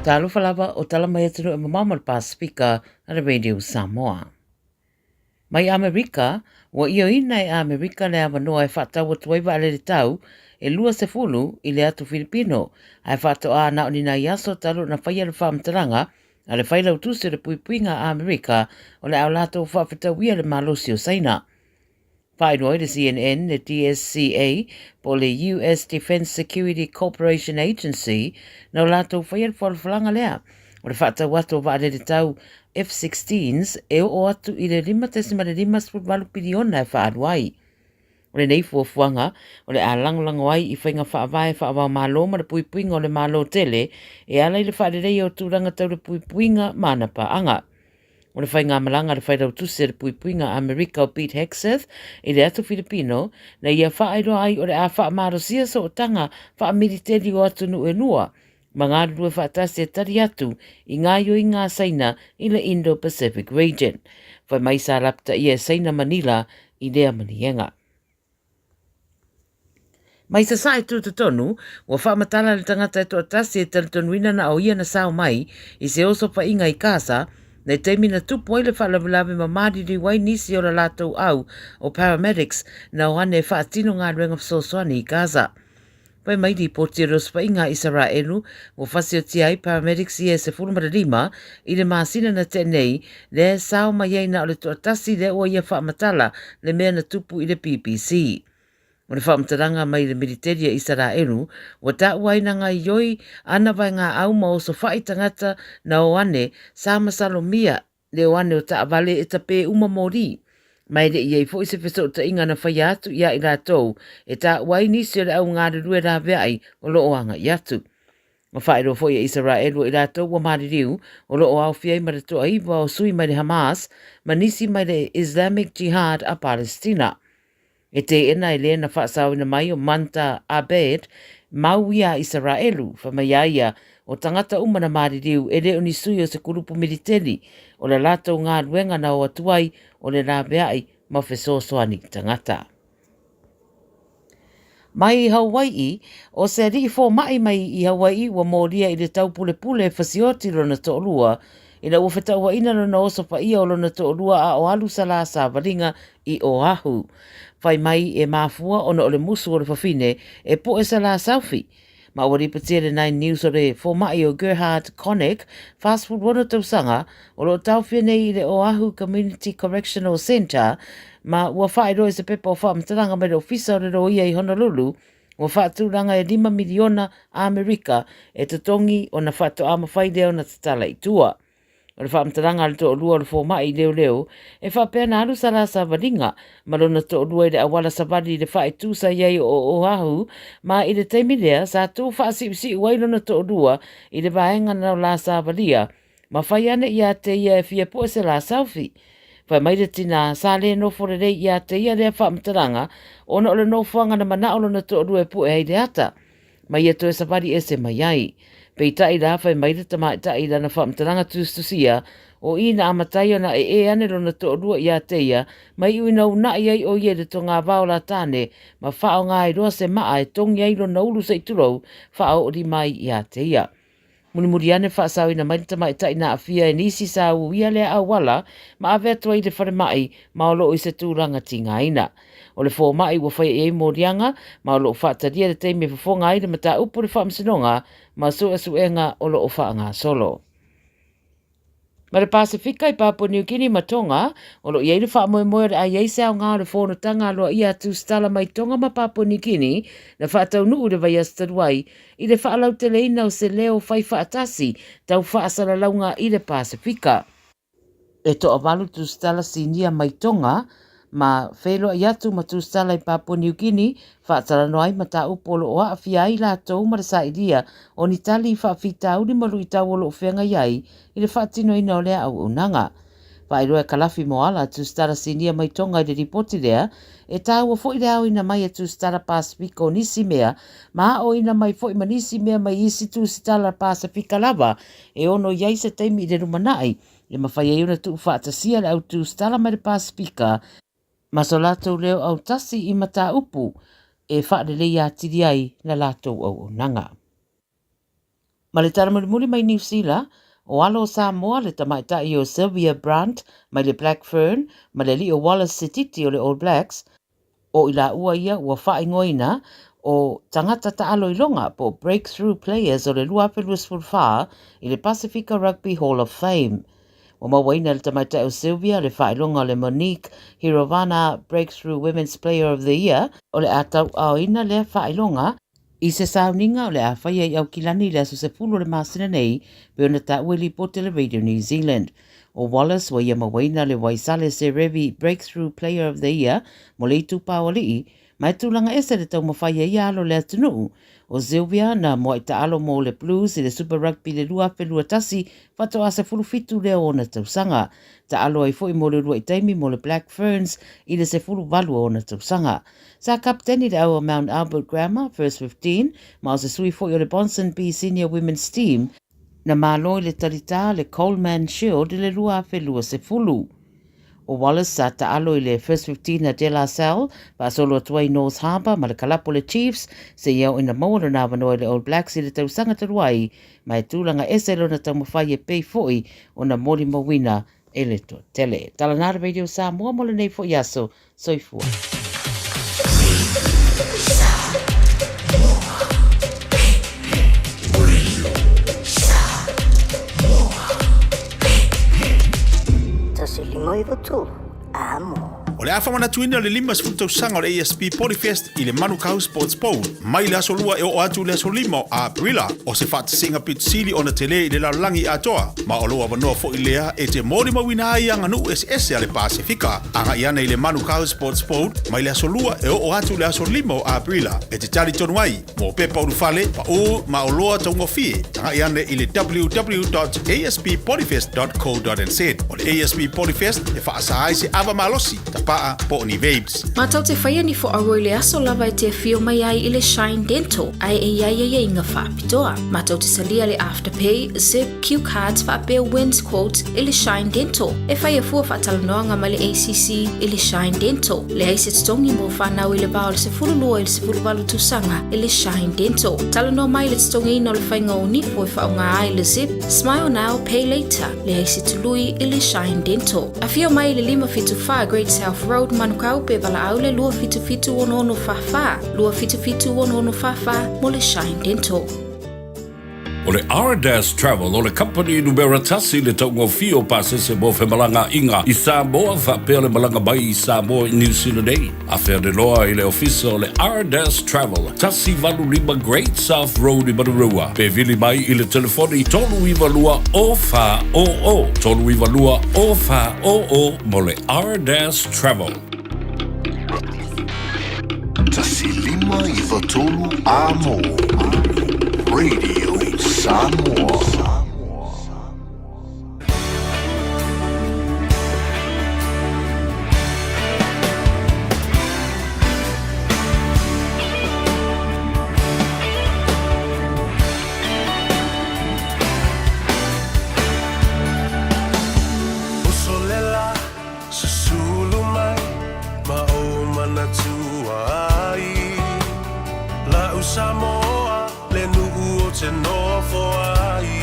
Talofa lava o tala mai atunuu e mamao ma le Pasefika a le Radio Samoa. Mai Amerika, ua ioeina e Amerika le avanoa e faatau atu ai vaalele tau e 20 i le atu Filipino, ae faatoa na o ni nai aso talu ona faia le faamatalaga a le Failautusi o le Puipuiga a Amerika o le a latou faafetauia le malosi o Saina. Faailoa ai le CNN, le DSCA, po o le US Defense Security Cooperation Agency, na o latou faia le fualafalaga lea. O le faatau atu o vaalele tau F-16s e oo atu i le 5.58 piliona e faaalu ai. O lenei fuafuaga, o le a lagolago ai i faiga faavae faava-o-Malo ma le puipuiga o le Malo tele e ala i le faaleleia o tulaga tau le puipuiga ma ana paaga. O le faigamalaga a le Failautusi a le Puipuiga a Amerika o Pete Hegseth i le atu Filipino, na ia faailoa ai o le a faamalosia sootaga faamiliteli o atunuu e lua ma galulue faatasi e tali atu i gaoioiga a Saina i le Indo-Pacific region. Fai mai sa lapataia e Saina Manila i lea maliega. Mai Sasae Tutotonu, ua faamatala le tagata e toatasi e talitonuina na o ia na sao mai i se osofaiga i Gaza, nei taimi na tupu ai le faalavelave ma maliliu ai nisi o la latou au o paramedics na o ane e faatino galuega fesoasoani i Gaza. Fai mai lipoti o le osofaiga a Isaraelu ua fasiotia ai paramedics ia e 15 i le masina na tea nei, lea e sao mai ai na o le toatasi lea ua ia faamatala le mea na tupu i le BBC. O le faamatalaga mai le militeli a Isaraelu, ua taua ai na gaoioi ana vaegaau ma osofai tagata na o ane sa masalomia le o ane o taavale e tapē uma moli. Ma e le i ai foi se fesootaiga na faia atu iā i latou e taua ai nisi o le au galulue laveai o lo o agai atu. Ua faailoa foi e Isaraelu o i latou ua maliliu o lo o aofia ai ma le toaiva o sui mai le Hamas ma nisi mai le Islamic Jihad a Palestina. E teena e le na faasaoina mai o Manta Abed mau ia a Isaraelu, fai mai a ia, o tagata uma na maliliu e le o ni sui o se kulupu militeli, o la latou galuega na o atu ai o le laveai ma fesoasoani tagata. Mai Hawai'i, o se aliʻi fōmaʻi mai i Hawai'i ua molia i le taupulepule e fasioti lona toʻolua, ina ua fetauaʻina lona oso paia o lona toʻolua a o alu salā savaliga i Oahu. Fai mai e mafua ona o le musu o le fafine e poʻe salā saufi. Ma ua lipotia le Nine News o le fōmaʻi o Gerhard Koenig, 46 tausaga, o lo o taofia nei i le Oahu Community Correctional Centre, ma ua faailoa i se pepa o faamatalaga mai le Ofisa o le Loia i Honolulu, ua faatulaga e $5 miliona Amerika e totogi ona faatoa mafai lea ona tatala i tua. O le faamatalaga a le toalua o le fomai leoleo, e faapea na alu sa la savaliga ma lona toalua i le auala savali i le faaitu sa i ai o Oahu, ma i le taimi lea sa tu faasiusiu ai lona toalua i le vaega na la savalia, ma fai ane iā te ia e fia pue se la selfie. Fai mai le tinā, sa le nofo lelei iā te ia lea faamatalaga, ona o le nofoaga na manao lona toalua e pue ai le ata. ma ia toe savali ese mai ai. Peitai la, fai mai le tamaitai i lana faamatalaga tusitusia, o i na amata ai ona ee ane lona toalua iā te ia, ma iu ina unaʻi ai ʻo ia i le togāvao o la tāne, ma faaaoga ai loa se maʻa e togi ai lona ulu se i tulou, faaoolima ai iā te ia. Mulimuli ane faasaoina mai le tamaitai na aafia e nisi sa uia lea auala ma ave atu ai i le falemai ma o lo o i se tulaga tigaina. O le fomai ua faia i ai moliaga ma o lo o faatalia le taimi e fofoga ai le mataupu i le faamasinoga ma suesuega o lo o faagasolo. Ma le Pasefika i Papua New Guinea ma Tonga, o lo o i ai le faamoemoe o le a i ai se aoga o le fonotaga aloaia a Tusitala mai Tonga ma Papua New Guinea na faataunuu i le vaiaso talu ai i le faalauteleina o se leo fai faatasi tau faasalalauga i le Pasefika. E toavalu Tusitala sinia mai Tonga ma feiloai atu ma Tusitala i Papua New Guinea, faatalanoa ai mataupu o lo o aafia ai latou ma le sailia o ni tali i faafitauli ma luitau o lo o feagai ai i le faatinoina o lea auaunaga. Faailoa e Kalafi Moala, Tusitala Sinia mai Tonga i le lipoti lea, e tāua foi le aoina mai e Tusitala Pasefika o nisi mea, ma aoina mai foi ma nisi mea mai isi Tusitala Pasefika lava e ono i ai se taimi i le lumanai E mafai ai ona tuufaatasia le au tusitala mai le Pasefika ma so latou leo autasi i mataupu e faaleleia atili ai la latou auaunaga. Ma le tala mulimuli mai Niu Sila, o alo o Samoa le tamaitai o Sylvia Brandt mai le Black Fern ma le alii o Wallace Sititi o le All Blacks, o i laua ia ua faaigoaina o tagata taalo iloga po o Breakthrough Players o le 2024 i le Pasifika Rugby Hall of Fame. Ua mauaina e le tamaitai o Sylvia le faailoga o le Monique Hirovana Breakthrough Women's Player of the Year, o le a tauaaoina lea faailoga I se sauniga o le a faia i Aukilani i le aso 10 o le masina nei, pei ona taua i lipoti a le Radio New Zealand. ʻO Wallace ua ia mauaina le Waisale Serevi Breakthrough Player of the Year mo le itupa o alii, ma e tulaga ese le taumafai a ia alo le atunuu. ʻO Sylvia na moaʻi taalo mo le Blues i le Super Rugby i le 2021, faatoa 17 lea o ona tausaga. Taalo ai foi mo le uluai taimi mo le Black Ferns i le 18 o ona tausaga. Sa kapiteni le au o Mount Albert Grammar, First 15, ma o se sui foi o le Ponsonby Senior Women's Team, na malo i le talitā le Coleman Shield i le 2020. ʻO Wallace sa taalo i le First 15 a De La Salle, faasolo atu ai North Harbour ma le kalapu o le Chiefs, seia oo ina maua lona avanoa i le All Blacks i le tausaga talu ai, ma e tulaga ese lona taumafai e pei foi ona molimauina e le toatele. Tala nā le Radio Samoa mo lenei foi aso. Soifua. Tasi lima iwa tolu, amo. O le a faamanatuina o le 50 tausaga o le ASB Polyfest i le Manukau Sports Bowl mai le aso 2 e oo atu i le aso 5 o Aperila. O se faatasiga pito sili ona tele i le lalolagi atoa, ma o lou avanoa foi lea e te molimauina ai aganuu eseese a le Pasefika. Agai ana i le Manukau Sports Bowl mai le aso 2 e oo atu i le aso 5 o Aperila e te talitonu ai mo pepa ulufale, paʻū ma oloa taugofie. Tagai ane i le www.asppolyfest.co.nz. O le ASP Polyfest e faasa ai se ava malosi, tapaa po o ni vapes. Matou te whaia ni whoauro i le aso lava e te awhio mai ai i le Shine Dental, ae e iai aiaiga whaapitoa. Matou te talia le Afterpay, Zip, Cue Cards faapea Wins Quote i le Shine Dental. E whaia fua whaatalanoaga mai le ACC i le Shine Dental. Leai se totogi mo whanau i le va o le 12 i le 18 tausaga i le Shine Dental. Talanoa mai i le totogiina o le whainga o nifo e whaonga ai le Zip, Smile Now, Pay Later. Leai se tului i le Shine Dental. Afio mai i le 574 Great South Road, Manukau, pe valaau le 277 6644, 277 6644 mo le Shine Dental. O le Ardas Travel o le kamupani numera tasi i le taugofie o pasese mo femalagaaiga i Samoa faapea le malaga mai i Samoa i New Zealand nei. Afea loa i le ofisa o le Ardas Travel, 185 Great South Road i Manurewa, pe vili mai i le telefoni 392 0400, 392 0400 mo le Ardas Travel. 1593 Amo Radio Samoa. Susulu mai ma ou manatua ai La'u Samoa le nu'u o te nofo ai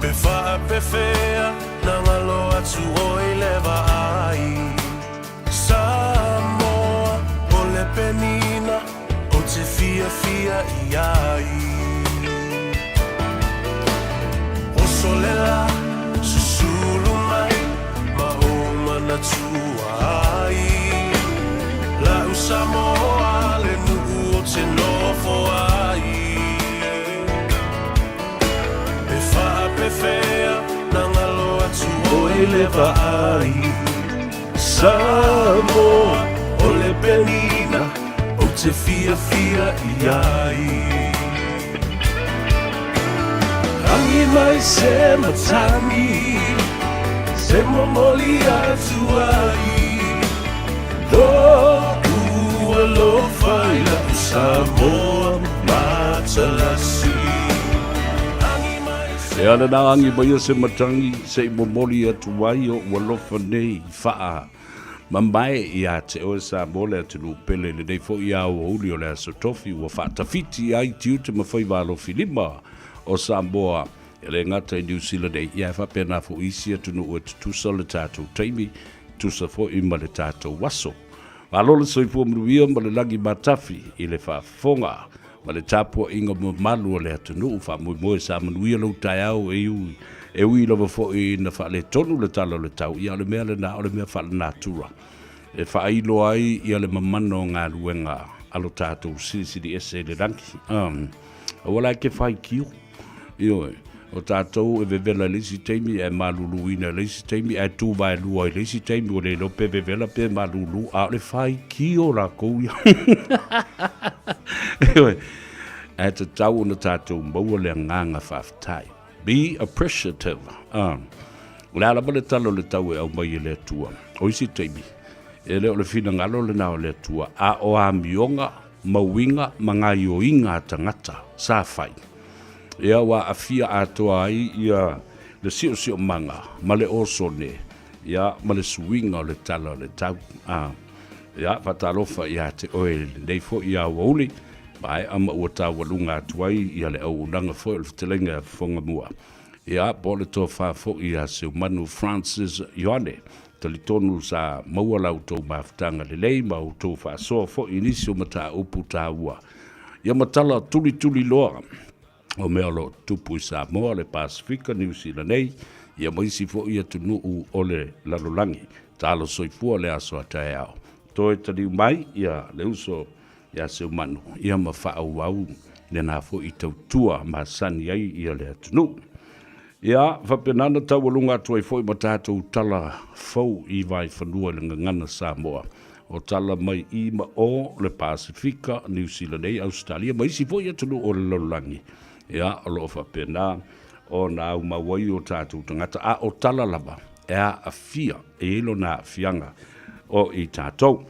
Pe faapefea na ngalo atu oi le vaai Samoa o le penina o te fiafia i ai Oso le la susulu mai ma ou manatua ai La'u Samoa le nu'u o te nofo ai Pe faapefea na ngalo atu oi le vaai Samoa o le penina ou te fiafia i ai Rangi mai se matangi se momoli atu ai Lo'u alofa i la'u Samoa matalasi E ala nā agi mai o se matangi se i momoli atu ai o'u alofa nei i faa. Mamae ia te oe Samoa le atunuu pele i lenei foi aoauli o le Aso Tofi ua faatafiti ai tiute ma faiva alofi lima o Samoa e le gata i Niu Sila nei ia ae faapena foi isi atunuu e tutusa le tatou taimi, tutusa foi ma le tatou aso. Malo le soifua manuia ma le lagi matafi i le faafofoga ma le tapuaiga mamalu a le atunuu. Faamoemoe sa manuia lou taeao e ui, e ui lava foi ina faaletonu le tala o le tau, ia o le mea lena, o le mea faalenatura e faailo ai ia le mamana o galuega a lo tatou Silisili Ese i le lagi. Um, aua la e te faitio. Ioe, o tatou e vevela i le isi taimi ae maluluina i le isi taimi ae tu vaelua i le isi taimi ua le iloa pe vevela pe malulu, a o le faitio lakou ia. Ioe, ae tatau ona tatou maua le agaga faafetai. Be appreciative. Ah. O le a lava le tala o le tau e aumai e le Atua. O isi taimi, e le o le finagalo lena o le Atua, a o amioga ma uiga ma gaioiga a tagata sa fai. Ia ua aafia atoa ai ia le siosiomaga ma le osone, ia ma le suiga o le tala o le tau. A, ia, faatalofa ia te oe i lenei foi aoauli, maea ma ua taualuga atu ai ia le auaunaga foi o le fetalaiga ia Fofogamua. Ia, po o le tofa foi ia Seumanu Francis Ioane. Talitonu sa maua la outou mafutaga lelei ma outou faasoa foi i nisi o mataupu taua. Ia ma tala tulituli loa o mea o lo o tutupu i Samoa, le Pasefika, Niu Sila nei, ia ma isi foi atunuu o le lalolagi. Talo soifua le aso a taeao. Toe taliu mai ia le uso ia Seumanu, ia ma faaauau lena foi tautua masani ai ia le atunuu. Ia, faapena ona taualuga atu ai foi ma tatou tala fou i Vaifanua i le Gagana Samoa. O tala mai i ma o le Pasefika, Niu Sila nei, Ausetalia ma isi foi atunuu o le lalolagi. Ia, o lo o faapena ona aumau ai o tatou tagata, a o tala lava e aafia, e i ai lona aafiaga o i tatou.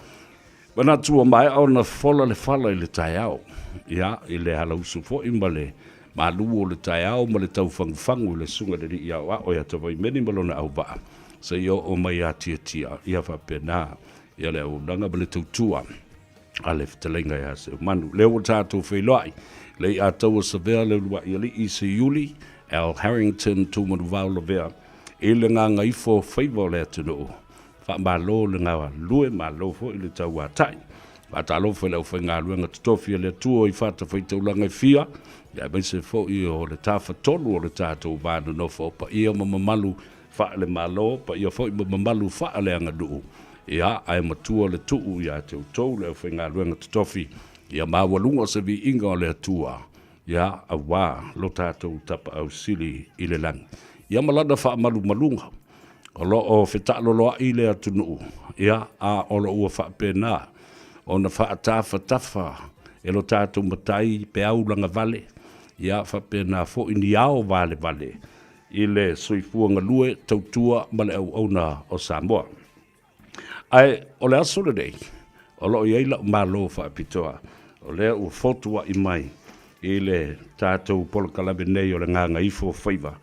Manatu ua maea ona fola le fala i le taeao, ia, i le alausu foi ma le malu o le taeao ma le taufagufagu i le Susuga i le Alii Aoao ia Tavaimeni ma lona auvaa, seia oo mai ia Tiatia, ia faapena ia le auaunaga ma le tautua a le fetalaiga ia Seumanu. Lea ua tatou feiloai, le i'a taua savea le uluai alii Seiuli, Al Harrington Tumanuvao Lavea, i le gagaifo faiva o le atunuu. Faamalo le galulue, malo foi le tauatai. Faatalofa i le aufaigaluega totofi a le Atua i fatafaitaulaga e fia, aemaise foi o le Tafatolu o le tatou va nonofo o paia ma mamalu faale-Malo, paia foi ma mamalu faaleaganuu. Ia, ae matua le tuu ia te outou le aufaigaluega totofi, ia maualuga se viiga o le Atua, ia, auā lo tatou Tapaau Sili i le lagi. Ia ma lana faamalumaluga, o lo o fetaaloloai le atunuu, ia, a o lo ua faapena ona faatafatafa e lo tatou Matai peau lagavale, ia, faapena foi ni ao valevale i le soifua galue, tautua ma le auauna o Samoa. Ae o le aso lenei, o lo o i ai lau malo faapitoa, o lea ua fotuai mai i le tatou polokalame nei o le Gagaifo Faiva.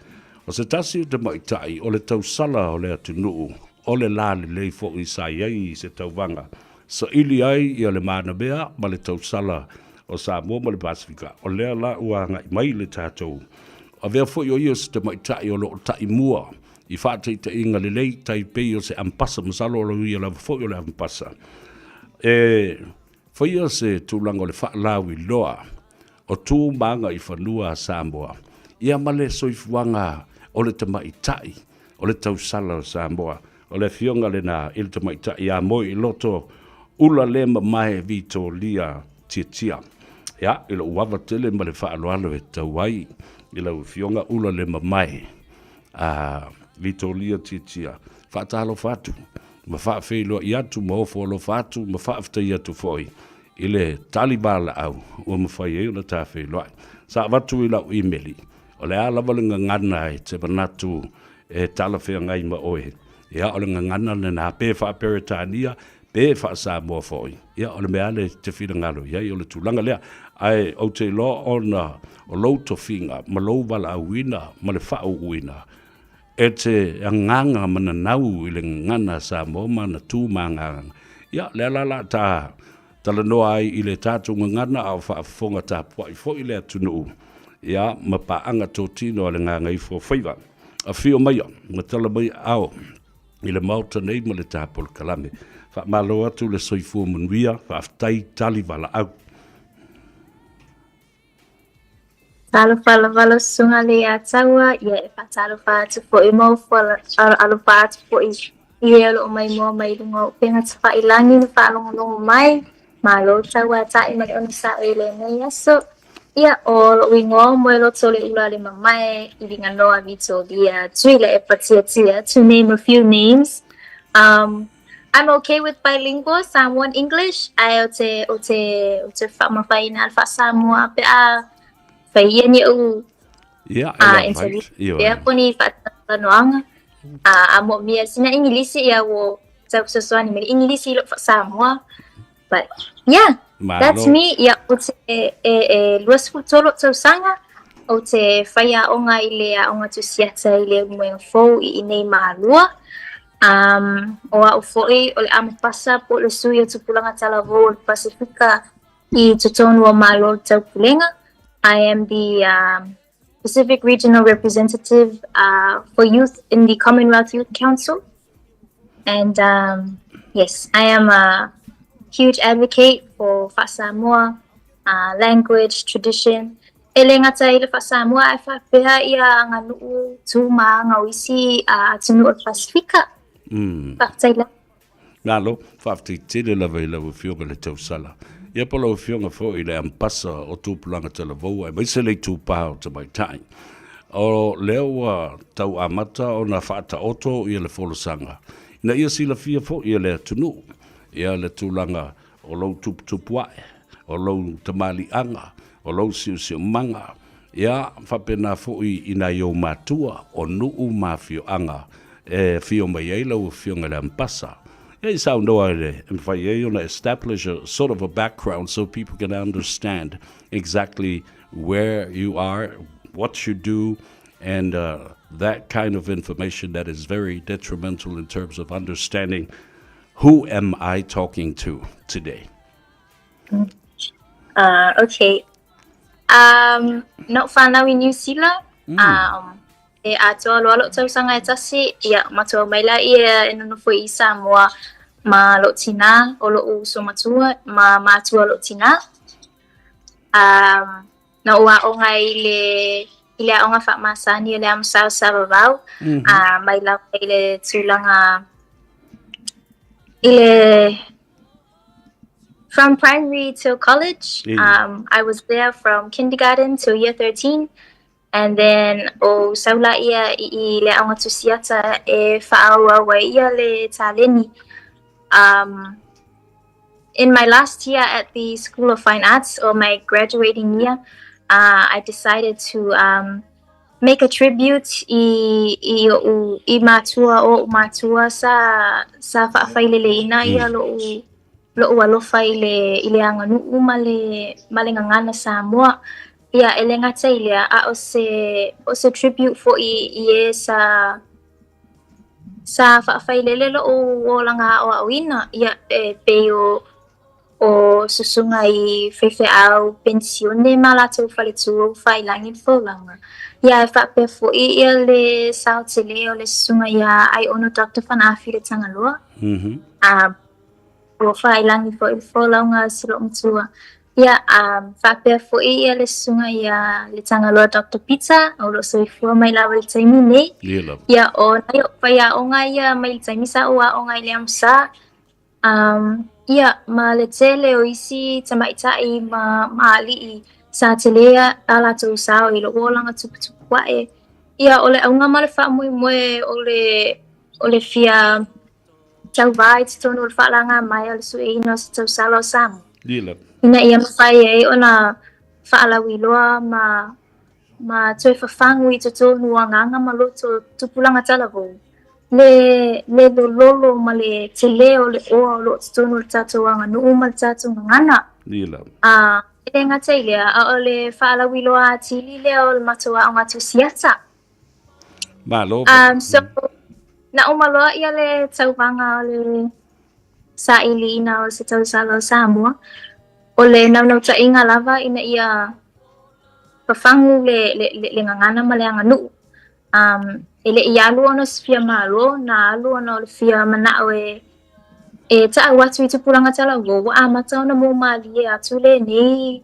O se tasi o tamaitai o le tausala o le atunuu, o le lalelei foi sa i ai i se tauvaga, saili ai ia le manamea ma le tausala o Samoa ma le Pasefika, o lea la ua agai mai le tatou. Avea foi o ia o se tamaitai o lo o taimua i faataitaiga lelei tai pei o se ampasa, masalo o ia lava foi o le ampasa, e faia se tulaga o le faalauiloa o tu ma agaifanua a Samoa, ia ma le soifuaga o le tamaitai o le tausala o Samoa. O le afioga lena i le tamaitai ia Moeloto Ulalemaemae Vitolia Tiatia. Ia, i lou ava tele ma le faaaloalo e tatau ai i lau afioga Ulalemaemae a Vitolia Tiatia, faatalofa atu ma faafeiloai atu ma ofo alofa atu ma faafetai atu foi i le tali valaau ua mafai ai ona ta feiloai. Sa avatu i lau imeli, o le a lava le gagana e te manatu e talafeagai ma oe, ia o le gagana lena pe faa-Peretania pe faa-Samoa foi, ia o le mea lava lea e te finagalo i ai o le tulaga lea. Ae ou te iloa ona o lou tofiga ma lou valaauina ma le faauuina, E te agaga mananau i le gagana a Samoa ma ana tu ma agaga. Ia, lea la la ta talanoa ai i le tatou gagana a o faafofoga tapuai foi le atunuu, ia, ma paaga totino a le Gagaifo Faiva. Afio maia ma tala mai aao i le Maota nei ma le ta polokalame. Faamalo atu le soifua manuia, faafetai tali valaau. Talofa lava lau susuga Leiataua, ia e faatalofa atu foi ma ou alofa atu foi i e o lo o maimoa mai i luga o upega tafailagi ma faalogologo mai. Malo tauata'i ma le onosai i lenei aso. Ia, o lo'u igoa o Moeloto Leulualemamae i Liganoa Vitolia Tuilaepa Tiatia, to name a few names. Um, I'm okay with bilingual, Samoan English, ae ou te, ou te, ou te faamavaina le faa-Samoa pe a fai ia ni ou Ia, e uh, lava interview ai. Ioe. pea po ni faatalanoaga. Uh, a moomia sina Igilisi ia ua tau fesoasoani mai le Igilisi i lou faa-Samoa. But yeah, that's Malo. me. Ia, ou te e, e 23 ou tausaga, ou te faiaoga i le aoga tusiata i le Ulumoega Fou i inei Malua. Um, o au foi o le amepasa po o le sui o Tupulaga Talavou o le Pasifika i totonu o Malo o le Taupulega. I am the um, Pacific Regional Representative uh, for Youth in the Commonwealth Youth Council. And um, yes, I am a huge advocate for Fa'asamoa, uh, language, tradition. E le gata i le Fa'asamoa ae faapea ia aganuu, tu ma aga o isi uh, atunuu o le Pasifika. Mm. Faafetai lava. Malo, faafetai tele lava i lau Afioga i le tausala. Ia po lau Afioga foi i le ampasa o Tupulaga Talavou aemaise le itupa o Tamaitai. O lea ua tau amata ona faataoto ia le folasaga ina ia silafia foi e le atunuu ia le tulaga o lou tuputupu ae, o lou tamaliiaga, o lou siosiomaga, ia faapena foi i nai ou matua, o nuu ma afioaga e afio mai ai lau Afioga i le Ampasa. Ia i saunoa i le e mafai ai ona establish a sort of a background so people can understand exactly where you are, what you do, and uh, that kind of information that is very detrimental in terms of understanding who am I talking to today. Uh, okay. Um, na ou whanau i New Zealand. Mm. Um, e atoa loa lou tausaga e tasi, ia, matua mai la ia e nonofo i Samoa ma lou tinā, o lo'u uso matua, ma matua lou tinā. Um, na ou aoga i le i le aoga faamasani o le Amusao Savavau, mm -hmm. uh, mai lava i le tulaga i le from primary till college. Um, I was there from kindergarten till year 13. And then o sau laia i i le aoga tusiata e faaauau ai ia le taleni. Um, in my last year at the School of Fine Arts, or my graduating year, uh, I decided to um, make a tribute i, i oʻu i matua o oʻu matua sa sa faafaileleina ia loʻu loʻu alofa i le i le aganuu ma le ma le gagana Samoa. Ia, e le gata i lea, a o se o se tribute foi i e sa sa faafailele loʻu olaga aoaoina, ia, e pei o o susuga i faifeau penisione ma latou faletua ua faailagi le folauga. Ia, e faapea foi ia le sao tele o le susuga iā Aiono Doctor Fanaafi le Tagaloa. Mm -hmm. A Ua faailagi foi le folauga a si lou matua. Ia, a faapea foi ia le susuga ia Letagaloa Doctor Peter, o lo o soifua mai lava i le taimi nei. Ia lava. Ia, o nai o'u faiaoga ia mai le taimi sa ou aoga ai le Amosa. Um, ia, ma le tele o isi tamaitai ma, ma ali'i sa tele a latou sao i lo'u olaga tuputupu a'e. Ia, o le auga ma le faamoemoe o le, o le fia Tauvā i totonu o le faalagā mai o le sueina o se tausala o Samoa, ina ia mafai ai ona faalauiloa ma ma toe fafagu i totonu o agaga ma loto o tupulaga talavou le le lololo ma le tele o le oa o lo o totonu o le tatou aganuu ma le tatou gagana. A e le gata i lea, a o le faalauiloa atili lea o le matou aoga tusiata. Malo. So, na uma loa ia le tauvaga o le sailiina o se tausala o Samoa, o le naunautaiga lava ina ia fafagu le, le, le, le gagana ma le aganuu. E le i alu ona o se fia malo, na alu ona o le fia manao e e taau atu i tupulaga talavou, ua amata ona mōmalie atu lenei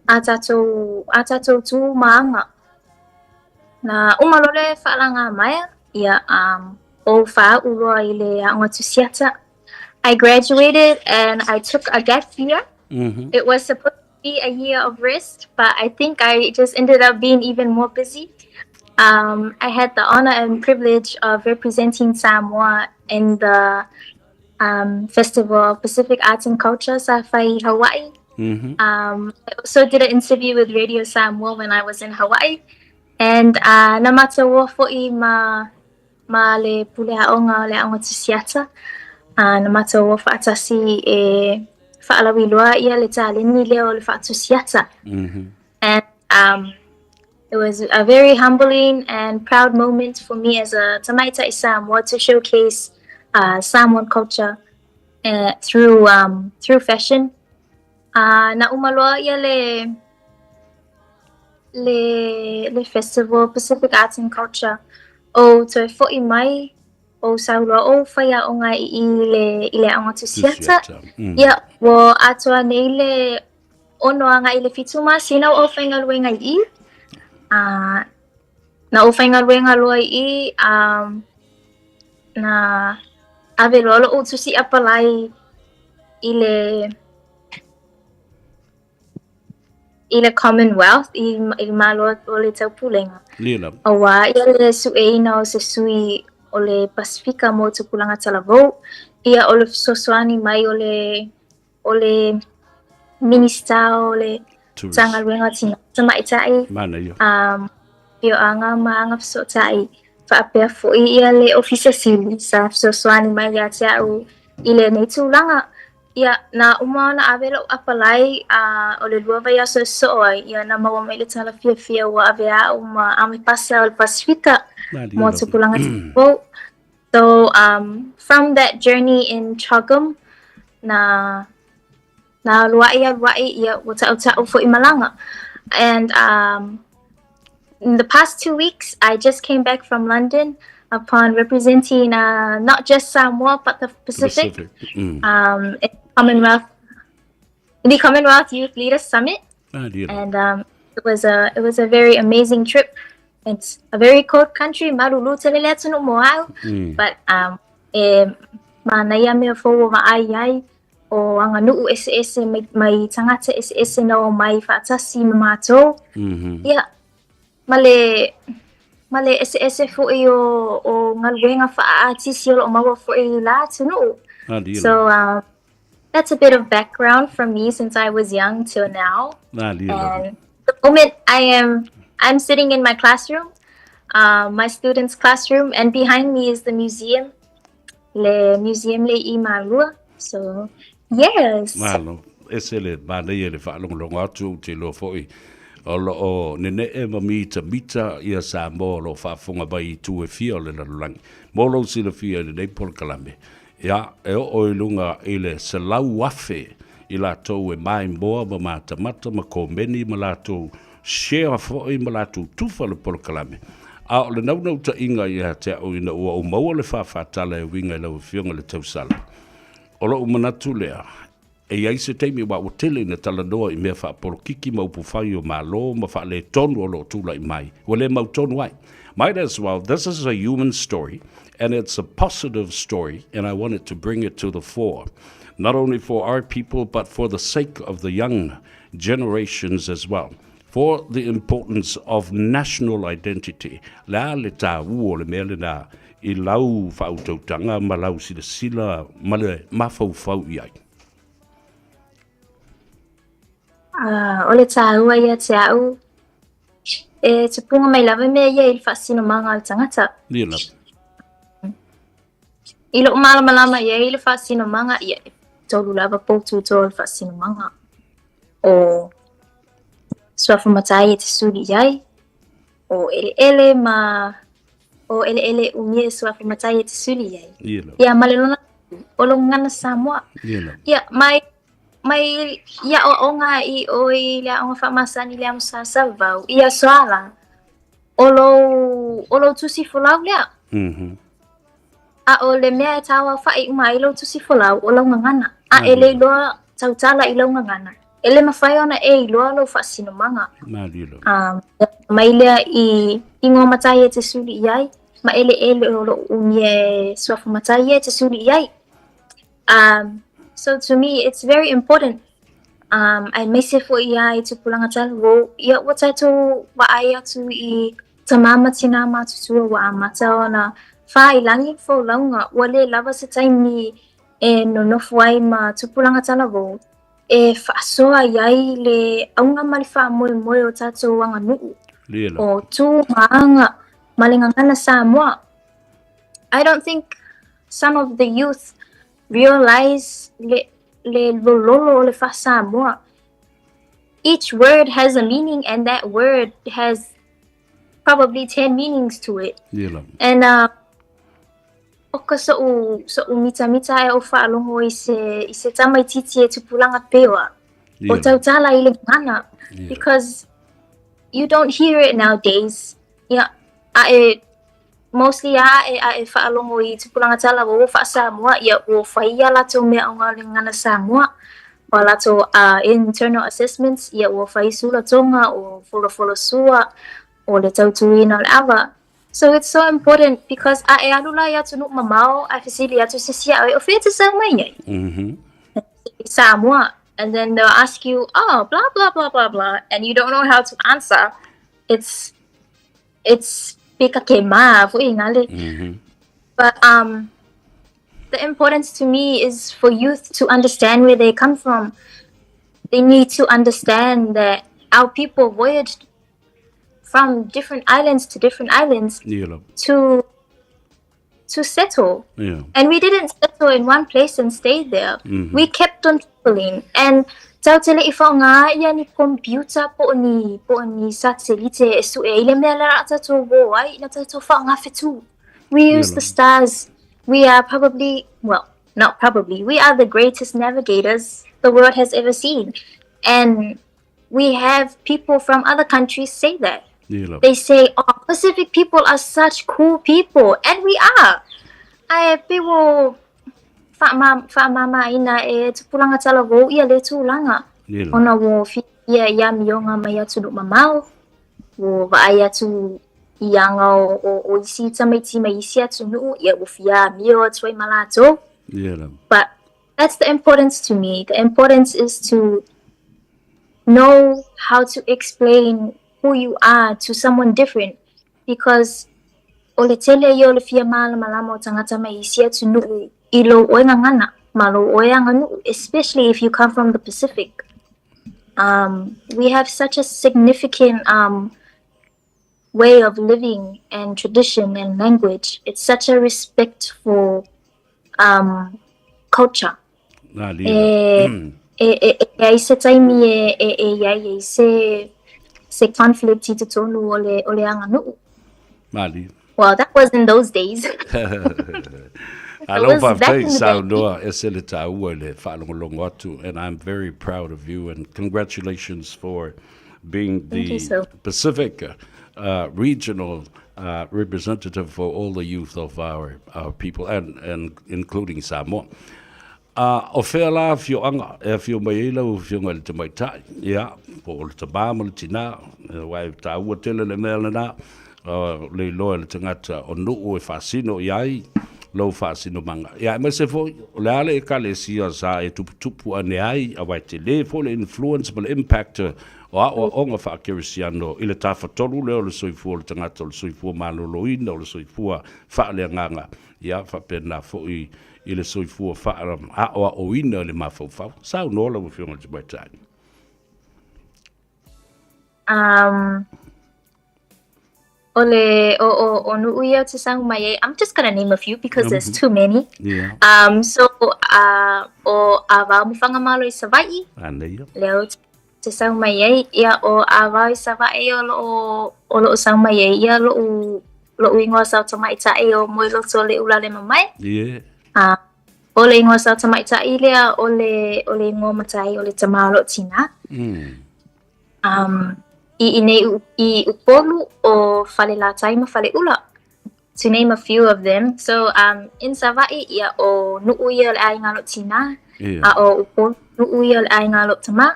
a tatou, a tatou tu ma aga. Na uma loa le faalagamaea, ia, um, ou faauu loa i le aoga tusiata. I graduated and I took a gap year. It was supposed to be a year of rest, but I think I just ended up being even more busy. I had the honor and privilege of representing Samoa in the Festival of Pacific Arts and Culture, sa fai i Hawaii. I also did an interview with Radio Samoa when I was in Hawaii. And na mataua fo'i ma, ma le pule aoga o le aoga tusiata. Na mataua faatasi e faalauiloa ia le taleni lea o le faatusiata. And it was a very humbling and proud moment for me as a tamaitai Samoa to showcase Samoan culture through through fashion. Na uma loa ia le le le Festival Pacific Arts and Culture ou toe fo'i mai ou sau loa ou fai aoga i i le i le aoga tusiata. Ia ua atoa nei le ono agai i le fitu masina o ou faigaluega i i. Na ou faigaluega loa i i na ave loa lo'u tusi apalai i le i le Commonwealth, i i le Malo o le Taupulega. Auā ia le sueina o se sui o le Pasefika mo tupulaga talavou, ia o le fesoasoani mai o le o le Minista o le Matagaluega o Tina ma Tamaitai, Afioaga ma Agafesootai, faapea foi ia le Ofisa Sili sa fesoasoani mai ia te au i lenei tulaga. Ia, na uma ona ave lou apalai, a o le lua vaiaso e sosoo ai, ia na maua mai le tala fiafia ua avea au ma Amepasa o le Pasefika mo tupulaga talavou. So from that journey in CHOGM, na na aluaʻi aluaʻi ia ua taʻutaʻu foi malaga. And in the past 2 weeks, I just came back from London upon representing not just Samoa but the Pacific, Pacific. In Commonwealth, the Commonwealth Youth Leaders Summit. Malie. And it was a very amazing trip. It's a very cold country, malulu tele le atunuu mo au, but e manaia mea fou o vaai ai o aganuu eseese mai, mai tagata eseese na omai faatasi ma matou. Ia, ma le ma le eseese fo'i o o galuega faaatisi o loo maua fo'i i la atunuu. Malie. So that's a bit of background from me since I was young till now. Malie. And the moment I'm sitting in my classroom, my students' classroom, and behind me is the museum, le museum le i Malua. So yes. Malo, ese le manaia le faalogologo atu ou te iloa foi o loo nenee ma mitamita ia Samoa o loo faafofoga mai i itu e fia o le lalolagi. Mo lou silafia i lenei polokalame, ia e oo i luga i le 100,000 i latou e maimoa ma matamata ma komeni ma latou share foi ma latou tufa le polokalame. A o le naunautaiga ia te au ina ua ou maua le faafaatala e uiga i lau Afioga i le tausala, o lou manatu lea, e i ai se taimi aua ua tele ina talanoa i mea faapolokiki ma upufai o Malo ma faaletonu o lo o tulai mai, ua le mautonu ai. Might as well, this is a human story and it's a positive story and I wanted to bring it to the fore, not only for our people but for the sake of the young generations as well, for the importance of national identity. Le a le taua o le mea lena i lau faautautaga ma lau silasila ma le mafaufau i ai? O le taua ia te au, e tupuga mai lava mea ia i le faasinomaga a le tagata. Ia lava. I lou malamalama i ai i le faasinomaga, ia e tolu lava poutu toa o le faasinomaga. O suafa matai e te suli i ai, o eleele ma o eleele umia e suafa matai e te suli i ai. Ia, ma le lona o lou gagana Samoa. Ia, mai mai i aoaoga i o i le aoga faamasani i le Amosa Savavau, i aso a la, o lou, o lou tusi folau lea. A o le mea e tauaofa'i uma ai lou tusi folau, o lau gagana. A e le iloa tautala i lau gagana, e le mafai ona e iloa lou faasinomaga. Um, mai lea i igoa matai e te suli i ai, ma eleele o lo o umia e suafa matai ia e te suli i ai. Um, so to me, it's very important. Um, aemaise fo'i lava i tupulaga talavou, ia ua tatou vaai atu i tamā ma tinā matutua ua amata ona fā i lagi le folauga, ua le lava se taimi e nonofo ai ma tupulaga talavou e faasoa i ai le auga ma le faamoemoe o tatou aganuu, o tu ma aga ma le gagana Samoa. I don't think some of the youth realize le, le lololo o le faa-Samoa. Each word has a meaning and that word has probably 10 meanings to it. Yeah. And ʻo ka soʻu, soʻu mitamita ae ou faalogo i se, i se tamaitiiti e tupulaga pewa. Yeah. O tautala i le gagana. Yeah. Because you don't hear it nowadays. Ia, a e mostly a e a e faalogo i tupulaga talavou ua faa-Samoa, ia ua fai ia latou mea o le gagana Samoa. O a latou internal assessments, ia ua fai sulatoga, o folafolasua, o le tautuina o le ava. So it's so important because a e alu la i atunuu mamao ae fesili atu se isi iā ʻoe, o fea e te sau mai ai? Samoa. And then they'll ask you, oh, blah, blah, blah, blah, blah, and you don't know how to answer. It's, it's peka ke mā foi ngale. But the importance to me is for youth to understand where they come from. They need to understand that our people voyaged from different islands to different islands to to settle. Yeah. And we didn't settle in one place and stay there. We kept on traveling. And tatou te le'i faaaoga ia ni computer po o ni po o ni satelite e su'e ai le mea le a tatou o ai na tatou faaaoga fetu. We use the stars. We are probably, well, not probably, we are the greatest navigators the world has ever seen. And we have people from other countries say that. Yeah. They say, oh, Pacific people are such cool people. And we are. Ae pei ua faamamaina e tupulaga talavou ia lea tulaga. Yeah. Ona ua fiafia i amioga mai atunuu mamao, ua vaai atu i aga o isi tamaiti mai isi atunuu, ia ua fia amio atu ai ma latou. Yeah. But that's the importance to me. The importance is to know how to explain who you are to someone different because o le tele ia o le fia malamalama o tagata mai isi atunuu i lou oe gagana ma lou oe aganuu, especially if you come from the Pacific. We have such a significant way of living and tradition and language. It's such a respectful culture. Nā E, e, e, e ai se taimi e, e, e i ai ai se, se conflict i totonu o le, o le aganuu. Mali. Well, that was in those days. Alo was back faafetai in the day. saunoa e se le taua i le faalogologo atu and I'm very proud of you and congratulations for being Thank you the so Pacific regional representative for all the youth of our, our people and, and including Samoa. O fea la afioaga e afio mai ai lau afioga i le tamaitai, ia, po o le tamā ma le tinā, aua e taua tele le mea lenā, le iloa e le tagata o nuu e faasino i ai lou faasinomaga. Ia, aemaise foi, o le a le Ekalesia sa e tuputupu ane ai, aua e tele foi le influence ma le impact o aoaoga faakerisiano i le tafatolu lea o le soifua o le tagata, o le soifua maloloina, o le soifua faaleagaga, ia, faapena foi i le soifua faaaoaoina i le mafaufau. Saunoa lau Afioga i le Tamaitai. Um, o le o o o nuʻu ia o te sau mai ai. I'm just gonna name a few because there's too many. Yeah. So o Avao ma Fagamalo i Savaii. Anei ia. Lea ou te sau mai ai. Ia o Avao i Savaii o loo o loo sau mai ai ia loʻu. Lo'u igoa sao tamaitai o Moeloto Leʻulalemamae. Ie. A o le igoa sao tamaitai lea o le o le igoa matai o le tamā o lo'u tinā. I inei i Upolu o Falelatai ma Faleula, to name a few of them. So um in Savaii ia o Nu'u ia o le aiga a lo'u tinā, a o Upolu Nu'u ia o le aiga a lo'u tamā.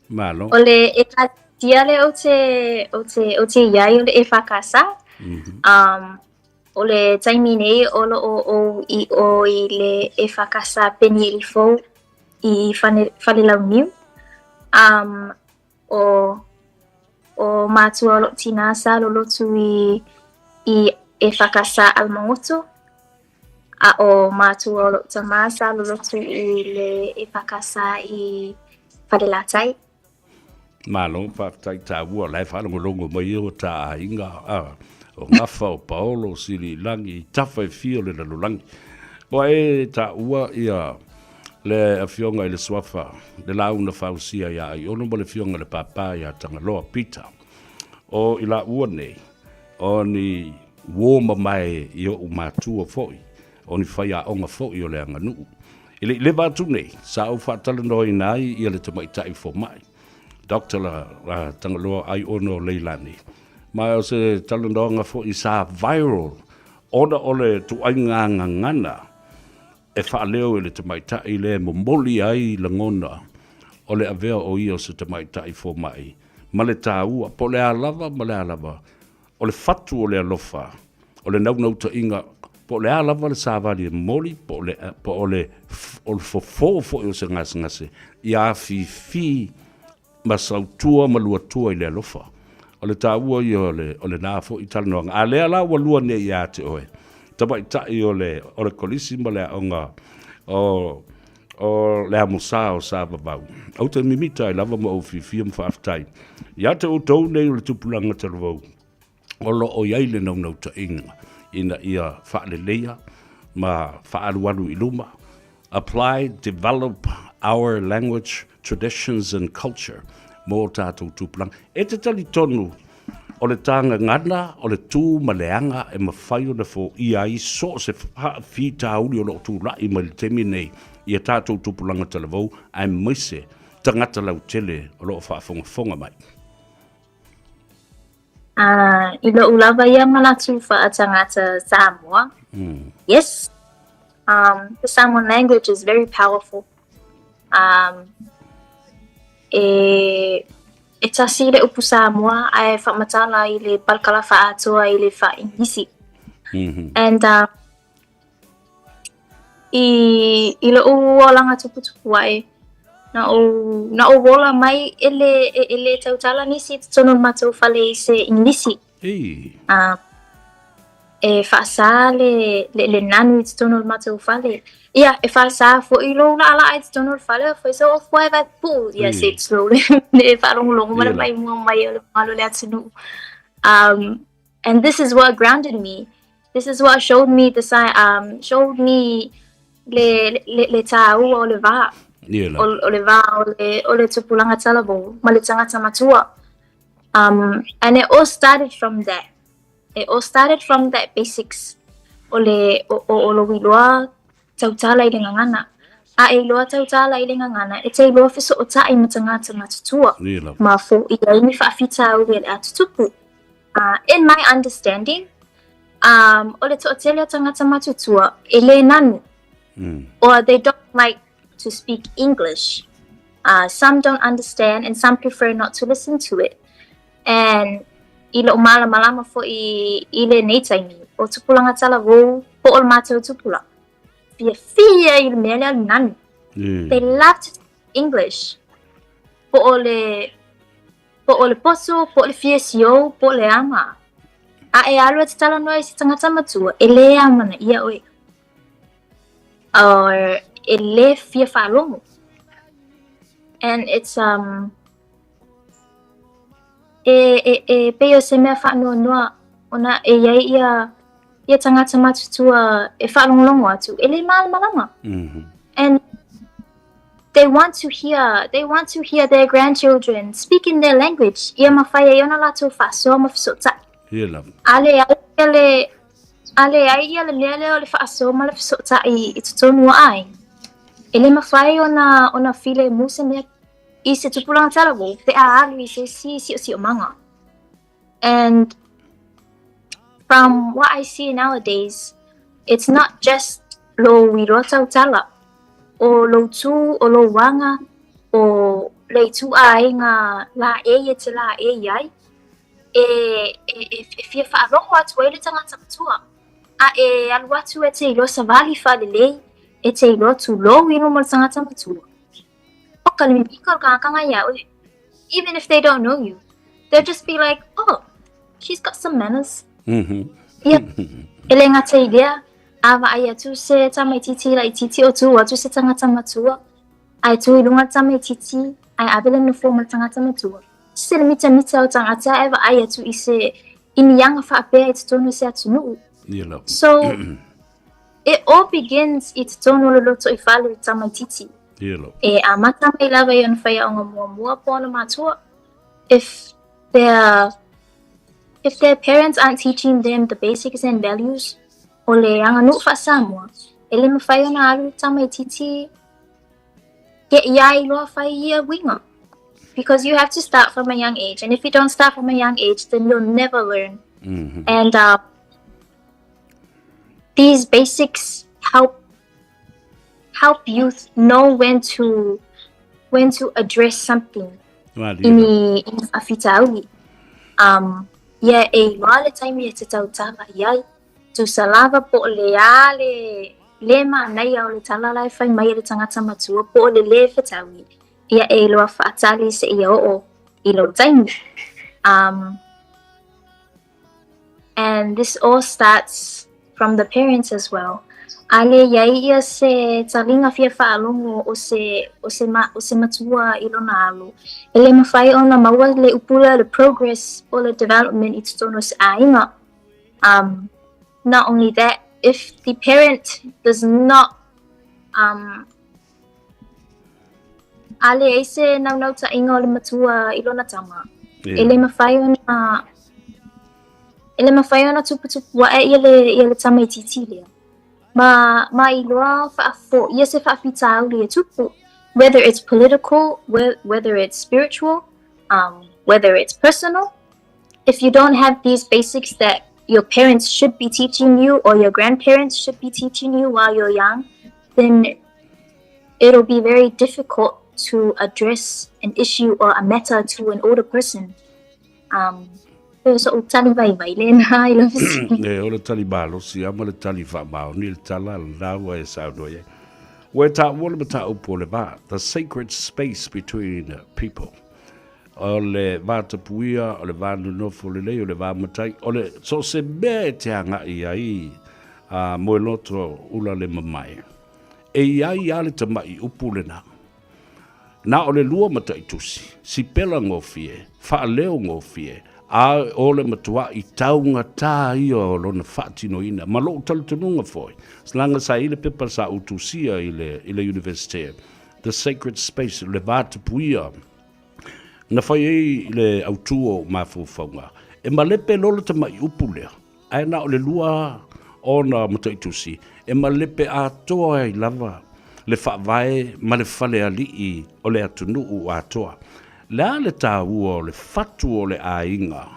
Malo. O le ekalesia lea ou te ou te ou te i ai o le EFKS. Um o le taimi nei o lo'o ou i o i le EFKS Penieli Fou i Fane Falelauniu. Um o o mātua o lo'u tinā sa lolotu i i EFKS Alamagoto. A o mātua o lo'u tamā sa lolotu i le EFKS i Falelatai. Malo, faafetai taua, o la e faalogologo mai o ta aiga, a, o Gafa, o Paolo, o Siliilagi, i tafa e fia o le lalolagi. Ua e taua ia le afioga i le Suafa, le laau na fausia ia Aiono ma le afioga i le Pāpā ia Tagaloa Peter. O i laua nei, o ni uo mamae i oʻu matua foi, o ni faiaoga foi o le aganuu. I le i leva atu nei, sa ou faatalanoaina ai ia le tamaitai fomai, Doctor la, Tagaloa Aiono Leilani. Ma o se talanoaga foi sa viral ona o le tuaiga gagana e faaleo e le tamaitai lea e momoli ai lagona o le avea o ia o se tamaitai fomai ma le taua, po o le a lava ma le a lava, o le fatu o le alofa, o le naunautaiga, po o le a lava le savali e momoli, po o le, po o le, o le fofo foi o se gasegase, ia afifi ma sautua ma luatua i le alofa. O le taua ia o le, o lena foi talanoaga. A lea la ua lua nei ia te oe, tamaitai o le, o le kolisi ma le aoga o, o le amosa o Sa-Vavau. Ou te mimita ai lava ma ou fiafia ma faafetai ia te outou nei o le tupulaga talavou, o lo o i ai le naunautaiga ina ia faaleleia ma faaalualu i luma, apply, develop our language, traditions and culture mō ō tātou tupulaga. E te talitonu o le tāgagana, o le tū ma le aga e mafai ona foia ai so o se faafitauli o lo o tulai mai i le taimi nei i a tātou tupulaga talavou aemaise tagata lautele o lo o faafogafoga mai. Ah, i lo'u lava ia manatu fa'atagata Samoa. Yes. The Samoan language is very powerful. Um, e, e tasi le upu Samoa ae fa'amatala i le palakala fa'atoa i le fa'aigilisi. And I, i lo'u olaga tuputupu a'e, na ou, na ou ola mai e le, e, e le tautala nisi i totonu o le matou fale i se Igilisi. Ei. A, e fa'asā le, le, le nanu i totonu o le matou fale. Ia, e fa'asā fo'i lou la'ala'a i totonu o le fale, o fai so ofu ai vai pu'u. Ia, se slowly, e fa'alogologo ma le maimoa mai o le mamalu o le atunu'u. And this is what grounded me. This is what showed me the sign, showed me le, le, le tāua o le vā. Yeah, o, o le vā o le, o le tupulaga talavou ma le tagata matua. And it all started from that. It all started from that basics o le o, o, o lou iloa tautala i le gagana. A e iloa tautala i le gagana, e te iloa fesootai ma tagata matutua. Ma foia ai ni faafitauli o le a tutupu. In my understanding, um, o le toatele o tagata matutua e lē nanu. Or they don't like to speak English. Some don't understand and some prefer not to listen to it. And i lo'u malamalama fo'i i lenei taimi, o tupulaga talavou po o le matou tupulaga, fiafia i le mea lea o le nanu. They love to speak English. Po o le Po o le poso, po o le fia siou, po o le ama. A e alu e te talanoa i se tagata matua, e lē amanaia oe. Or e lē fia faalogo. And it's um e e e pei o se mea faanoanoa ona e i ai ia ia tagata matutua e faalogologo atu, e lē malamalama. And They want to hear, they want to hear their grandchildren speak in their language, ia mafai ai ona latou faasoa ma fesootai. Ia lava. A leai, Ia le, a leai ia le mea lea o le faasoa ma le fesootai i totonu o aiga, e le mafai ona, ona filemu se mea i se tupulaga talavou pe a alu i se isi siosiomaga. And from what I see nowadays, it's not just lou iloa tautala, o lou tu, o lou aga, o le ituaiga laei e te laei ai, e, e, e fia faalogo atu ai le tagata matua. A e alu atu e te iloa savali faalelei, e te iloa tulou i luma o le tagata matua. Oka le mimika o le kanakanga iā ʻoe. Even if they don't know you, they'll just be like, oh, she's got some manners. Ia, e le gata i lea, a vaai atu se tamaitiiti laitiiti o tu atu se tagata matua, ae tu i luga le tamaitiiti, ae ave le nofoa ma le tagata matua. Se le mitamita o tagata e vaai atu i se i ni aga faapea i totonu o se atunuu. Ia lava. So, it all begins i totonu o le lotoifale o le tamaitiiti. Ia lava. E amata mai lava i ona faiaoga muamua po o ona matua. If their if their parents aren't teaching them the basics and values o le aganuu faa-Samoa, e le mafai ona alu le tamaitiiti ke ia iloa fai ia uiga. Because you have to start from a young age. And if you don't start from a young age, then you'll never learn. And these basics help help youth know when to when to address something Malie i lava. ni i ni faafitauli. Um, ia e iloa le taimi e te tautala i ai. Tusa lava po o le a le le manaia o le tala la e fai mai e le tagata matua po o le lē fetaui, ia e iloa faatali seia oo i lou taimi. Um, and this all starts from the parents as well. A le i ai ia se taliga fia faalogo o se, o se, ma, o se matua i lona alo, e le mafai ona maua le upu lea o le progress po o le development i totonu o se aiga. Um, not only that, if the parent does not um, a leai se naunautaiga o le matua i lona tama, e le mafai ona e le mafai ona tuputupu ae ia le, ia le tamaitiiti lea. Ma, ma iloa faafoia se faafitauli e tupu, whether it's political, whether it's spiritual, whether it's personal. If you don't have these basics that your parents should be teaching you or your grandparents should be teaching you while you're young, then it'll be very difficult to address an issue or a matter to an older person. Um, pei o so'u tali vaivai lena i lau fesili. E, o le tali malosi lava ma le tali faamaoni le tala lena ua e saunoa i ai. Ua e taua le mataupu o le va, the sacred space between people. O le va tapuia, o le va nonofo lelei, o le va matai, o le so o se mea e te agai ai a moe loto ula le mamae. E i ai a le tamaʻi upu lena. Na o le lua mataitusi, sipela gofie, faaleo gofie, a o le matuaʻi taugatā ia o lona faatinoina, ma loʻu talitonuga foi, leaga sa i ai le pepa sa ou tusia i le, i le Universite, The Sacred Space, le va tapuia, na fai ai i le autū o ou mafaufauga, e malepe loa le tamaʻi upu lea, Ae na o le lua ona mataitusi e malepe atoa ai lava le faavae ma le falealii o le atunuu atoa. Le a le taua o le fatu o le aiga,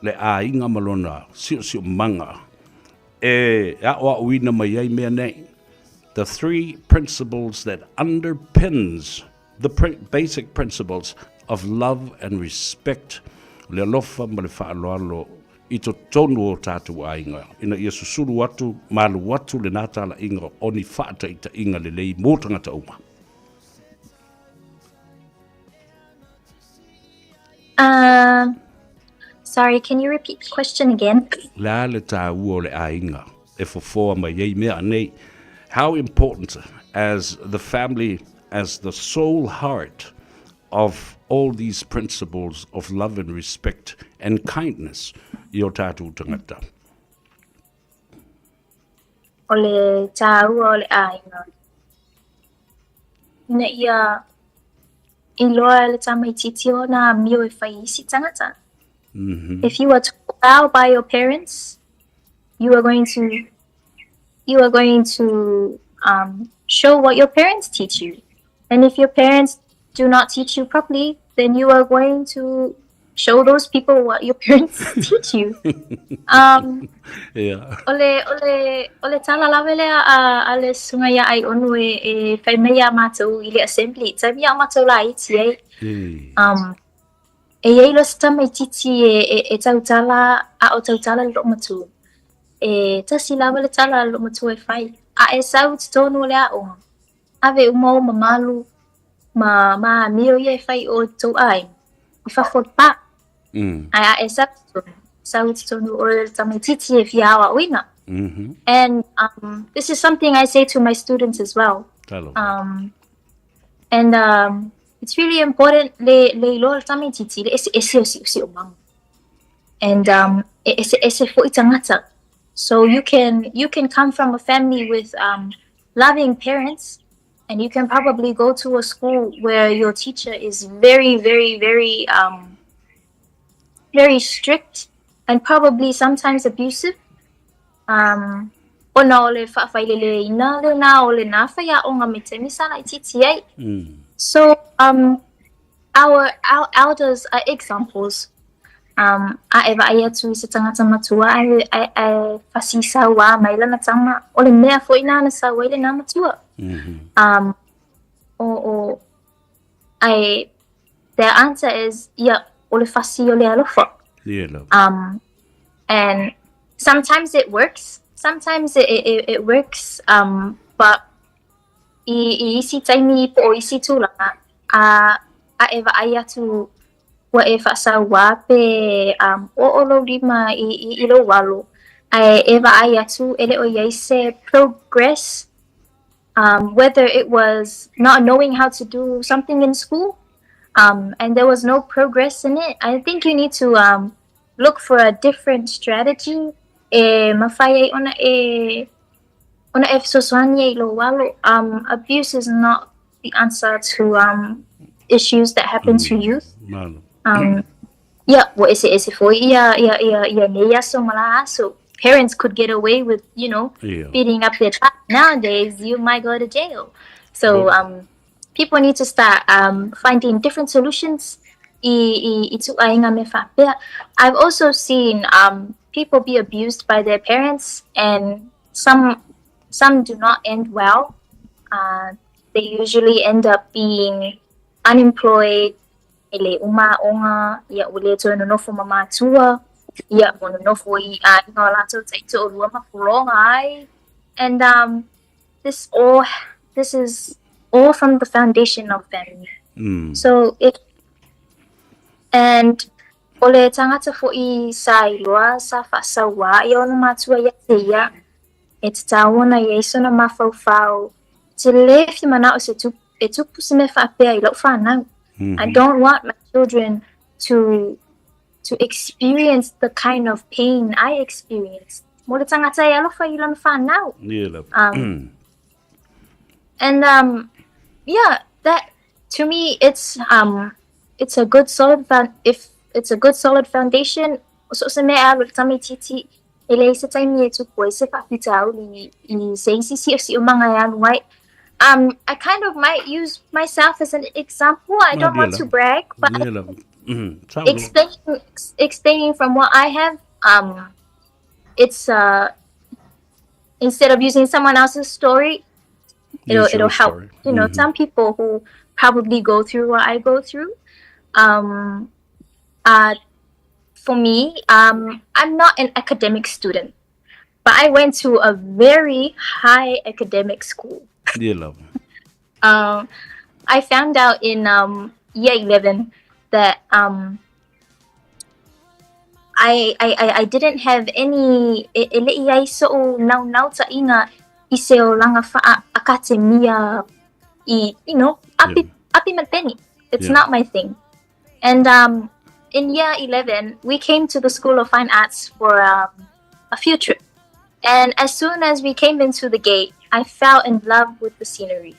le aiga ma lona siosiomaga e aʻoaʻoina mai ai mea nei? The three principles that underpins the basic principles of love and respect, le alofa ma le faaaloalo i totonu o tātou aiga, ina ia susulu atu ma alu atu lenā talaiga o ni faataitaiga lelei mō tagata uma. Sorry, can you repeat the question again? Le a le tāua o le aiga e fofoa mai ai mea nei? How important as the family as the sole heart of all these principles of love and respect and kindness i o tātou tangata? O le tāua o le aiga. Ina ia iloa e le tamaitiiti ona amio e fai i isi tagata. If you are taught well by your parents, you are going to you are going to show what your parents teach you. And if your parents do not teach you properly, then you are going to show those people what your parents teach you. O le, o le, o le tala lava lea a, a le susuga ia Aiono e, e fai mai iā matou i le assembly, taimi a o matou laiti ai. E i ai loa se tamaitiiti e, e, e tautala a o tautala le loomatua. E tasi lava le tala a le loomatua e fai, A e sau i totonu o le aoga, ave uma ou mamalu ma, ma amio ia e fai i o i tou aiga, i fafo o le pa. Ae a e sau i totonu, sau i totonu o le tamaitiiti e fia aoaoina. And this is something I say to my students as well. And it's really important le, le iloa o le tamaitiiti le eseese o siosiomaga. And e eseese foi tagata. So you can you can come from a family with loving parents and you can probably go to a school where your teacher is very very very very strict and probably sometimes abusive. Ona o le faafaileleina lena o lena faiaoga mai taimi sa laitiiti ai. So our our elders are examples. A e vaai atu i se tagata matua ae ae ae fasi sauā mai lana tama, o le mea foi nāna sau ai lena matua. O o ae the answer is ia o le fasi o le alofa. And sometimes it works, sometimes it it it works but i i isi taimi po o isi tulaga a a e vaai atu ua e faasauā pe oo lou lima i i i lou alo ae e vaai atu e le o i ai se progress whether it was not knowing how to do something in school and there was no progress in it, I think you need to look for a different strategy e mafai ai ona e ona e fesoasoani ai i lou alo. Abuse is not the answer to issues that happen to youth. Ia, ua eseese foi ia, ia, ia, ia nei aso ma la aso. Parents could get away with, you know, beating up their child. Nowadays, you might go to jail. So, people need to start finding different solutions i, i, i tuaiga mea faapea. I've also seen people be abused by their parents and some, some do not end well. They usually end up being unemployed, e le uma aoga, ia ua le toe nonofo ma matua, ia ua nonofo i aiga o latou taitoalua ma pologa ai. And this all this is all from the foundation of family. So it and o le tagata foi sa iloa sa faasauā i ona matua ia te ia, e tatau ona i ai sona mafaufau, te le fia manao se tupu, e tupu se mea faapea i lau fanau. I don't want my children to to experience the kind of pain I experienced. Mo le tagata e alofa i lona fanau. And yeah, that to me it's it's a good solid found if it's a good solid foundation, so se mea e alu i le tamaitiiti, e leai se taimi e tupu ai se faafitauli i se isi siosiomaga e alu ai. I kind of might use myself as an example. I don't want to brag, but explaining explaining from what I have, it's instead of using someone else's story, it'll Use it'll your help. story. You know, some people who probably go through what I go through. For me, I'm not an academic student, but I went to a very high academic school. I found out in year 11 that I, I, I, I didn't have any e, e le i ai so'u naunautaiga i se olaga faa-akatemia i, you know, api, api ma le peni. It's not my thing. And in year 11, we came to the School of Fine Arts for a field trip. And as soon as we came into the gate, I fell in love with the scenery.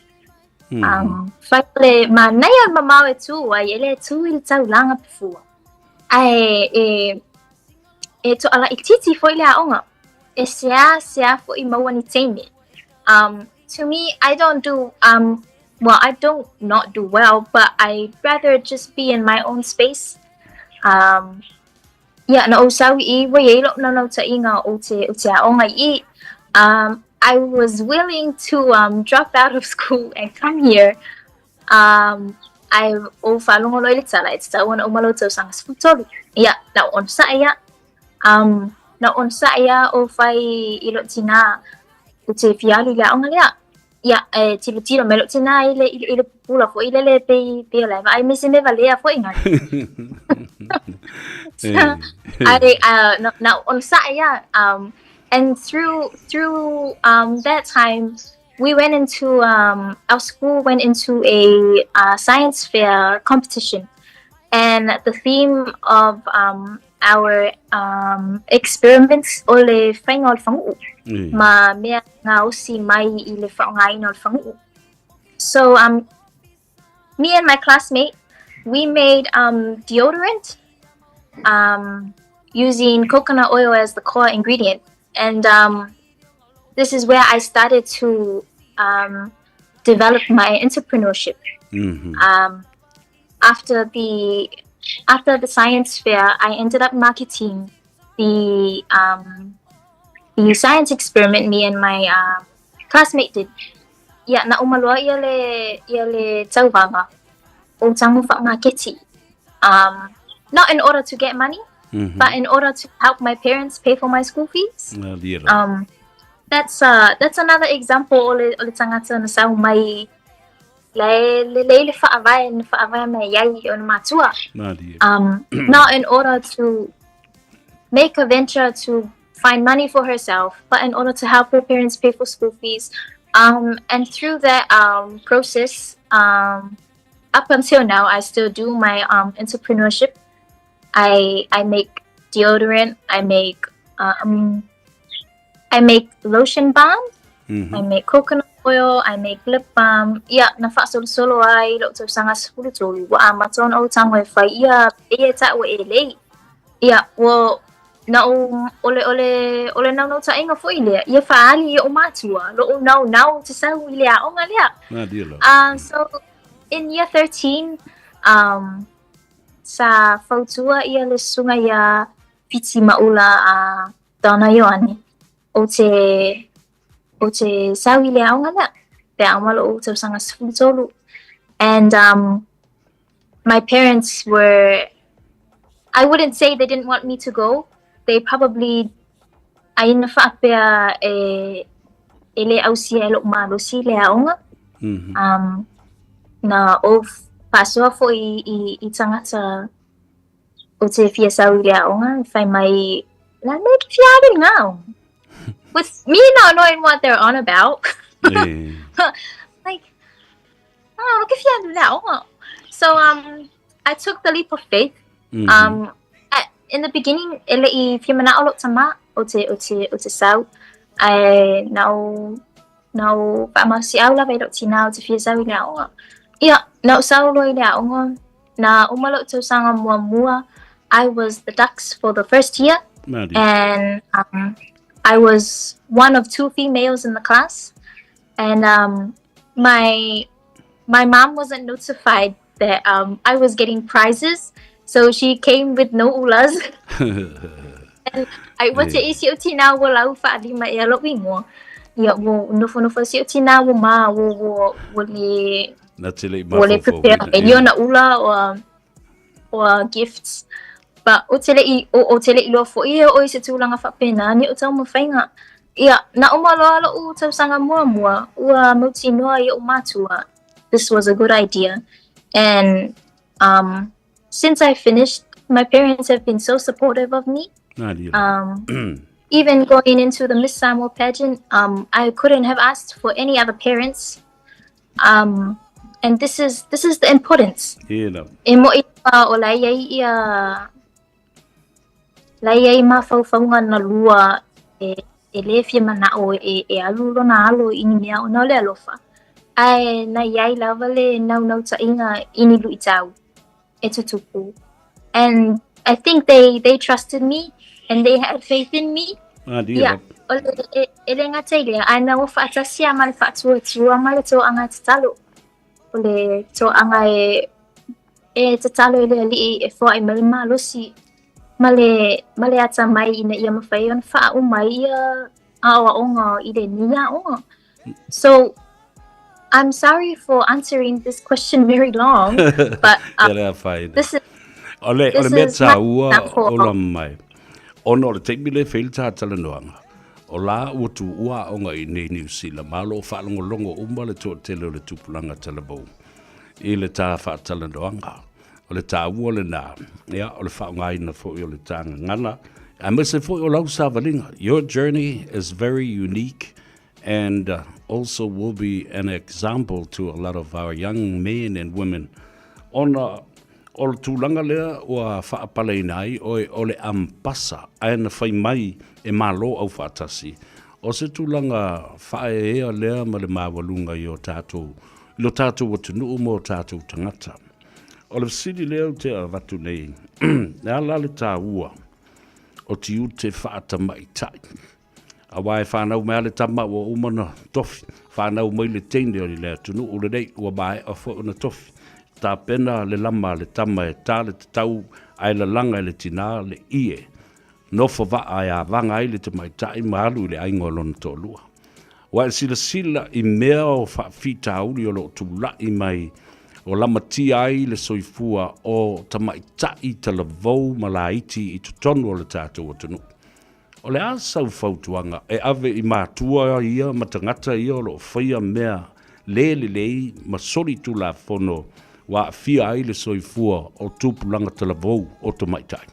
Fai o le manaia o le mamao e tu ai, e le tu i le taulaga pe fua. Ae e e toalaitiiti foi le aoga. E seāseā foi maua ni teine. Um, to me, I don't do, um, well, I don't not do well, but I'd rather just be in my own space. Um, ia, na ou sau i i, ua i ai lou naunautaiga ou te, ou te aoga i i. Um, I was willing to um, drop out of school and come here. Um, ae ou faalogo loa i le tala, e tatau ona uma lou tausaga 13. Ia, na ou onosai ia. Um, na ou onosai ia ou fai i lou tinā, ou te fia alu i le aoga lea. Ia, e tilotilo mai lou tinā i le, i le, i le pupula foi lele pei, pei o la e vaai mai se mea valea foi ngā. I, uh, na, na ou onosai ia. Um, and through, through um, that time, we went into um, our school went into a uh, science fair competition, and the theme of um, our um, experiments o le faiga o le faguu mm. ma mea gaosi mai i le faaaogaina o le faguu. So um, me and my classmate, we made um, deodorant um, using coconut oil as the core ingredient. And um, this is where I started to um, develop my entrepreneurship. Mm-hmm. Um, after the after the science fair, I ended up marketing the um, the science experiment me and my uh, classmate did. Ia, na uma loa ia le, ia le tauvaga o tago faamaketi. Um, not in order to get money, mm-hmm. but in order to help my parents pay for my school fees. Um, that's uh, that's another example o le, o le tangata na sau mai le le le le faavae na faavae mai ai i ona matua. Um, not in order to make a venture to find money for herself, but in order to help her parents pay for school fees. Um, and through that um, process, um, up until now, I still do my um, entrepreneurship. I I make deodorant. I make um, I make lotion balm. Mm-hmm. I make coconut oil. I make lip balm. Ia, na faasolosolo ai lou tausaga 13. Ua amata ona ou tago e fai ia, ia e taua e lelei. Ia, ua na ou, o le, o le, o le naunautaiga foi lea, ia faaali i o'u matua, lo'u naunau ou te sau i le aoga lea. Um, so, in year 13, um, sa fautua ia le susuga ia Fiti Maula a Donna Ioane, ou te, ou te sau i le aoga lea, pe a uma lo'u tausaga 13. And um, my parents were, I wouldn't say they didn't want me to go. They probably, ai na faapea e, e le ausia e lo'u malosi le aoga. Mm-hmm. Um, na ou faasoa foi i, i tangata ou te fia sau i le aoga, e fai mai, la mea ke fia alu i ngā aoga. With me not knowing what they're on about. like, oh, ke fia alu i le aoga. So, um, I took the leap of faith. Mm-hmm. Um, at, in the beginning, e le i fia mana'o lou tama o te, o te, o te sau. Ae, na ou, na ou faamalosiau lava i lou tinā ou te fia sau i le aoga. Ia, na ou sau loa i le aoga, Na uma lou tausaga muamua, I was the dux for the first year. And um, I was one of two females in the class. And um, my my mom wasn't notified that um, I was getting prizes. So she came with no ulas. and I ua te isi o tina ua lau whaalima e alo ingoa. Ia, ua nofonofo si o tina ua ma, ua, ua, ua le Na te le i Ua le prepare mai ni ona ula o o gifts. But o te le i, o, o te le i loa foi e oo i se tulaga faapena ni o taumafaiga. Ia, na uma loa lo'u tausaga muamua, ua mautinoa i o'u matua this was a good idea. And um, since I finished, my parents have been so supportive of me. Um, even going into the Miss Samoa pageant, um, I couldn't have asked for any other parents. Um, and this is this is the importance. E mo'i o la e i ai ia la e i ai mafaufauga na lua e, e lē fia mana'o e, e alu lona alo i ni mea ona o le alofa. Ae na i ai lava le naunautaiga i ni luitau e tutupu. And I think they they trusted me and they had faith in me. Ah, Ia, o le, e, e le gata i lea, ae na ua faatasi lava ma le faatuatua ma le toaga tatalo. O le toaga e, e tatalo i le Alii e foai mai le malosi ma le, ma le atamai ina ia mafai ona faauma ai ia aoaoga i lenei aoga. So, I'm sorry for answering this question very long, but this is O le, o le mea tāua o la mai, ona o le taimi le whaile tā talanoanga, o la ua tu ua aonga i nei New Zealand, ma lo whaalongolongo uma le toatele o le tupulaga talavou i le tā whaatalanoanga. O le tāua lenā, ia, o le faaaogaina foi o le tā gagana, aemaise foi o lau savaliga. Your journey is very unique and also will be an example to a lot of our young men and women ona o le tulaga lea ua faapaleina ai oe o le ampasa ae na fai mai e Malo Aufaatasi. O se tulaga faaeaea lea ma le maualuga i o tatou, i lo tatou atunuu ma o tatou tagata. O le fesili lea ou te avatu nei, le a la le taua o tiute faatamaitai? Aua e whanau mai a le tama ua uma ona tofi, whanau mai le teine o le atunuu lenei ua maea foi ona tofi. Tapena le lama a le tama e tā le tatau ae lalaga e le tinā le ie. Nofo vaa e avaga ai le tamaitai ma alu i le aiga o lona toalua. Ua e silasila i mea o faafitauli o lo o tulai mai o lamatia ai le soifua o tamaitai talavou ma laiti i totonu o le tatou atunuu. O le a sau fautuaga e ave i matua ia ma tagata ia o lo o faia mea le lelei ma solitulafono ua aafia ai le soifua o tupulaga talavou o tamaitai?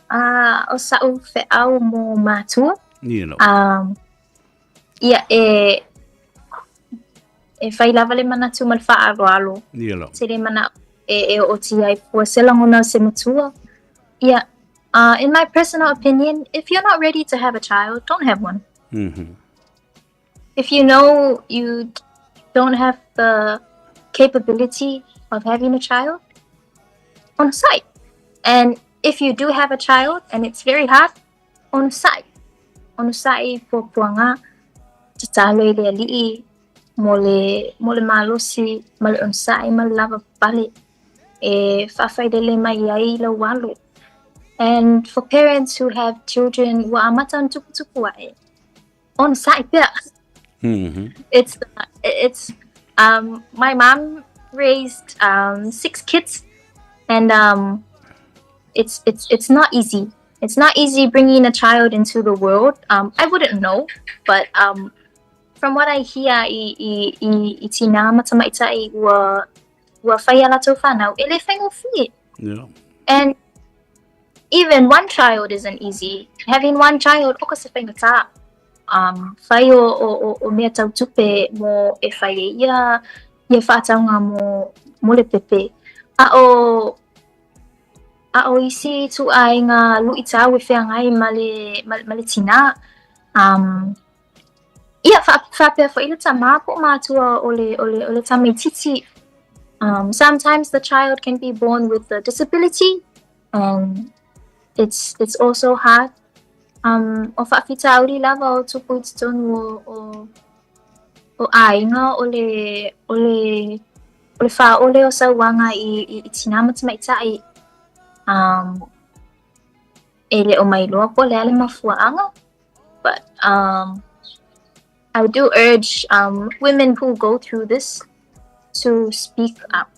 Ah, o sa'u fe'au mo matua. You know. Ia, e, e fai lava le manatu ma le faaaloalo. You know. Te le mana'o e, e ootia ai fua se lagona o se matua. Ia, in my personal opinion, if you're not ready to have a child, don't have one. If you know you don't have the capability of having a child, on site. And if you do have a child and it's very hard, on site. On site puapuaga, tatalo i le Alii mo le, mo le malosi ma le onosai ma le lavapapale e faafailele mai ai lau alo. And for parents who have children ua amata ona tuputupu ae, onosai pea. It's it's my mom raised 6 kids and it's it's it's not easy. It's not easy bringing a child into the world. I wouldn't know, but from what I hear i i i i tinā ma tamaitai ua ua fai a latou whanau, e le faigofie. And even one child isn't easy. Having one child, oka se faigata. Fai o, o, o, o mea tau tupe mo e fai e ia, ia whaataunga mo, mo le pepe. A o, a o isi ituaiga luitau e feagai ma le, ma, ma le tinā, ia, faapea foi le tamā po o matua o le, o le, o le tamaitiiti. Sometimes the child can be born with a disability and it's, it's also hard. O faafitauli lava o tupu i totonu o, o, o aiga o le, o le, o le faaole o sauaga i, i, i tinā ma tamaitai. E le o mailoa po o le a le mafuaaga. But I do urge women who go through this to speak up.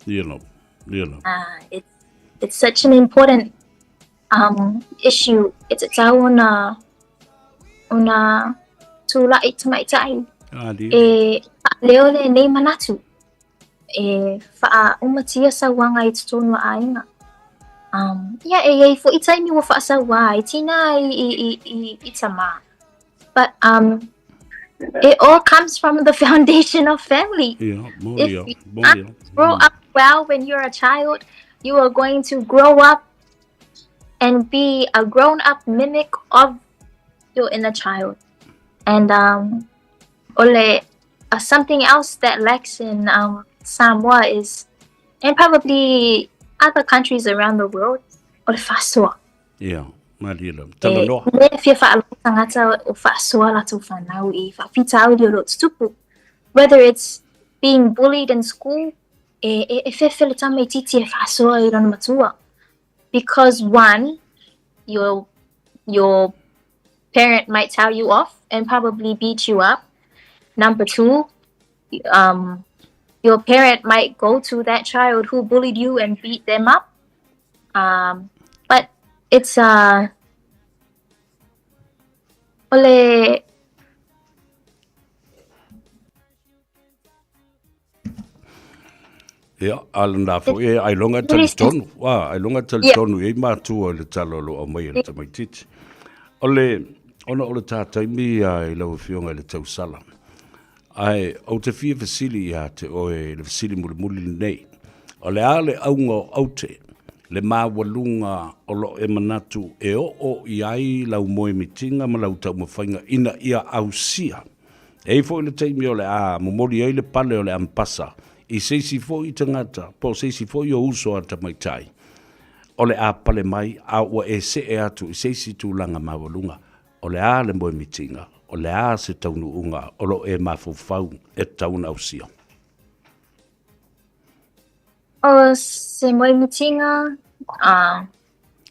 It's, it's such an important issue. E tatau ona, ona tulai tamaitai e faaleo lenei manatu. E faaumatia sauaga i totonu o aiga. Ia, e i ai foi taimi ua faasauā ai tinā i, i, i, i, i tamā. But it all comes from the foundation of family. Ia, If molia, you molia. grow up well when you're a child, you are going to grow up and be a grown-up mimic of your inner child. And o le, something else that lacks in Samoa is, and probably other countries around the world, o le faasoa. Ia, malie lava. Talanoa. E le fia faalogo tagata o faasoa latou fanau i faafitauli o lo o tutupu. Whether it's being bullied in school, e, e, e fefe le tamaititi e faasoa i lona matua. Because one, your, your parent might tell you off and probably beat you up. Number two, um, your parent might go to that child who bullied you and beat them up. Um, but it's uh, o le Ia, a lena foi e ailoga e talitonu. A, ailoga e talitonu i ai matua i le tala o lo o aumai e le tamaitiiti. O le, ona o le tā taimi ia i lau Afioga i le tausala. Ae, ou te fia fesili ia te oe i le fesili mulimuli lenei. O le a le auga o aute, le maualuga o lo o e manatu e oo i ai lau moemitiga ma lau taumafaiga ina ia ausia E i ai foi le taimi o le a momoli ai le pale o le ampasa i se isi foi tagata po o se isi foi o uso a tamaitai o le a pale mai a ua e see atu i se isi tulaga maualuga. O le a le moemitiga? O le a se taunuuga o lo o e mafaufau e tatau ona ausia? O se moemitiga, uh,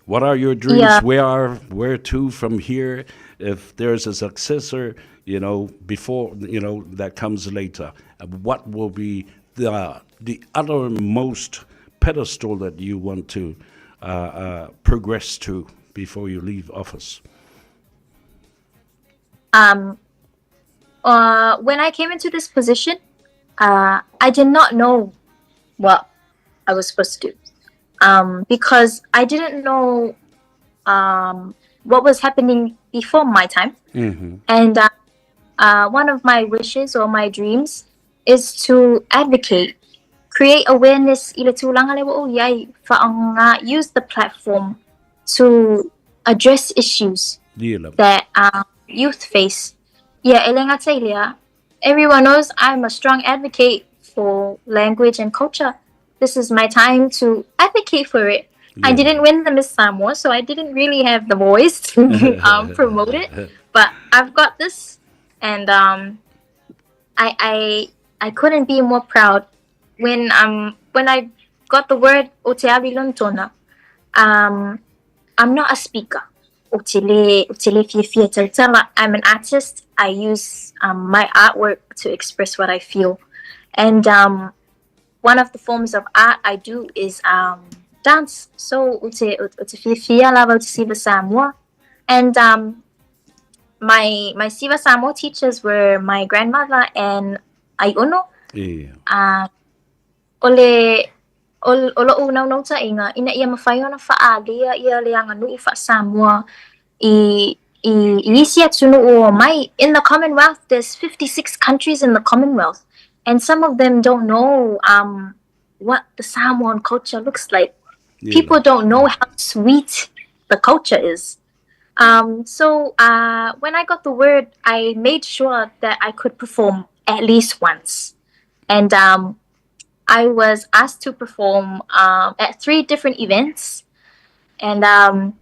What are your dreams? Yeah. Where are where to from here? If there's a successor, you know, before you know that comes later, what will be the the uttermost pedestal that you want to uh, uh, progress to before you leave office? Um, uh, when I came into this position, uh, I did not know what I was supposed to do um, because I didn't know um, what was happening before my time. Mm-hmm. And uh, uh, one of my wishes or my dreams is to advocate, create awareness i le tulaga lea ua ou i ai, faaaoga, use the platform to address issues that um, youth face. Ia, e le gata i lea, everyone knows I'm a strong advocate for language and culture. This is my time to advocate for it. Yeah. I didn't win the Miss Samoa, so I didn't really have the voice to um, promote it. But I've got this, and um, I, I I couldn't be more proud when um when I got the word o te alu i lona tona. Um, I'm not a speaker. O te le, o te le fiafia tautala. I'm an artist. I use um, my artwork to express what I feel. And um, one of the forms of art I do is um, dance. So, o te, o, o te fiafia lava o te siva Samoa. And um, my my Siva Samoa teachers were my grandmother and Aiono. Yeah. Uh, o le o, o lo'u naunautaiga, ina ia mafai ona faaalia ia le aganuu faa-Samoa i, i, i isi atunuu o omai. In the Commonwealth, there's 56 countries in the Commonwealth, and some of them don't know um, what the Samoan culture looks like. Yeah. People don't know how sweet the culture is. Um, so uh, when I got the word, I made sure that I could perform at least once. And um, I was asked to perform um, at three different events. And um,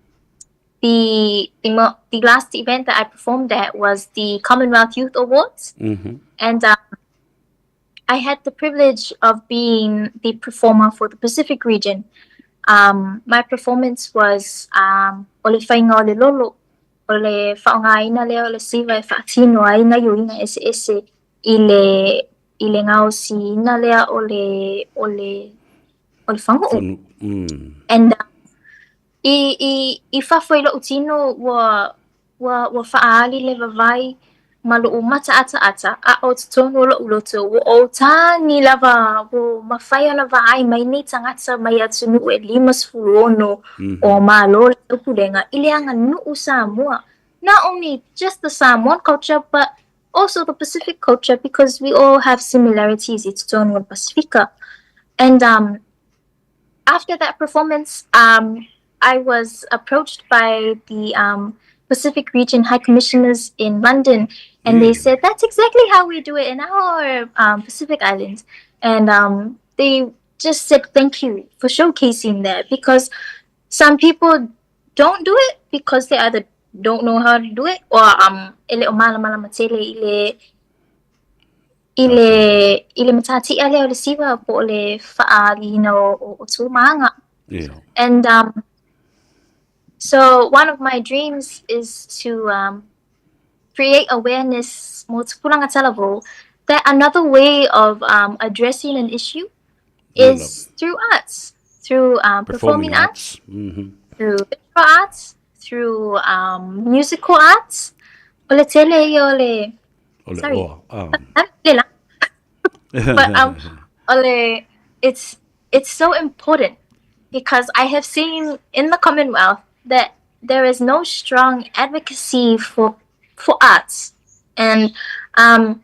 the, the the last event that I performed at was the Commonwealth Youth Awards. Mm-hmm. And um, I had the privilege of being the performer for the Pacific region. Um, my performance was um, o le faiga o le lolo, o le faaaogaina lea o le siva e faatino ai gaioiga eseese i le i le gaosiina lea o le o le o le faguu. Mm. And uh, i i i fafo i lo'u tino ua Ua, ua faaali le wawai ma lo'u mataataata, a o totonu o lo'u loto, ua ou tagi lava, ua mafai ona vaai mai nei tagata mai atunuu e 56 o Malo le Taupulega i le aganuu Samoa. Not only just the Samoan culture, but also the Pacific culture because we all have similarities i totonu o le Pasifika. And um, after that performance, um, I was approached by the um, Pacific Region High Commissioners in London, and they said that's exactly how we do it in our um, Pacific Islands. And um, they just said thank you for showcasing that because some people don't do it because they either don't know how to do it or um e le o malamalama tele i le i le i le matatia lea o le siva po o le fa'aaliina o, o, o tu ma aga. Yeah. And um so one of my dreams is to um create awareness mo tupulaga talavou that another way of um addressing an issue is through arts, through um, performing, Performing arts, arts. Mm-hmm. through visual arts, through um, musical arts. O le tele ia o le O le sorry, oa. Ah. le la. But um, o le it's it's so important because I have seen in the Commonwealth that there is no strong advocacy for for arts, and um,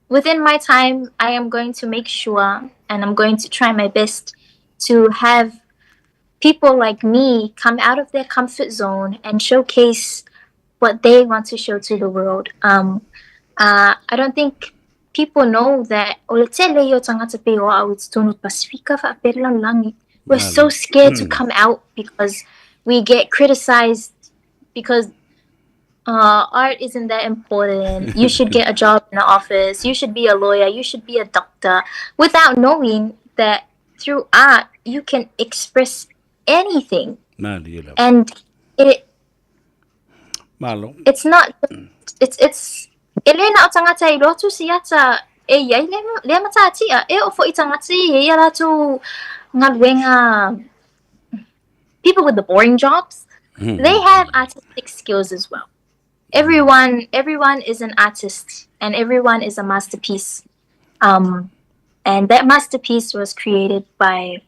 within my time, I am going to make sure and I'm going to try my best to have people like me come out of their comfort zone and showcase what they want to show to the world. Um, uh, I don't think people know that o le tele ia o tagata pei o au i totonu o Pasifika faapea le lalolagi. We're so scared to come out because we get criticized because uh, art isn't that important. You should get a job in the office. You should be a lawyer. You should be a doctor. Without knowing that through art, you can express anything. Malie lava. And it Malo. it's not it's it's e le na o tagata i lotu siata e iai le le matatia e o fo'i tagata i ia latou galuega people with the boring jobs they have artistic skills as well everyone everyone is an artist and everyone is a masterpiece um and that masterpiece was created by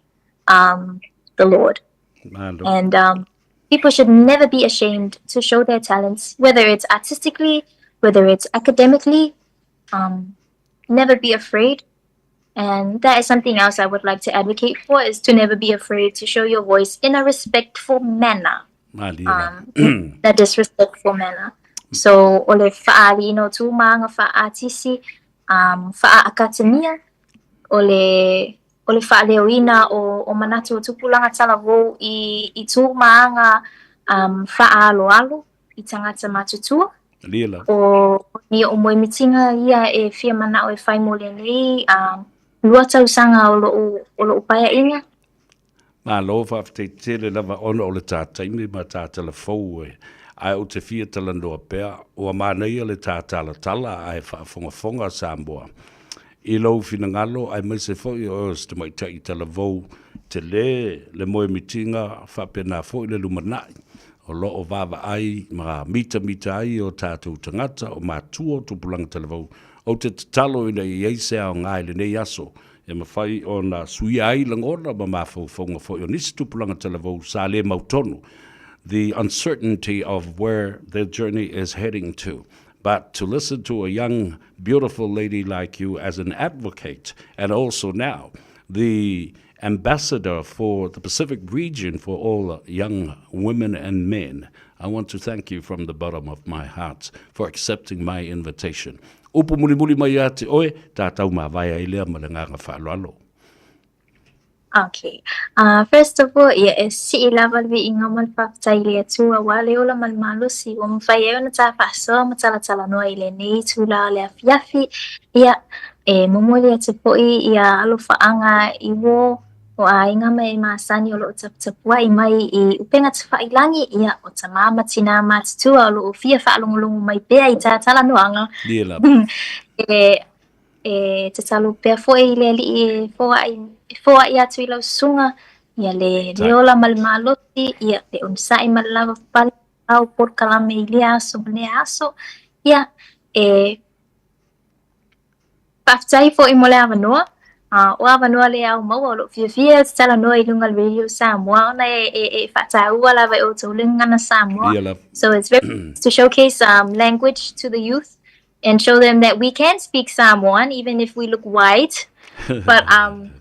um the Lord Malo. and um people should never be ashamed to show their talents whether it's artistically whether it's academically um never be afraid and that is something else I would like to advocate for is to never be afraid to show your voice in a respectful manner Malie lava. um in a disrespectful manner. So o le fa'aaliina o tu ma aga fa'aatisi um fa'aakatemia o le o le fa'aleoina o o manatu o tupulaga talavou i i tu ma aga um fa'aaloalo i tagata matutua. Malie lava. O ni o moemitiga ia e fia mana'o e fai mo lenei um lua tausaga o lo'u o lo'u paea'iga. Malo, faafetai tele lava ona o le ta taimi ma ta talafou e, ae ou te fia talanoa pea, ua manaia le ta talatala ae faafogafoga Samoa i lou finagalo aemaise foi o oe o se tamaitai talavou tele le moemitiga faapena foi le lumanai o lo o vaavaai ma mitamita ai o tatou tagata o matua o tupulaga talavou. Ou te tatalo ina ia i ai se aoga i lenei aso e mafai ona suia ai lagona ma mafaufauga foi o nisi tupulaga talavou sa le mautonu the uncertainty of where their journey is heading to. But to listen to a young, beautiful lady like you as an advocate and also now the ambassador for the Pacific region for all young women and men, I want to thank you from the bottom of my heart for accepting my invitation. Upu mulimuli mai ia te oe, tātou mavae ai lea ma le agaga faaaloalo. Okay. Uh, first of all, ia e si'i lava le viiga ma le faafetai i le Atua aua le ola ma le malosi ua mafai ai ona tā faasoa ma talatalanoa i lenei itulā o le afiafi. Ia, e momoli atu foi ia alofaaga i uō o aiga ma e masani o lo o taputapuai mai i upega tafailagi, ia, o tamā ma tinā matutua o lo o fia faalogologo mai pea i tā talanoaga. Ia lava. E E tatalo pea foi i le Alii e foai, e foai atu i lau susuga, ia le, le ola ma le malosi, ia le onosai ma le lava papale au polokalame i lea aso ma lea aso. Ia, e faafetai foi mo le avanoa. Uh, o avanoa lea au maua o lou fiafia ou te talanoa i luga o le Radio Samoa ona e, e, e faataua lava e outou le gagana Samoa. Ia lava. So it's very nice to showcase um, language to the youth and show them that we can speak Samoan even if we look white. But um,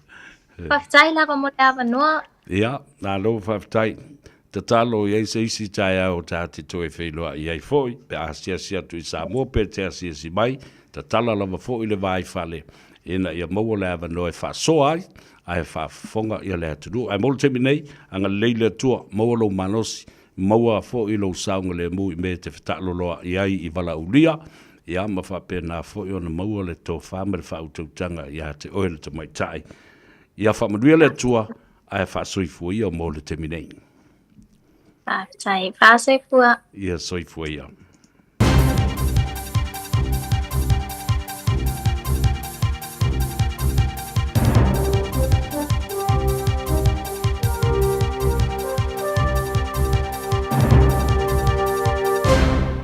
faafetai lava mo le avanoa. Ia, malo faafetai. Tatalo i ai se isi taeao ta te toe feiloai ai foi, pe a asiasi atu i Samoa pe te asiasi mai, tatala lava foi le va i fale. ina ia maua le avanoa e faasoa ai ae faafofoga ia le atunuu. Ae mo le taimi nei, agalelei le Atua, maua lou malosi, maua foi lou saogalemu i mea e te fetaaloloa'i ai i valaaulia, ia ma faapena foi ona maua le tofa ma le faautautaga ia te oe le tamaitai. Ia faamanuia le Atua ae faasoifua ia mo le taimi nei. Faafetai. Faasoifua. Ia soifua ia.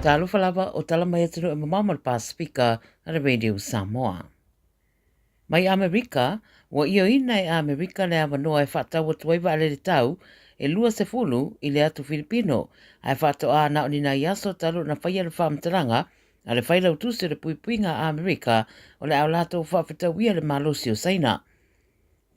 Talofa lava o tala mai atunuu e mamao ma le Pasefika a le Radio Samoa. Mai Amerika, ua ioeina e Amerika le avanoa e faatau atu ai vaalele tau e 20 i le atu Filipino, ae faatoa na o ni nai aso talu ona faia le faamatalaga a le Failautusi o le Puipuiga a Amerika o le a latou faafetauia le malosi o Saina.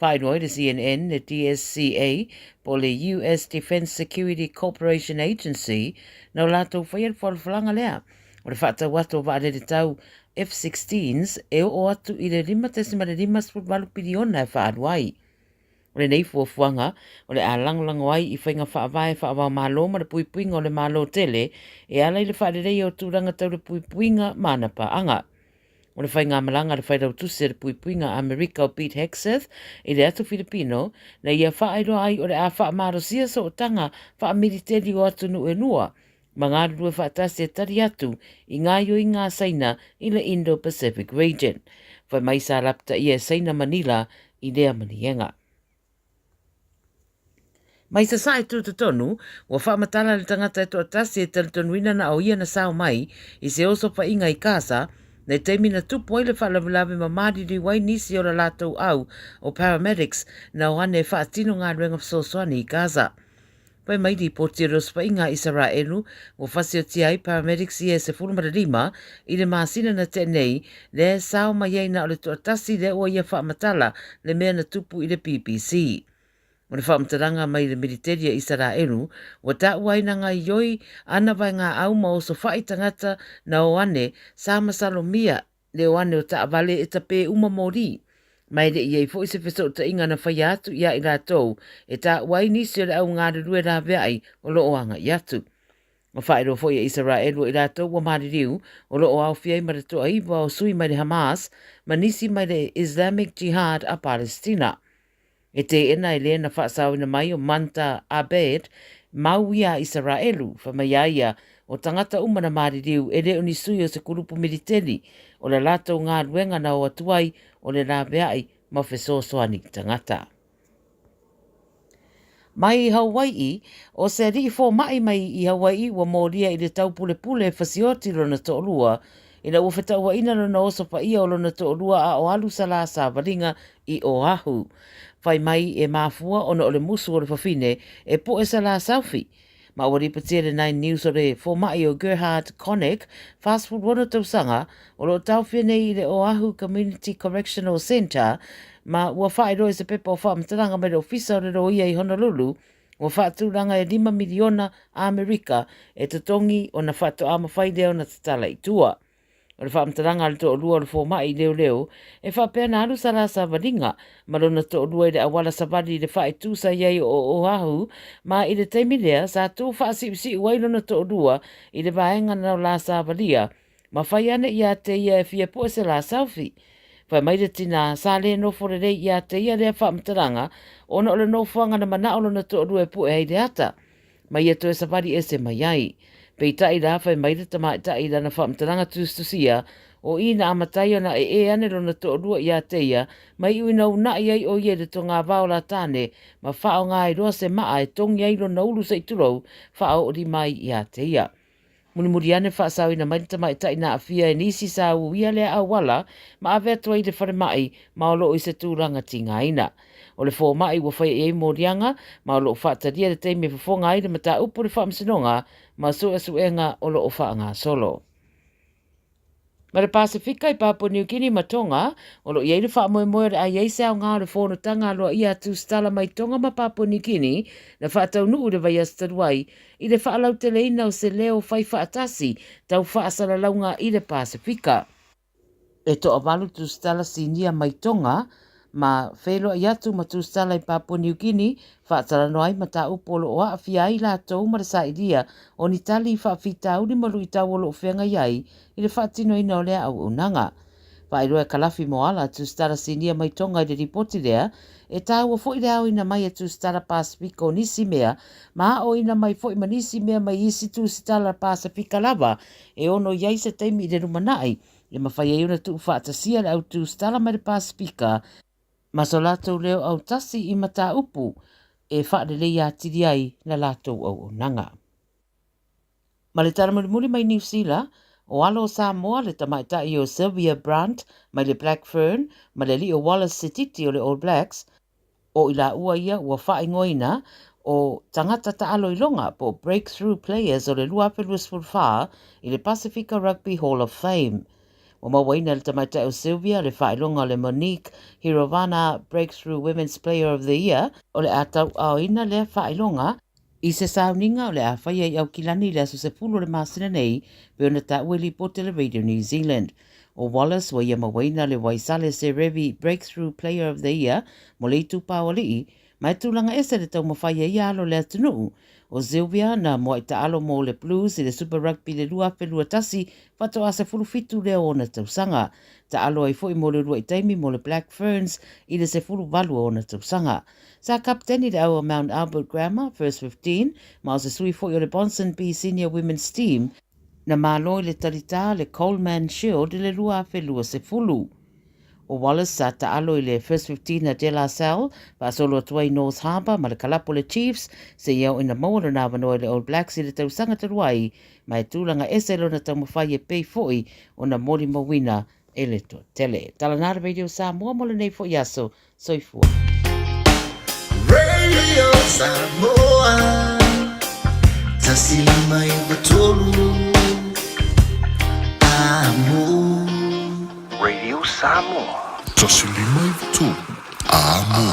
Faailoa ai le CNN, le DSCA, po o le US Defense Security Cooperation Agency, na o latou faia le fualafalaga lea o le faatau atu o vaalele tau F-16s e oo atu i le 5.58 piliona e faaalu ai. O lenei fuafuaga, o le a lagolago ai i faiga faavae faava-o-Malo ma le puipuiga o le Malo tele e ala i le faaleleia o tulaga tau le puipuiga ma ana paaga. O le faigamalaga a le Failautusi a le Puipuiga a Amerika o Pete Hegseth i le atu Filipino, na ia faailoa ai o le a faamalosia sootaga faamiliteli o atunuu e lua ma galulue faatasi e tali atu i gaoioiga a Saina i le Indo-Pacific region. Fai mai sa lapataia e Saina Manila i lea maliega. Mai Sasae Tutotonu, ua faamatala le tagata e toatasi e talitonuina na o ia na sao mai i se osofaiga i Gaza, nei taimi na tupu ai le faalavelave ma maliliu ai nisi o la latou au o paramedics na o ane e faatino galuega fesoasoani i Gaza. Fai mai lipoti o le osofaiga a Isaraelu ua fasiotia ai paramedics ia e 15 i le masina na tea nei, lea e sao mai ai na o le toatasi lea ua ia faamatala le mea na tupu i le BBC. O le faamatalaga mai le militeli a Isaraelu ua taua ai na gaoioi ana vaegaau ma osofai tagata na o ane sa masalomia le o ane o taavale e tapē uma moli. Ma e le i ai foi se fesootaiga na faia atu iā i latou e taua ai nisi o le au galulue laveai o lo o agai atu. Ua faailoa foi e Isaraelu o i latou ua maliliu o lo o aofia ai ma le toaiva o sui mai le Hamas ma nisi mai le Islamic Jihad a Palestina. E teena e le na faasaoina mai o Manta Abed mau ia a Isaraelu, fai mai a ia, o tagata uma na maliliu e le o ni sui o se kulupu militeli, o la latou galuega na o atu ai o le laveai ma fesoasoani tagata. Mai Hawai'i, o se ali'i foma'i mai i Hawai'i ua molia i le taupulepule fasioti lona to'alua, ina ua fetauaina lona oso paia o lona to'alua a o alu salā savaliga i Oahu. Fai mai e mafua ona o le musu o le fafine e po'e salā saufi. Ma ua lipotia le Nine News o le foma'i o Gerhard Koenig, 46 tausaga, o lo o taofia nei i le Oahu Community Correctional Centre, ma ua faailoa i se pepa o faamatalaga mai le Ofisa o le Loia i Honolulu, ua faatulaga e $5 miliona Amerika e totogi ona faatoa mafai lea ona tatala i tua. O le faamatalaga a le toalua o le foma'i leoleo e faapea na alu sa la savaliga ma lona toalua i le auala savali i le faaitu sa i ai o Oahu ma i le taimi lea sa tu faasi'usi'u ai lona toalua i le vaega na la savalia ma fai ane iā te ia e fia po'e se la selfie. Fai mai le tinā, sa lē nofo lelei iā te ia lea faamatalaga ona o le nofoaga na mana'o lona toalua e pu'e ai le ata. Ma ia toe savali ese mai ai. Peitai la, fai mai le tamaitai i lana faamatalaga tusitusia, o i na amata ai ona ee ane lona toalua iā te ia, ma iu ina unaʻi ai ʻo ia i le togāvao o la tāne, ma faaaoga ai loa se maʻa e togi ai lona ulu se i tulou, faaoolima ai iā te ia. Mulimuli ane faasaoina mai le tamaitai na aafia e nisi sa uia lea auala ma ave atu ai i le falemai ma o lo o i se tulaga tigaina. O le fomaʻi ua faia i ai moliaga ma o lo o faatalia le taimi e fofoga ai le mataupu i le faamasinoga ma suesuega o lo o faagasolo. Ma le Pasefika i Papua New Guinea ma Tonga, o lo o i ai le faamoemoe o le a i ai se aoga o le fonotaga aloaia a Tusitala mai Tonga ma Papua New Guinea na faataunuu i le vaiaso talu ai i le faalauteleina o se leo fai faatasi tau faasalalauga i le Pasefika. E toavalu tusitala sinia mai Tonga ma feiloai atu ma tusitala i Papua New Guinea faatalanoa ai mataupu o lo o aafia ai latou ma le sailia o ni tali i faafitauli ma luitau o lo o feagai ai i le faatinoina o lea auaunaga. Faailoa e Kalafi Moala, tusitala sinia mai Tonga i le lipoti lea, e taua foi le aoina mai e tusitala Pasefika o nisi mea ma aoina mai foi ma nisi mea mai isi tusitala Pasefika lava e ono i ai se taimi i le lumanai e mafai ai ona tuufaatasia le au tusitala mai le Pasefika ma so latou leo autasi i mataupu e faaleleia atili ai la latou auaunaga. Ma le tala mulimuli mai Niu Sila, o alo o Samoa le tamaitai o Sylvia Brandt mai le Black Fern ma le alii o Wallace Sititi o le All Blacks, o i laua ia ua faaigoaina o tagata taalo iloga po o Breakthrough Players o le 2024 i le Pasifika Rugby Hall of Fame. Ua mauaina e le tamaitai o Sylvia le faailoga o le Monique Hirovana Breakthrough Women's Player of the Year, o le a tauaaoina lea faailoga I se sauniga o le a faia i Aukilani i le aso 10 o le masina nei, pei ona taua i lipoti a le Radio New Zealand. ʻO Wallace ua ia mauaina le Waisale Serevi Breakthrough Player of the Year mo le itupa o alii, ma e tulaga ese le taumafai a ia alo le atunuu. ʻO Sylvia na moaʻi taalo mo le Blues i le Super Rugby i le 2021, faatoa 17 lea o ona tausaga. Taalo ai foi mo le uluai taimi mo le Black Ferns i le 18 o ona tausaga. Sa kapiteni le au o Mount Albert Grammar, First 15, ma o se sui foi o le Ponsonby Senior Women's Team, na malo i le talitā le Coleman Shield i le 2020. ʻO Wallace sa taalo i le First 15 a De La Salle, faasolo atu ai North Harbour ma le kalapu o le Chiefs, seia oo ina maua lona avanoa i le All Blacks i le tausaga talu ai, ma e tulaga ese lona taumafai e pei foi ona molimauina e le toatele. Tala nā le Radio Samoa mo lenei foi aso. Soifua. Radio Samoa 153 Amo. Radio Samoa. 153 Amo.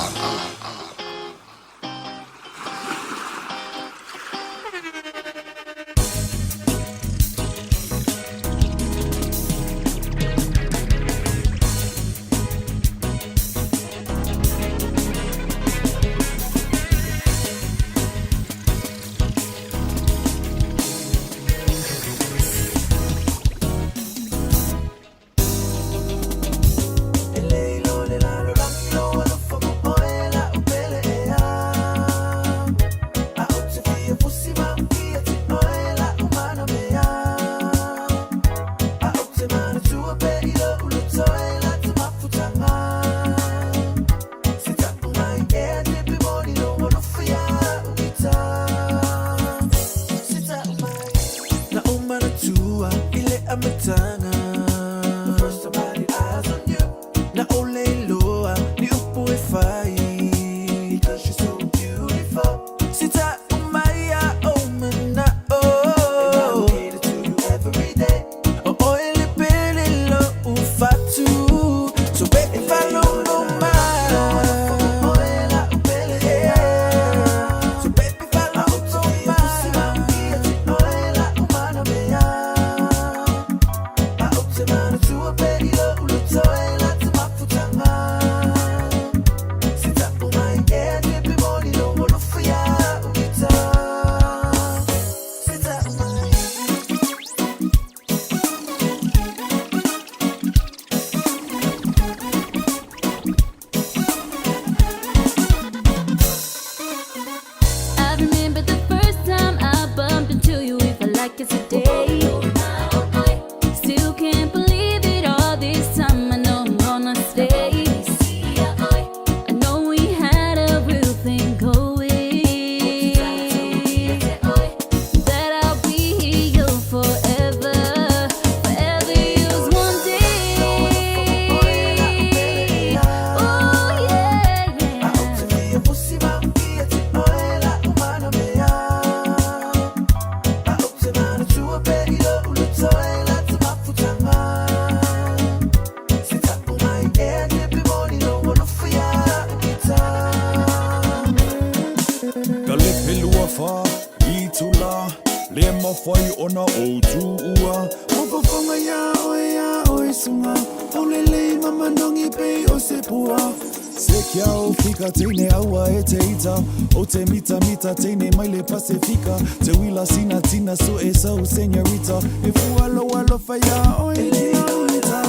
Ka lepe lua whā i tula Le mawhai ona o tuua O fofonga ia oe ia oe sunga. Ulelei ma manogi pei o se pua. Se kia o fika teine aua e te ita O te mita mita teine mai le Pasefika Te wila sina tina so e sau senorita E fua lo alofa ia oi ki ita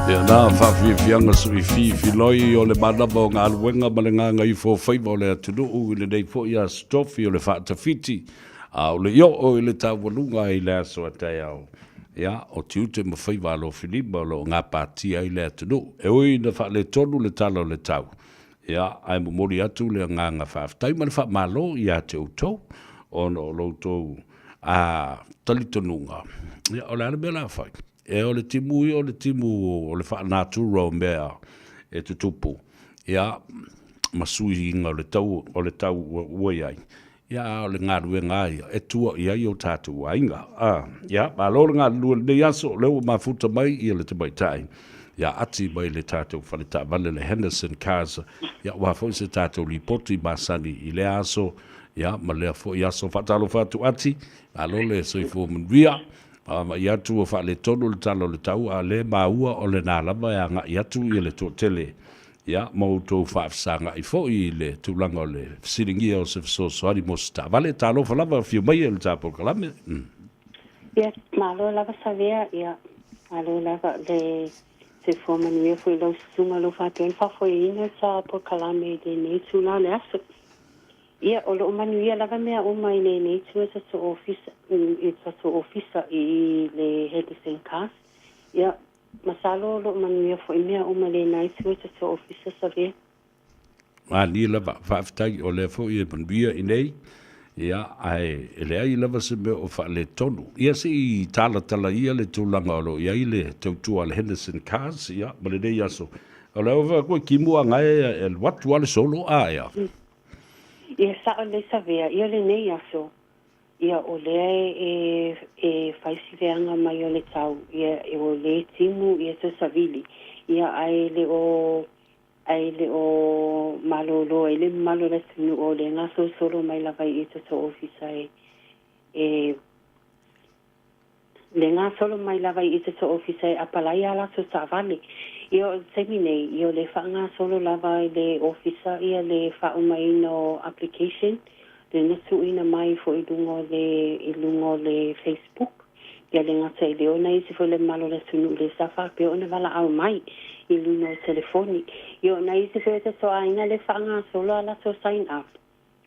Ia na faafiafiaga soifi filoi o le manava o galuega ma le gagaifo faiva o le atunuu i lenei foʻi aso tofi o le faatafiti a o le i oo i le taualuga i le aso a taeao. Ia, o tiute ma faiva alofilima o loo gapatia ai le atunuu. E ui ina faaletonu le tala o le tau. Ia, ae momoli atu le agaga faafetai ma le faamalo ia te outou ona o lo outou talitonuga. Ia, o le a le mea la fai? E o le timu ia o le timu o le faanatura o mea e tutupu. Ia, ma suiga o le tau, o le tau ua i ai. Ia, a o le galuega a ia e tua i ai o tatou aiga. Ia, malo le galulue i lenei aso, o lea ua mafuta mai ia le tamaitai ia Ati mai le tatou fale taavale le Henderson Cars. Ia, aua foi se tatou lipoti masani i lea aso, ia, ma lea foi aso. Faatalofa atu Ati, malo le soifua manuia. Vaavaai atu ua faaletonu le tala o le tau, a o lea e maua o lena lava e agai atu ia le toatele. Ia, ma outou faafesagai foi i le tulaga o le fesiligia o se fesoasoani mo se taavale. Talofa lava, afio mai e le ta polokalame. Ia, malo lava Savea, ia, malo lava le soifua manuia foi i lau susuga lau faapea ona faafoeina sa polokalame i lenei itula o le aso. Ia, o loo manuia lava mea uma i lenei itu e tatou ofisa, i tatou ofisa i le Henderson Cars. Ia, masalo o loo manuia foi mea uma i lena itu e tatou ofisa Savea. Malie lava, faafetai o lea foi e manuia i nei, ia, ae e leai lava se mea o faaletonu. Ia se i talatalaia le tulaga o lo o i ai le tautua a le Henderson Cars, ia, ma lenei aso. O le au koe timu a gae e alu atu lava le solo a ea. Ia sao lelei Savea, ia lenei aso, ia o lea e e fai si leaga mai o le tau, ia ua le timu ia toe savili, ia ae le o ae le o malōlō ai le mamalu o le atunuu o lea e gasolosolo mai lava i tatou ofisa e e le gasolo mai lava i tatou ofisa e apalai a latou taavale. Ia o le taimi nei, ia o lea e faagasolo lava i le ofisa ia le faaumaina o application, le na tuuina mai foi i luga o le i luga o le Facebook. Ia le gata i lea o nai isi foi le mamalu o le atunuu lea sa faapea ona valaau mai i luga o telefoni. Ia o nai isi foi o tatou aiga lea e faagasolo a latou sign up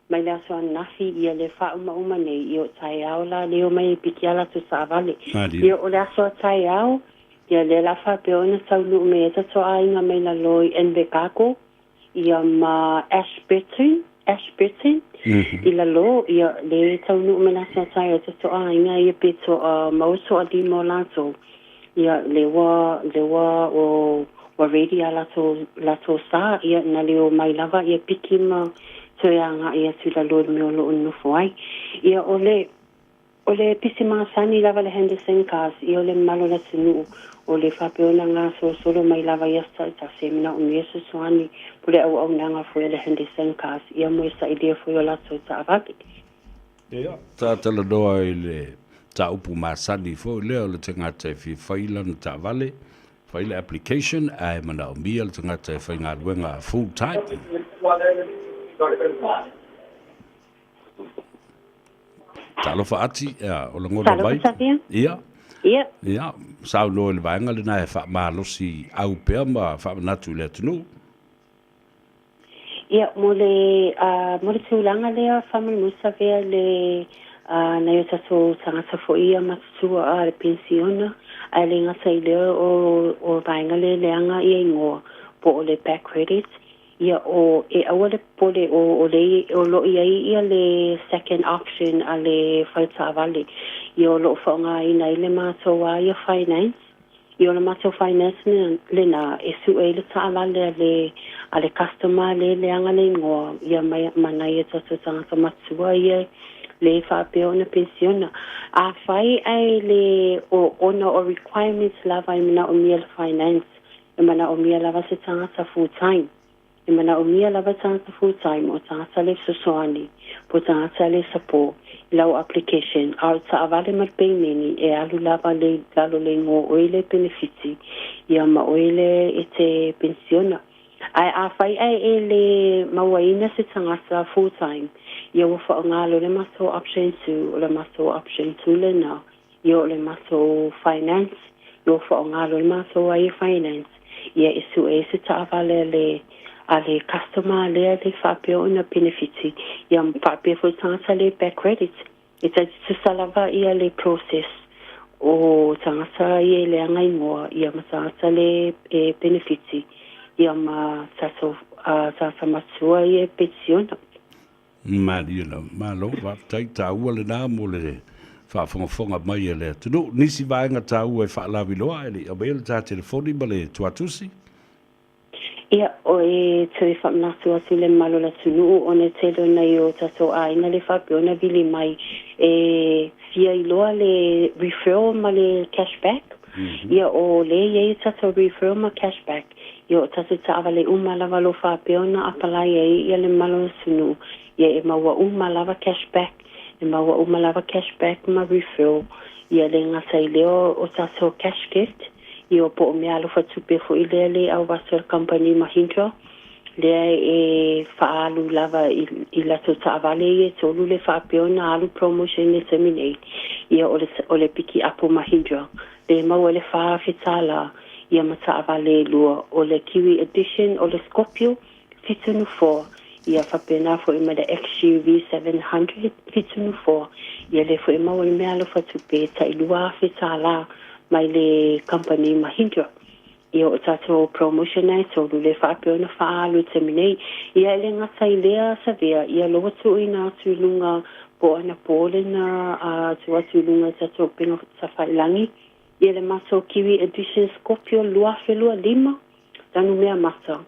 mai le aso ananafi ia le faaumauma nei ia o taeao la le omai e piki a latou taavale. Ia o le aso a taeao ia lea la faapea ona taunuu mai ai tatou aiga mai lalo i Invercargill ia ma Ashburton, Ashburton i lalo ia le taunuu mai le aso a taeao tatou aiga ia pe toa maua toalima o latou ia le ua le ua o ua ready a latou latou sa ia na le omai lava ia piki ma toe agai atu i lalo i le mea o lo o nonofo ai. Ia o le O le pisi masani lava le Henderson Cars, ia o le mamalu o le atunuu, o le faapea ona gasolosolo mai lava i aso taitasi e manaomia fesoasoani po le auaunaga foi a le Henderson Cars, ia mo le sailia foi o latou taavale. Ia, sa talanoa i le mataupu masani foi lea o le tagata e fia fai lana taavale, fai le application ae manaomia le tagata e faigaluega full time. Talofa Ati, ia, o lagona mai. Talofa Savia. Ia. Ia. Ia, saunoa i le vaega lena e faamalosi au pea ma faamanatu i le atunuu. Ia, mo le, mo le tulaga lea faamolemole Savea le nai o tatou tagata foi ia matutua a le penisiona, ae le gata i lea o, o vaega lea e leaga ia igoa po o le back credit. Ia o e aua le popole o o le o lo o i ai ia le second option a le fale taavale. Ia o lo o faaaogaina ai le matou a ia finance. Ia o le matou finance lena e sue ai le taalale a le a le customer le leaga le igoa ia ma ma nai o tatou tagata matua ia le faapea ona penisiona. Afai ae le o ona o requirements lava e manaomia le finance. E manaʻomia lava se tagata full time. E manaʻomia lava tagata full time o tagata le fesoasoani po o tagata le support i lau application, a o le taʻavale ma le peimeni e alu lava le i lalo le igoa o oe le penefiti ia ma oe le e te penisiona. Ae afai ae e le mauaina se tagata full time, ia ua faaaoga loa le matou option 2, o le matou option 2 lena, ia o le matou finance, ia ua faaaoga loa le matou ai e finance, ia e sue ai se taavale a le a le customer lea le faapea ona penefiti, ia ma faapea foi le tagata le bad credit. E tai tutusa lava ia le process o tagata ia e leaga igoa ia ma tagata le e penefiti ia ma tatou tagata matua ia e penisiona. Malie lava. Malo, faafetai. Taua lena mo le faafogafoga mai a le atunuu. Nisi vaega taua e faalaviloa ae le i aumaia le ta telefoni ma le tuatusi? Ia, o e toe faamanatu atu i le mamalu o le atunuu ona e tele o nai o tatou aiga le faapea ona vili mai e fia iloa le referral ma le cash back. Ia, o lea e i ai o tatou referral ma cash back, ia o tatou taavale uma lava o lo o faapea ona apalai ai ia le mamalu o le atunuu, ia e maua uma lava cash back, e maua uma lava cash back ma referral. Ia le gata i lea o tatou cash gift, Ia po o meaalofa tupe foi lea le auaso a le kamupani Mahindra, lea e faaalu lava i latou taavale ia e tolu le faapea ona alu promotion i le taimi nei. Ia o le o le pikiapu Mahindra lea e maua i le $4,000 ia ma taavale e lua, o le Kiwi Edition o le Scorpio 7 nofoa, ia faapena foi ma le XUV 700 7 nofoa, ia lea foi e maua i le meaalofa tupe e tai $2,000 mai le kamupani Mahindra. Ia o tatou promotion na e tolu lea faapea ona faaalu i le taimi nei. Ia e le gata i lea Savea, ia lea ua tuuina atu i luga po o anapo lena a tuu atu i luga i tatou upega tafailagi, ia le matou Kiwi Edition Scorpio 2025, lanu mea mata.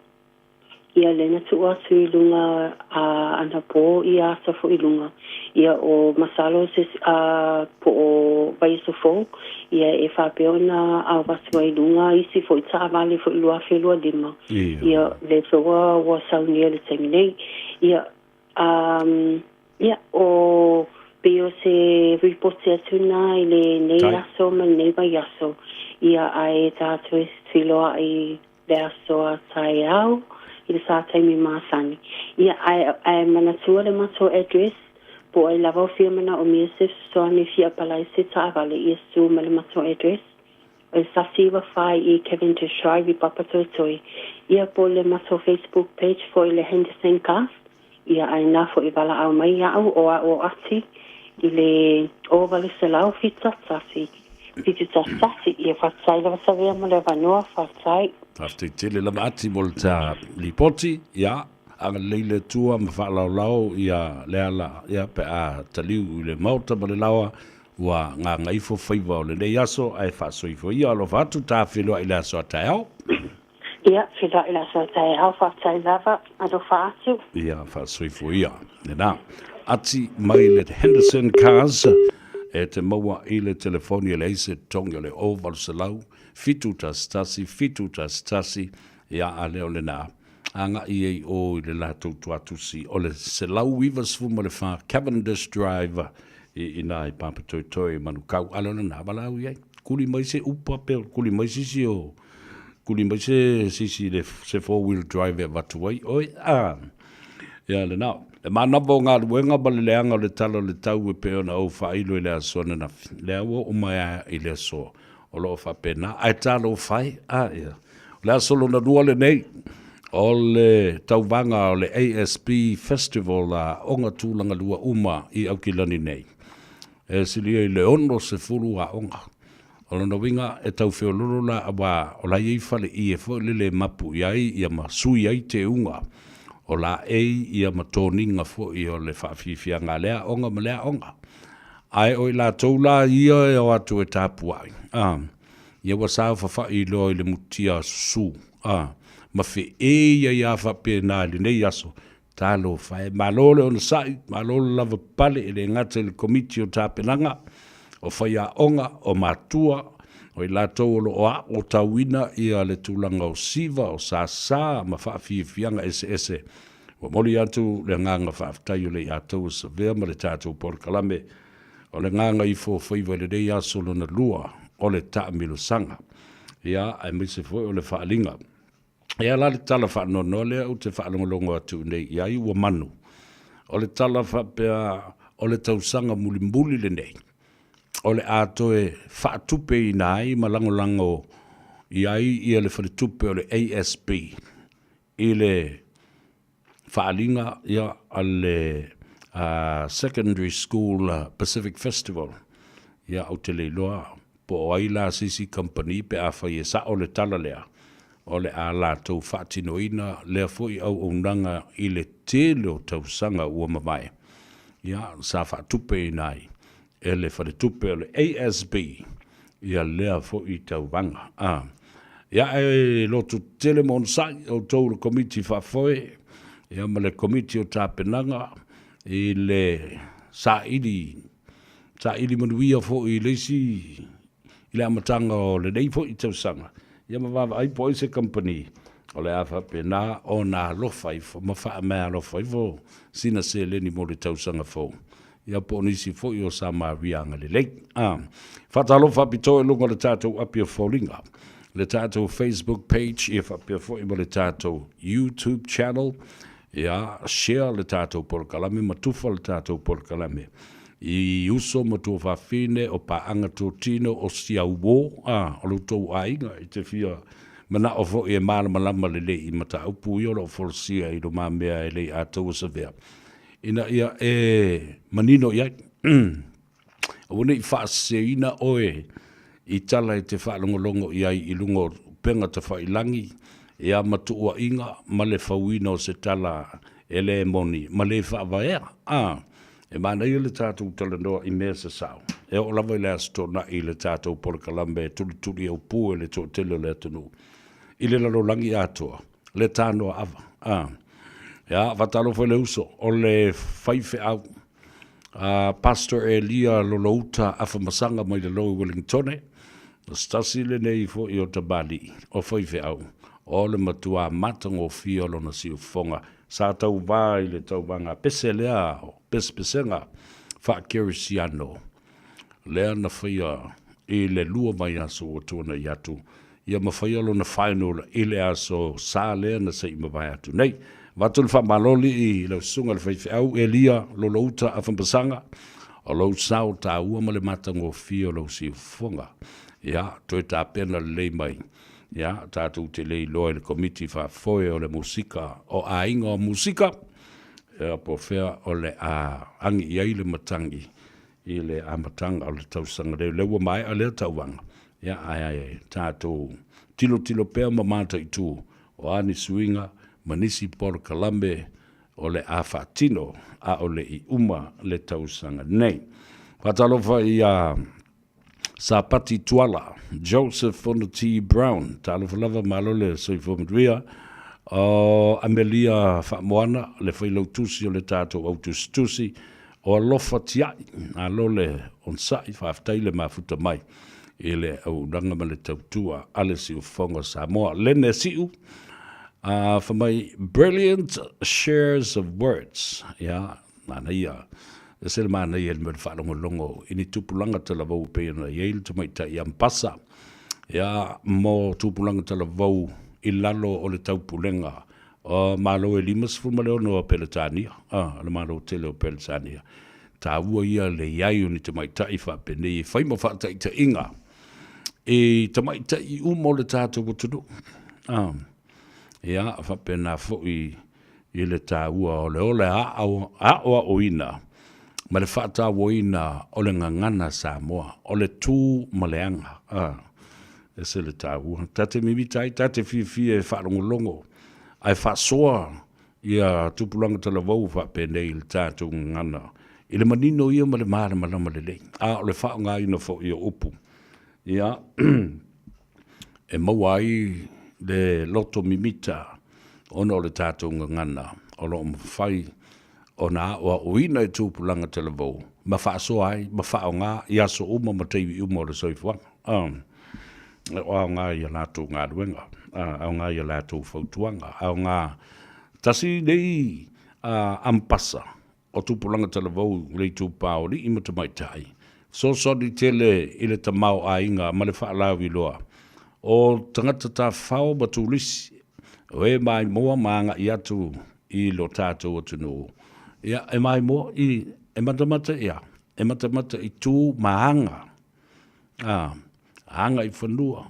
Ia lea na tuu atu i luga a anapo ia ata foi i luga. Ia o masalo se a po o vaiaso fou ia e faapea ona au atu ai i luga isi foi taavale foi 2025. Ia lea foi ua ua saunia i le taimi nei. Ia um ia o pei o se ripoti atu na i lenei aso ma lenei vaiaso. Ia ae tatou e feiloai le aso a taeao i le sa taimi masani. Ia, ae, ae manatua le matou address, po o ai lava o fia manaomia se fesoasoani fia apalai se taavale, ia su ma le matou address, o le 194 i Cavendish Drive i Papatoetoe. Ia, po o le matou Facebook page foi le Henderson Cars, Ia, a inā foi valaau mai iaʻu o aʻu o Ati i le 0871 71, ia faafetai lava Savea mo le avanoa, faafetai. Faafetai tele lava Ati mo le ta lipoti, ia, agalelei le Atua ma faalaolao ia Leala, ia, pe a taliu i le Maota ma le Laoa, ua gagaifo faiva o lenei aso, ae faasoifua ia, alofa atu ta feiloai i le aso a taeao. Ia, feiloai i le aso a taeao, faafetai lava, alofa atu. Ia, faasoifua ia, lena. Ati mai le Henderson Cars, e te maua i le telefoni e leai se totogi o le 0800 711 711, ia, a lea o lena, agai ai o i le latou tuatusi o le 194 Cavendish Drive i ina i Papatoetoe i Manukau. A lea o lena, valaau i ai. Kuli mai se upa pe kuli mai sisi o Kuli mai se sisi le se 4 wheel drive e avatu ai oe a ia lena. Le manava o galuega ma le leaga o le tala o le tau e pei ona ou faailo i le aso ananafi, lea ua oo mai a i le aso o lo o faapena, ae talofa e, a ia. O le aso lona lua lenei o le tauvaga o le ASB Festival a Aoga Tulagalua uma i Aukilani nei. E silia i le 60 aoga. O lona uiga e tau feololo la aua o la e i ai fale ie foi lele e mapu i ai ia ma sui ai teuga o laei ia ma toniga foi o le faafiafiaga a lea aoga ma lea aoga. Ae o i latou la ia e o atu e tapuai, a, ia ua saofafai loa i le mutia susu, a, ma feei ai a faapena i lenei aso, Talofa e, malo le onosai, malo le lavapapale, e le gata i le Komiti o Tapenaga, o faiaoga, o matua, O i latou o lo o aotauina ia le tulaga o siva, o sasa ma faafiafiaga eseese. Ua momoli atu le agaga faafetai o le ia tou Savea ma le tatou polokalame o le Gagaifo Faiva i lenei aso lona lua o le taamilosaga, ia aemaise foi o le faaaliga. E ala le tala faanoanoa lea ou te faalogologo atu nei i ai ua manu, o le tala faapea o le tausaga mulimuli lenei o le a toe faatupeina ai ma lagolago i ai ia le faletupe o le ASB i le faaaliga ia a le Secondary School Pacific Festival. Ia ou te le iloa po o ai la se isi kamupani pe afai e sao le tala lea, o le a latou faatinoina lea foi auaunaga i le tele o tausaga ua mavae, ia, sa faatupeina ai e le faletupe o le ASB ia lea foi tauvaga. A. Ia, e loto tele ma onosai outou le Komiti Faafoe ia ma le Komiti o Tapenaga i le saili saili manuia foi i le isi i le amataga o lenei foi tausaga, ia ma vaavaai po o ai se kamupani o le a faapena ona alofa ifo ma faameaalofa ifo sina seleni mo le tausaga fou, ia po o nisi foi o Samaria agalelei. A. Faatalofa faapitoa i luga o le tatou api o foliga, le tatou Facebook page, ia faapea foi ma le tatou YouTube channel, ia share le tatou polokalame ma tufa le tatou polokalame i uso ma tuafafine o paaga totino o siauo, a, o lo outou aiga i te fia manao foi e malamalama lelei i mataupu ia o lo o folasia i lumamea e le i atoa savea, ina ia e manino i ai. Aua ne i faaseseina oe i tala e te faalogologo i ai i luga o upega tafailagi, ia ma tuuaiga ma le fauina o se tala e le moni ma le faavaea. A, e manaia le tatou talanoa i mea sasao, e oo lava i le Aso Toonai i le tatou polokalame e tulituli aupu e le toatele o le atunuu i le lalolagi atoa, le tanoa ava. A, ia, faatalofa i le uso o le faifeau a Pastor Elia Lolouta Afamasaga mai lalo i Wellingtone, o se tasi lenei foi o tamalii o faifeau o le matua matagofie o lona siufofoga sa tauva i le tauvaga pese lea o pesepesega faakerisiano lea na faia i le 2 vaiaso ua tuanai atu, ia ma faia lona final i le aso Sa lea na se i mavae atu nei. Avatu le faamalo alii i lau susuga i le faifeau Elia Lolouta Afamasaga, o lou sao taua ma le matagofie o lau siufofoga. Ia, toe tapena lelei mai, ia, tatou te le iloa i le Komiti Faafoe o le Musika o Aiga o Musika, ia, po o fea o le a agi i ai le matagi i le amataga o le tausaga nei. O lea ua maea lea tauvaga, ia, ae tatou tilotilo pea ma mataitu o a ni suiga ma nisi polokalame o le a faatino a o le i uma le tausaga nei. Faatalofa ia Sapati Tuala, Joseph Fonoti Brown, talofa lava malo le soifua manuia, o Amelia Faamoana, le failautusi o le tatou au tusitusi, o Alofa Tiai, malo le onosai, faafetai le mafuta mai i le auaunaga ma le tautua a le Siufofoga o Samoa. Lene Siu, fai mai, brilliant shares of words, ia, Manaia, e ese le manaia i le mea o le faalogologo i ni tupulaga talavou e pei ona i ai le tamaitai Ampasa, ia, mo tupulaga talavou i lalo o le taupulega o Malo e 56 o Peretania, a, le Malo tele o Peretania. Taua ia le i ai o ni tamaitai faapenei e fai ma faataitaiga i tamaitai uma o le tatou atunuu. A, ia, faapena foi i le taua o le ola aoaoina ma le faatauaina o le gagana Samoa, o le tu ma le aga. A, ese le taua. Ta te mimita ai, ta te fiafia e faalogologo ae faasoa ia tupulaga talavou faapenei i le tatou gagana i le manino ia ma le malamalama lelei, a o le faaaogaina foi o upu. Ia, e maua ai le loto mimita ona o le tatou gagana o lo o mafai ona aoaoina i tupulaga talavou ma faasoa ai ma faaaoga i aso uma ma taimi uma o le soifuaga. O aoga i a latou galuega, aoga i a latou fautuaga, aoga tasi nei ampasa o tupulaga talavou i le itupa o alii ma tamaitai, fesoasoani tele i le tamaoaiga ma le faalauiloa o tagata tafafao ma turisi, o e maimoa ma agai atu i lo tatou atunuu, ia, e maimoa i, e matamata i a? E matamata i tu ma aga, aga i fanua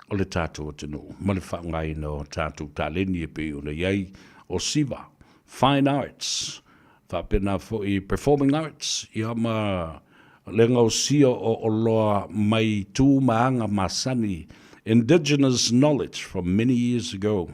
o le tatou atunuu ma le faaaogaina o tatou taleni e pei ona i ai o Siva, Fine Arts, faapena foi Performing Arts, ia ma le gaosia o oloa mai tu ma aga masani, indigenous knowledge from many years ago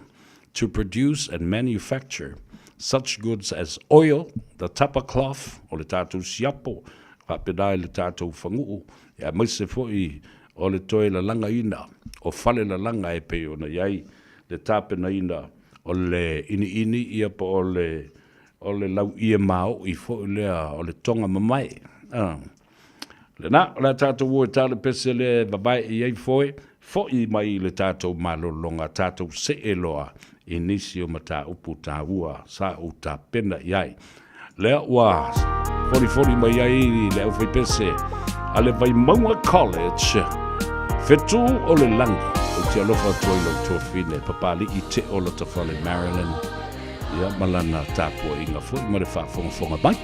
to produce and manufacture such goods as oil, the tapa cloth, o le tatou siapo, faapena i le tatou faguu, aemaise foi o le toe lalagaina o fale lalaga e pei ona i ai le tapenaina o le iniini ia po o le o le lauie maoi foi lea o le toga mamae. Lena, o le a tatou o e ta le pese lea e vavae i ai foe, foi mai i le tatou malologa, tatou see loa i nisi o mataupu taua sa ou tapena i ai. Lea ua folifoli mai ai le aufaipese a le Vaimauga College, Fetu o le Lagi. Ou te alofa atu ai lou tuafine, Papali'i Teo Latafale Marilyn, ia ma lana tapuaiga foi ma le faafogafoga mai.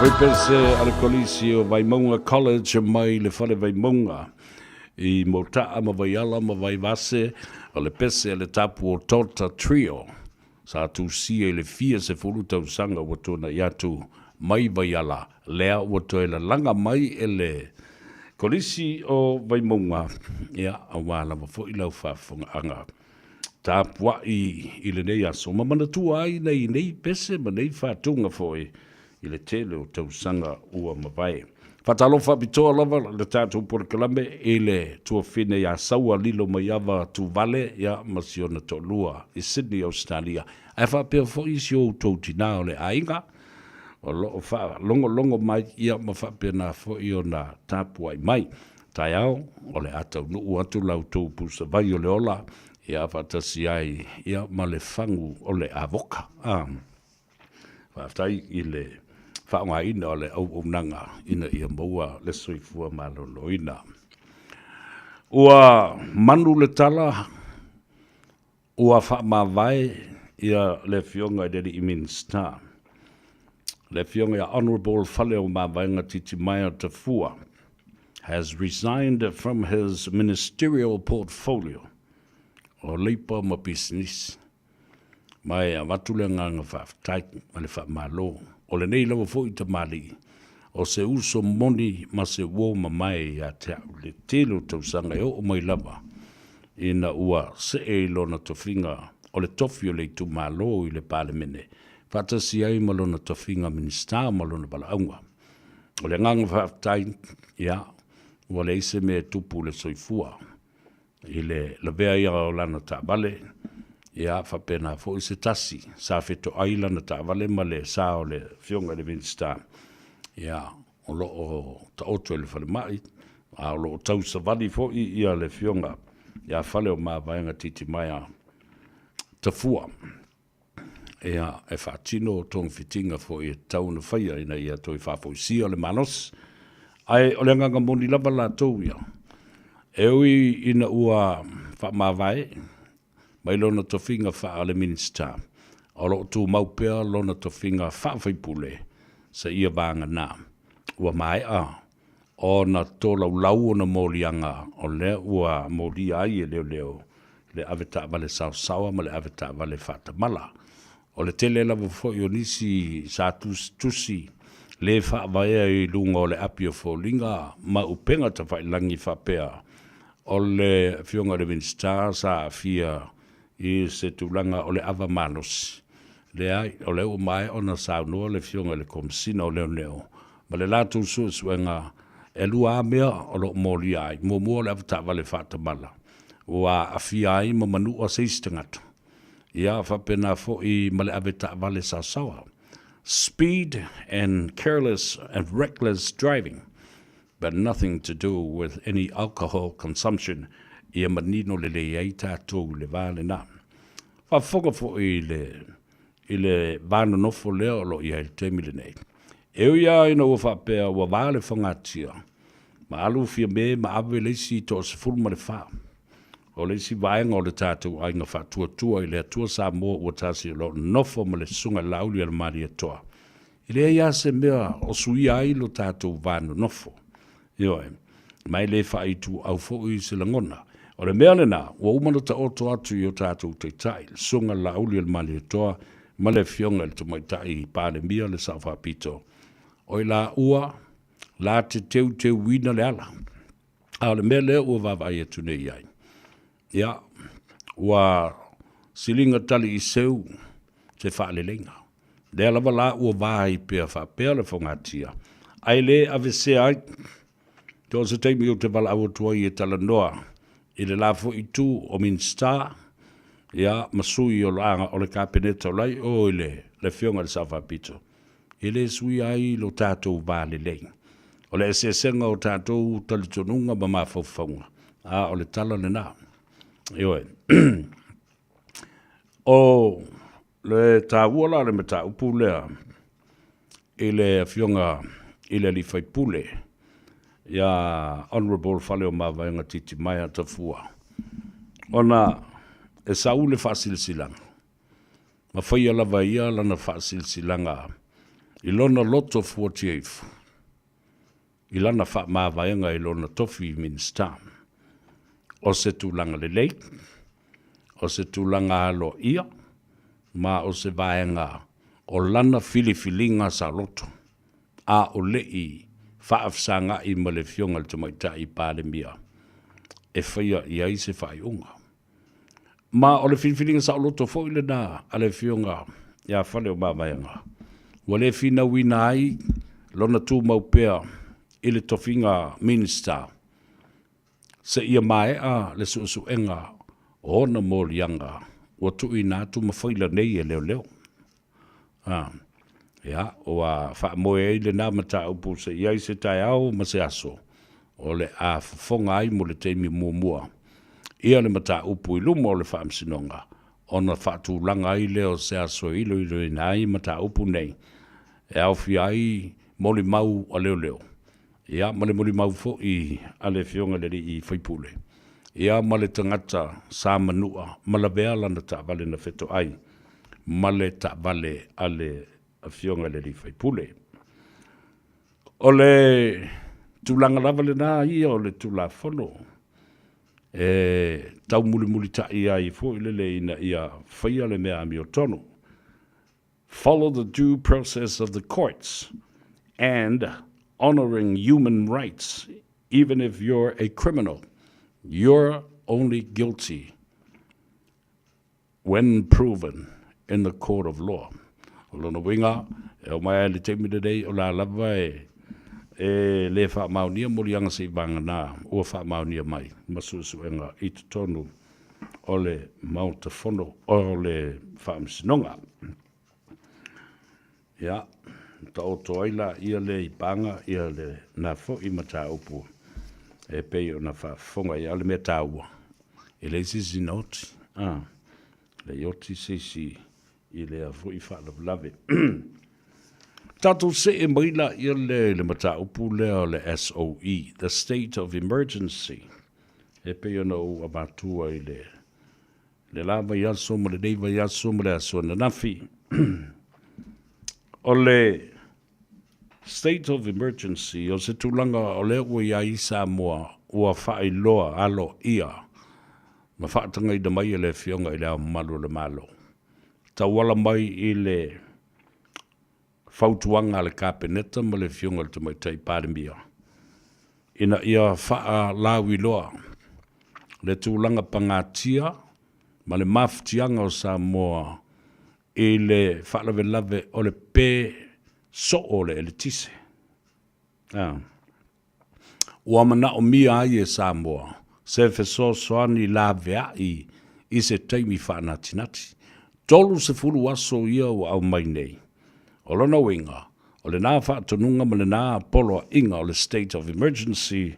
Fuaipese a le Kolisi o Vaimauga College mai le Fale Vaimauga i Motaa ma Vaiala ma Vaivase, o le pese a le tapu o Tota Trio sa tusia i le fia sefulu tausaga ua tuanai atu mai Vaiala, lea ua toe lalaga mai e le Kolisi o Vaimauga, ia, aua lava foi lau faafofogaaga tapuai i lenei aso ma manatua ai nei nei pese ma nei faatuga foi i le tele o tausaga ua mavae. Faatalofa faapitoa lava le tatou polokalame i le tuafine ia Saua Lilo Maiava Tuvale ia ma si ona toalua i Sydney, Ausetalia, ae faapea foi si o outou tinā o le aiga o lo o faalogologo mai ia ma faapena foi ona tapuai mai. Taeao, o le a taunuu atu la outou pusavai o le ola, ia faatasi ai ia ma le fagu o le avoka. A, faafetai i le faaaogaina o le auaunaga ina ia maua le soifua maloloina. Ua manu le tala, ua faamavae ia le Afioga i le Alii Minisita, le Afioga ia Honourable Faleomavaega Titimaea Tafua has resigned from his ministerial portfolio o Leipa ma Pisinisi. Ma e avatu le agaga faafetai ma le faamalo. O lenei lava foi tamalii, o se uso moni ma se uo mamae ia te au i le tele o tausaga e oo mai lava ina ua see i lona tofiga o le tofi o le itumalo i le Palemene, faatasi ai ma lona tofiga Minisita ma lona valaauga. O le agaga faafetai, ia, ua leai se mea e tupu i le soifua i le lavea ia o lana taavale, ia, faapena foi se tasi sa fetoai lana taavale ma le sa o le Afioga i le Minisita, ia, o lo o taoto i le falemai, a o lo o tausavali foi ia le Afioga ia Faleomavaega Titimaea Tafua, ia, e faatino togafitiga foi e tatau ona faia ina ia toe faafoisia le malosi. Ae o le agaga moni lava latou ia, e ui ina ua faamavae mai lona tofiga faa-le Minisita, o lo o tumau pea lona tofiga faa-faipule seia vagana ua maea ona tolaulau ona moliaga o lea ua molia ai e leoleo le avetaavale saosaoa ma le avetaavale faatamala. O le tele lava foi o nisi sa tusitusi le faavaea i luga o le api o foliga ma upega tafailagi faapea o le Afioga i le Minisita sa aafia i se tulaga o le ava malosi. Leai, o lea ua maea ona saunoa le Afioga i le Komesina o Leoleo ma le latou suesuega, e lua lava mea o lo o molia ai. Muamua o le avetaavale faatamala ua aafia ai ma manua se isi tagata, ia faapena foi ma le avetaavale saosaoa, speed and careless and reckless driving. but nothing to do with any alcohol consumption ia manino lelei ai tatou i le va lena. Faafofoga foi i le, i le va nonofo lea o lo o i ai i le taimi lenei. E ui lava ina ua faapea ua va le fogatia, ma alu Fiame ma ave le isi 14 o le isi vaega o le tatou aiga faatuatua i le Atua Samoa ua tasi o lo o nonofo ma le Susuga i le Laauli a le Malietoa. E leai lava se mea o suia ai lo tatou va nonofo. Ioe. Ma e le faaituau foi se lagona. O le mea lena, ua uma ona taoto atu i o tatou taitai, le Susuga Laauli o le Malietoa ma le Afioga i le Tamaitai Palemia le Sao Faapito, o i laua la te teuteuina le ala. A o le mea lea ua vaavaai atu nei i ai, ia, ua siliga tali i seu se faaleleiga. Lea lava la ua va ai pea faapea le fogatia, ae le avesea ai. So o se taimi ou te valaau atu ai e talanoa i le la foi itu o Minisita, ia, ma sui o o le Kapeneta o la i o i le Afioga i le Sao Faapito, e le suia ai lo tatou va lelei. O le eseesega o tatou talitonuga ma mafaufauga, a o le tala lena. Ioe. O le taua la o le mataupu lea i le Afioga i le alii faipule ia Honourable Faleomavaega Titimaea Tafua, ona e sau le faasilasilaga, ma faia lava e ia lana faasilasilaga. I lona loto fuatia ifo, i lana faamavaega i lona tofi Minisita. O se tulaga lelei, o se tulaga aloaia, ma o se vaega o lana filifiliga saoloto, a o le i faafesagai ma le Afioga i le Tamaitai Palemia e faia i ai se faaiuga. Ma o le filifiliga saoloto foi lena a le Afioga ia Faleomavaega, ua le finauina ai lona tumau pea i le tofiga Minisita seia maea le suesuega o ona moliaga ua tuuina atu ma faila nei e leoleo. A, ia, ua faamoe ai lena mataupu se i ai se taeao ma se aso o le a fofoga ai mo le taimi muamua ia le mataupu i luma o le Faamasinoga ona faatulaga ai lea o se aso e iloiloina ai mataupu nei e aofia ai molimau a leoleo, ia ma le molimau foi a le Afioga i le alii faipule, ia ma le tagata sa manua ma lavea lana taavale na fetoai ma le taavale a le Afioga i le alii faipule. O le tulaga lava lena ia o le Tulafono e taumulimulitai ai foi lele ina ia faia le mea amiotonu. Follow the due process of the courts and honoring human rights even if you're a criminal. You're only guilty when proven in the court of law. O lona uiga, e oo mai lava i le taimi lenei, o la lava e e le faamaonia moliaga seivagana ua faamaonia mai ma suesuega i totonu o le Maota Fono o le Faamasinoga. Ia, taoto ai la ia lea i paga ia lena foi mataupu e pei ona faafofoga ai. A o le mea taua, e leai se isi na oti, a, e leai oti se isi i lea foi faalavelave. Tatou see mai la ia lea i le mataupu lea o le SOE, the State of Emergency, e pei ona ou avatua i le le la vaiaso ma lenei vaiaso ma le aso ananafi. O le State of Emergency, o se tulaga o lea ua i ai Samoa ua faailoa aloaia ma faatagaina mai e le Afioga i Le Ao Mamalu o le Malo, tauala mai i le fautuaga a le Kapeneta ma le Afioga i le Tamaitai Palemia, ina ia faalauiloa le tulaga pagatia ma le mafatiaga o Samoa i le faalavelave o le pe soo o le eletise. A. Ua manaomia ai e Samoa se fesoasoani laveai i se taimi faanatinati. 30 aso ia ua aumai nei. O lona uiga, o lena faatonuga ma lena poloaiga o le State of Emergency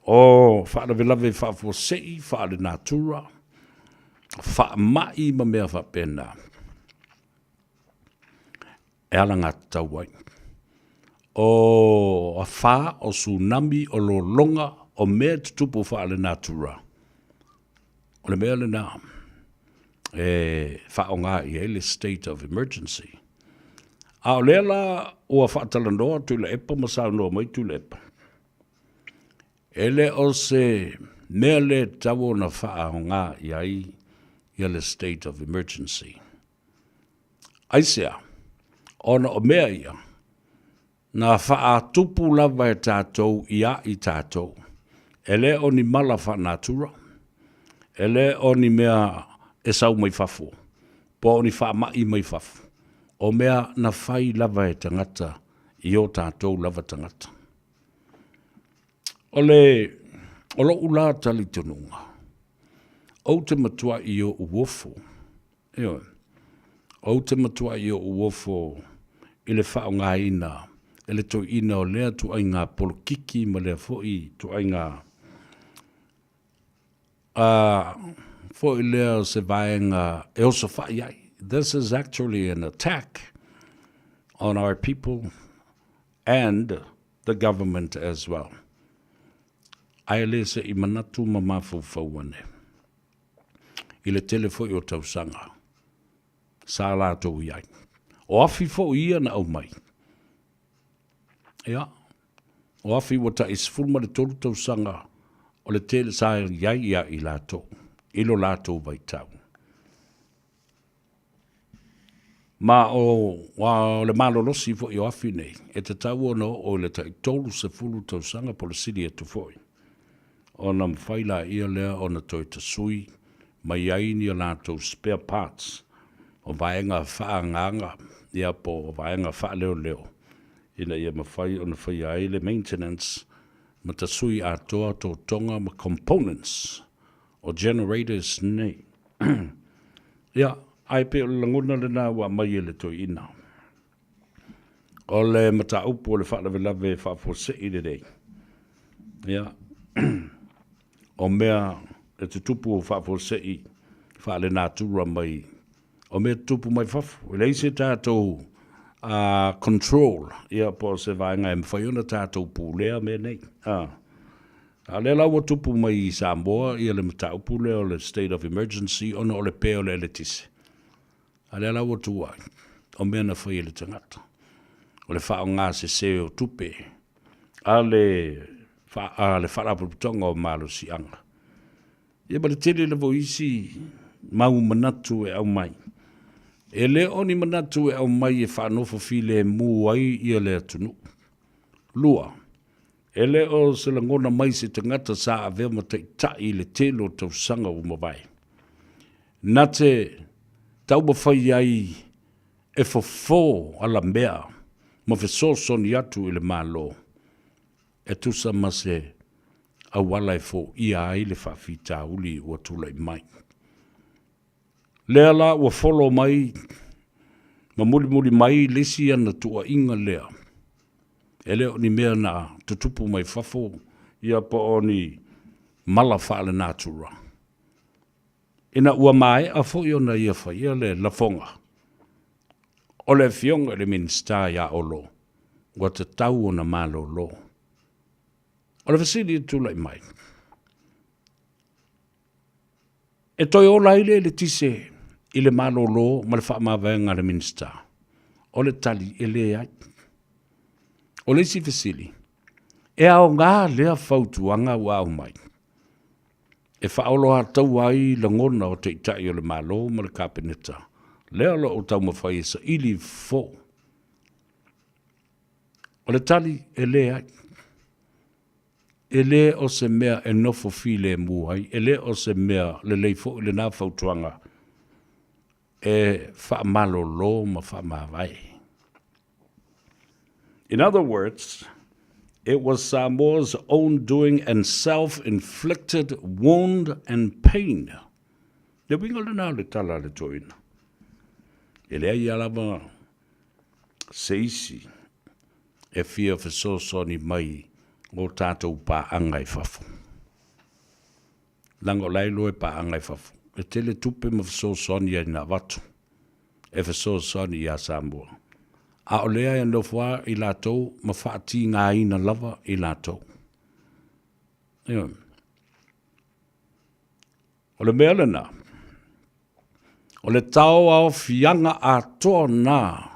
o faalavelave faafuasei, faalenatura, faamai ma mea faapena e alagatatau ai. O afa, o tsunami, o lologa, o mea e tutupu faalenatura, o le mea lena e faaaoga i ai le state of emergency. A o lea la ua faatalanoa Tuilaepa ma saunoa mai Tuilaepa, e le o se mea le tatau ona faaaoga i ai ia le state of emergency. Aisea? Ona o mea ia, na faatupu lava e tatou ia i tatou. E le o ni mala faanatura, e le o ni mea e sau mai fafo, po o ni faamai mai fafo, o mea na fai lava e tagata i o tatou lava tagata. O le, o lo'u la talitonuga, ou te matuai ou ofo Ioe. Ou te matuai ou ofo i le faaaogaina e le toeaina o lea ituaiga polokiki ma lea foi ituaiga a foi lea o se vaega e osofai ai. This is actually an attack on our people and the government as well. Ae le se i manatu ma mafaufau ane. i le tele foi o tausaga sa latou i ai. O afi foi ia na aumai. Ia, o Afi ua tai 13 tausaga o le tele sa i ai ia i latou, i lo latou vaitau. Ma o, o le malolosi foi o Afi nei, e tatau ona oo i le tai 30 tausaga po o le sili atu foi, ona mafai laia lea ona toe tasui mai ai ni a latou spare parts o vaega faaagaaga, ia po o vaega faaleoleo ina ia mafai ona faia ai le maintenance ma tasui atoa totoga ma components o generators nei. Ia, ae pei o le lagona lena ua aumai e le toeaina. O le mataupu o le faalavelave faafuasei lenei, ia, o mea e tutupu faafuasei faalenatura mai, o mea e tutupu mai fafo. E leai se tatou control, ia, po o se vaega e mafai ona tatou pulea mea nei. A o lea la ua tupu mai i Samoa ia le mataupu lea o le state of emergency ona o le pe o le eletise. A lea la ua tu ai, o mea na fai e le tagata. O le faaaoga sese o tupe a le, a le Faalapotopotoga o Malosiaga. Ia ma le tele lava o isi mau manatu e aumai. E le o ni manatu e aumai e faanofo filemu ai ia le atunuu. 2, e le o se lagona mai se tagata sa avea ma taitai i le tele o tausaga ua mavae. Na te taumafai ai e fofo alamea ma fesoasoani atu i le Malo e tusa ma se auala e foia ai le faafitauli ua tulai mai. Lea la ua folo mai ma mulimuli mai le isi ana tuuaiga lea, e le o ni mea na tutupu mai fafo ia po o ni mala faalenatura. Ina ua maea foi ona ia faia le lafoga, o le Afioga i le Minisita ia Olo, ua tatau ona malolo. O le fesili e tulai mai, e toe ola ai le eletise i le malolo ma le faamavaega a le Minisita? O le tali, e leai. O le isi fesili, e aoga lea fautuaga ua aumai e faaoloataua ai lagona o Taitai o le Malo ma le Kapeneta, lea o lo o taumafai e saili fofo? O le tali, e leai. E le o se mea e nofo filemu ai, e le o se mea lelei foi lena fautuaga e faamalolo ma faamavae. In other words, it was Samoa's own doing and self-inflicted wound and pain. Le uiga lena o le tala a le toeaina. E leai lava se isi e fia fesoasoani mai o tatou paaga i fafo. Leaga o la e iloa e paaga i fafo, e tele tupe ma fesoasoani ai na avatu e fesoasoani ia Samoa. A o lea e nofo lava i latou ma faatigaina lava i latou. Ioe. O le mea lena, o le taoaofiaga atoa na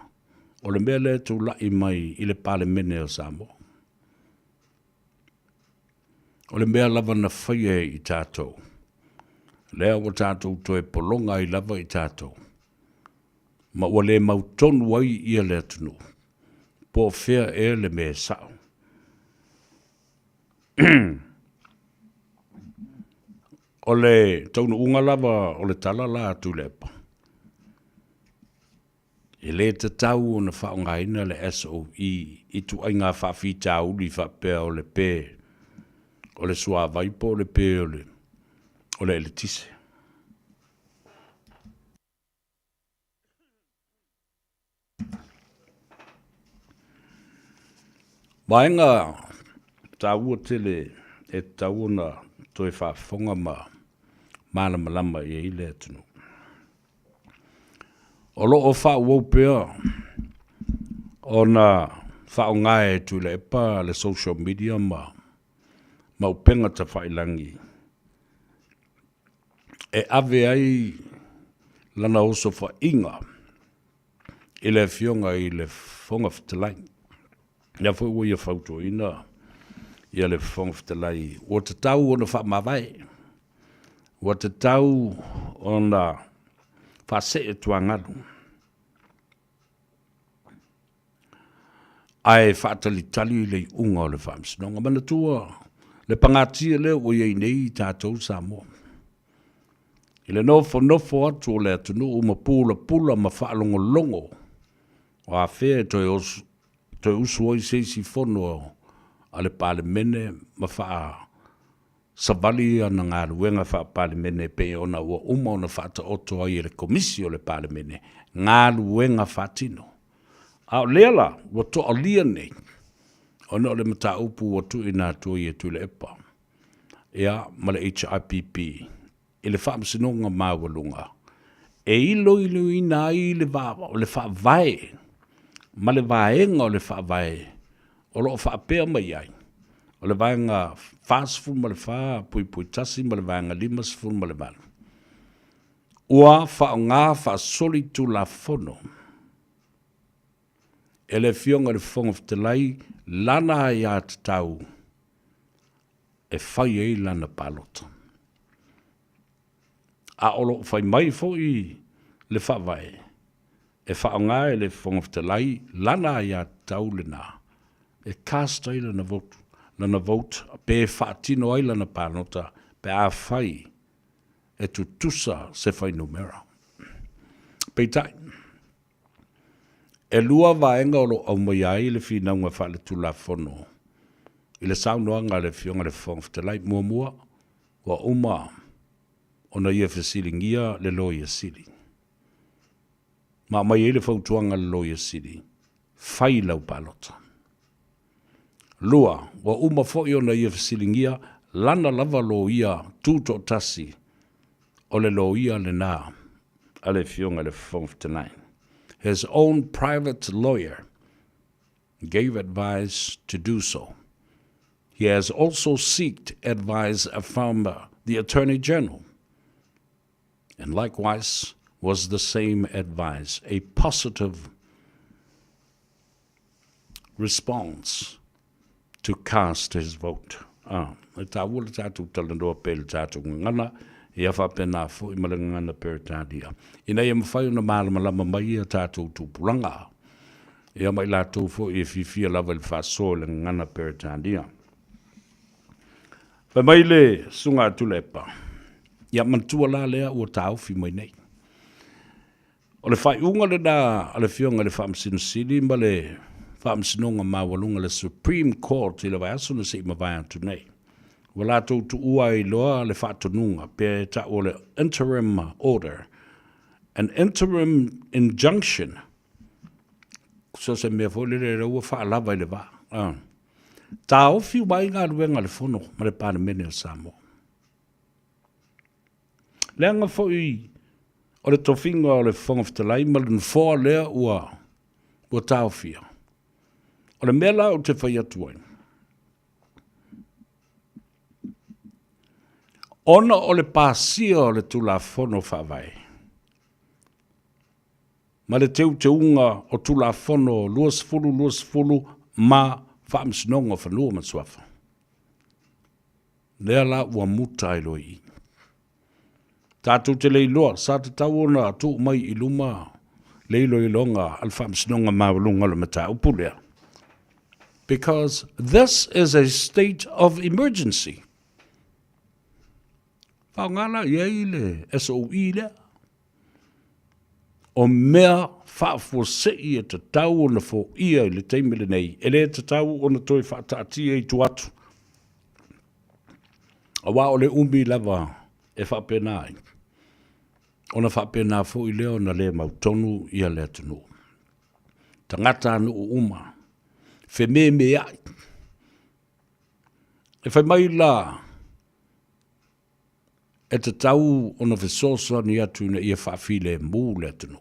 o le mea lea e tulai mai i le Palemene o Samoa. O le mea lava na faia e i tatou, lea ua tatou toe pologa ai lava i tatou, ma ua le mautonu ai ia le atunuu, po o fea ea le mea e sao. O le taunuuga lava o le tala la a Tuilaepa, e le tatau ona faaaogaina le SOE i ituaiga faafitauli faapea o le pe o le suavai po o le pe o le eletise. Vaega taua tele e tatau ona toe faafofoga ma malamalama i ai le atunuu. O lo o faaauau pea ona faaaoga e Tuilaepa le social media ma upega tafailagi e ave ai lana osofaiga i le Afioga i le Fofoga Fetalai. Lea foi ua ia fautuaina ia le Fofoga Fetalai, ua tatau ona faamavae, ua tatau ona faasee tuagalu, ae faatalitali le iuga o le Faamasinoga. Manatua le pagatia lea ua i ai nei tatou Samoa, i le nofonofo atu o le atunuu ma pulapula ma faalogologo o afea e toe toe usu ai se isi fono a le Palemene ma faasavali ana galuega faa-Palemene e pei ona ua uma ona faataoto ai e le Komisi o le Palemene galuega faatino. A o lea la ua toalia nei ona o le mataupu ua tuuina atu ai e Tuilaepa ia ma le HRPP i le Faamasinoga Maualuga e iloiloina ai le le Faavae ma le vaega o le Faavae o lo o faapea mai ai, o le Vaega 44.1 ma le Vaega 58, ua faaaoga faasolitulafono e le Afioga i le Fofoga Fetalai lana aiatatau e fai ai lana palota. A o lo o fai mai foi le Faavae, e faaaoga e le Fofoga Fetalai lana aiatatau lena e cast ai lana vote, lana vote pe faatino ai lana palota pe afai e tutusa se fuainumera. Peitai, e lua vaega o lo o aumaia ai le finauga faaletulafono i le saunoaga a le Afioga i le Fofoga Fetalai. Muamua, ua uma ona ia fesiligia le Loia Sili, ma aumai ai le fautuaga a le Loia Sili, fai lau palota. Lua, ua uma foi ona ia fesiligia lana lava loia tutoatasi, o le loia lena a le Afioga i le Fofoga Fetalai. His own private lawyer gave advice to do so. He has also seeked advice from the Attorney General, and likewise was the same advice, a positive response to cast his vote. Ah, e tāua le tātou talanoa pea i le tātou gagana, ia faapena foi ma le gagana Peretania. Ina ia mafai ona malamalama mai ia tātou tupulaga, ia ma i latou foi e fiafia lava i le faasoa i le gagana Peretania. Fai mai le susuga a Tuilaepa, ia manatua la lea ua taofi mai nei. O le faaiuga lena a le Afioga i le Faamasino Sili ma le Faamasinoga Maualuga, le Supreme Court, i le vaiaso na se i mavae atu nei. Ua latou tuua ai loa le faatonuga pe tau o le interim order, an interim injunction, so se mea foi lele lea ua faalava i le vaa. Taofi uma ai galuega a le Fono ma le Palemene o Samoa. Leaga foi o le tofiga o le Fofoga Fetalai ma le Nofoa lea ua, ua taofia. O le mea la ou te fai atu ai, ona o le pasia o le Tulafono Faavae ma le teuteuga o Tulafono 2020 ma Faamasinoga o Fanua ma Suafa, Lea la ua muta ai loa i i. Tatou te le iloa, sa tatau ona tuu mai i luma le iloiloga a le Faamasinoga Maualuga o le mataupu lea. Because this is a state of emergency. Faaaoga la i ai le SOE lea. O mea faafuasei e tatau ona foia i le taimi lenei, e le tatau ona toe faataatia i tua atu. Aua o le umi lava e faapena ai, ona faapena foi lea ona le mautonu ia le atunuu. Tagatanuu uma, fememeai. E fai mai la, e tatau ona fesoasoani atu ina ia faafilemu le atunuu.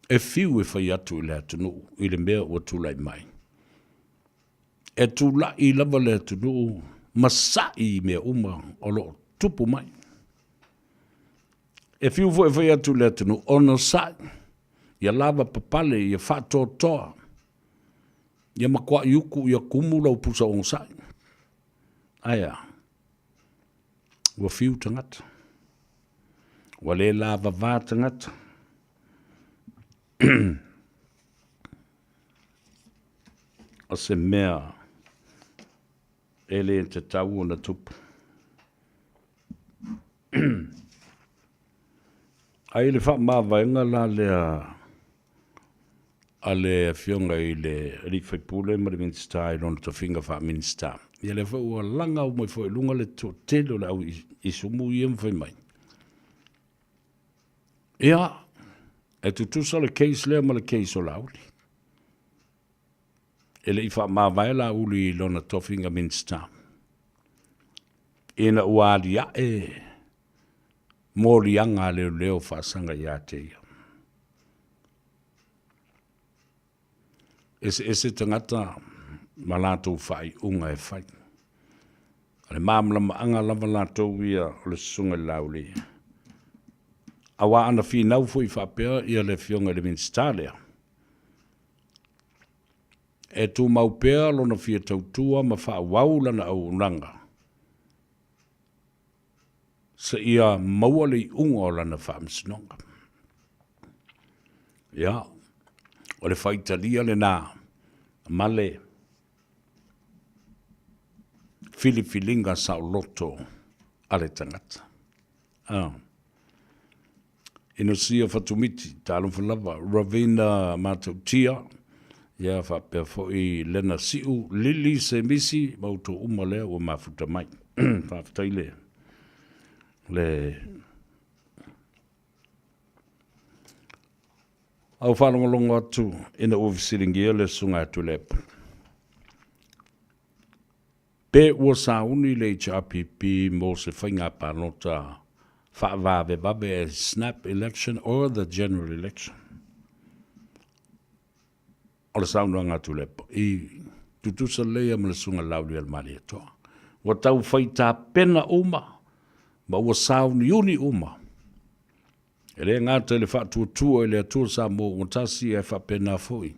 E fiu e fai atu i le atunuu i le mea ua tulai mai. E tulai lava le atunuu ma sa'i i mea uma o lo o tupu mai. E fiu foi e fai atu i le atunuu, onosai. Ia lavapapale, ia faatoatoa, ia matuai uku ia kumu lau pusa ogasai. Ae a? Ua fiu tagata. Ua le lavava tagata. O se mea e le tatau ona tupu. Ae i le faamavaega la lea a le Afioga i le Alii Faipule ma le Minisita i lona tofiga faa-Minisita, ia lea foi ua laga mai foi i luga le toatele o le au isumu ia ma fai mai. Ia, e tutusa le case lea ma le case o Laauli. E le i faamavae Laauli i lona tofiga Minisita ina ua aliae moliaga a leoleo faasaga ia te ia. Eseese tagata ma latou faaiuga e fai. O le malamalamaaga lava latou ia o le susuga i le Laauli. Aua ana finau foi faapea ia le afioga i le Minisita lea, e tumau pea lona fia tautua ma faaauau lana auaunaga seia maua le iuga o lana faamasinoga. Ia, o le faitalia lena ma le filifiliga saoloto a le tagata. Ah. Inosia Fatumiti, talofa lava, Ravina Matautia, ia faapea foi Lena Siu, Lili Semisi, ma outou uma lea ua mafuta mai. Faafetai le le au faalogologo atu ina ua fesiligia le Susuga ia Tuilaepa. Pe ua sauni le HRPP mo se faiga palota faavavevave a snap election or the general election? O le saunoaga a Tuilaepa, i tutusa lelei lava ma le Susuga Laaulialemalietoa. Ua tau fai tapena uma ma ua sauniuni uma. E le gata i le faatuatua i le Atua Samoa ua tasi ae faapena foi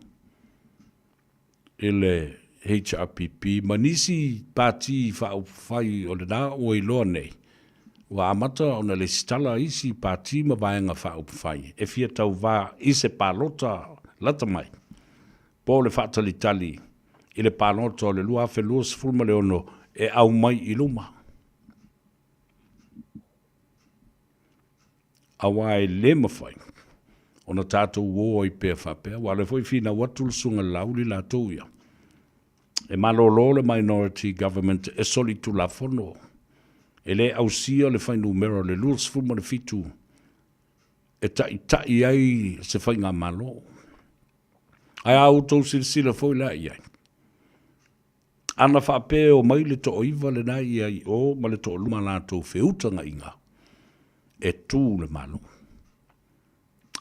i le HRPP ma nisi Pati Faaupufai o lena ua iloa nei, ua amata ona lesitala isi Pati ma Vaega Faaupufai e fia tauvā i se palota lata mai po o le faatalitali i le palota o le 2026 e aumai i luma. Aua e le mafai ona tatou o ai pea faapea, aua o lea foi e finau atu le Susuga i le Laauli latou ia, e malolo le minority government e solitulafono, e le ausia le fuainumera o le 27 e taitai ai se faigamalo. Ae a outou silasila foi la i ai, Ana faapea e omai le toaiva lena ia i o ma le toaluma latou feutagaiga, e tu le Malo.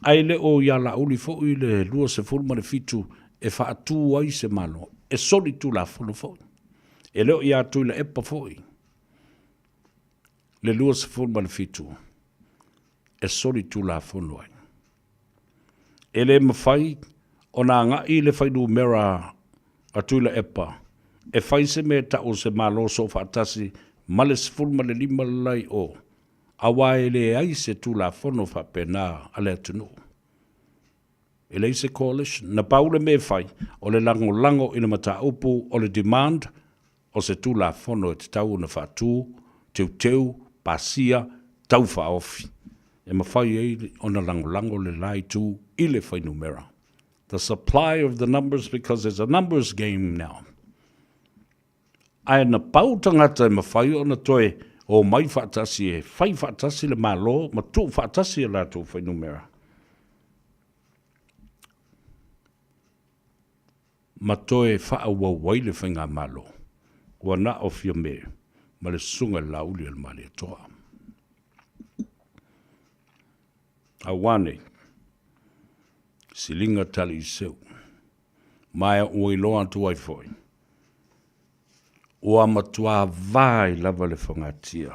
Ae le o ia Laauli foi le 27 e faatu ai se Malo, e solitulafono foi. E le o ia Tuilaepa foi le 27 e solitulafono ai. E le mafai ona agai le fuainumera a Tuilaepa e fai se mea e tau o se Malo Soofaatasi ma le 15 le la i o, aua e leai se Tulafono faapena a le atunuu. E leai se coalition. Na pau le mea e fai, o le lagolago i le mataupu o le demand o se Tulafono e tatau ona faatu, teuteu, pasia, taufaaofi e mafai ai ona lagolago le la itu i le fuainumera. The supply of the numbers because it's a numbers game now. Ae na pau tagata e mafai ona toe omai faatasi e fai faatasi le Malo ma tuu faatasi a latou fuainumera. Ma toe faaauau ai le faigamalo, ua na o Fiame ma le Susuga i le Laaulialemalietoa. Aua nei, siliga tali i seu, ma e ua iloa atu ai foi, ua matuā vae lava le fogatia.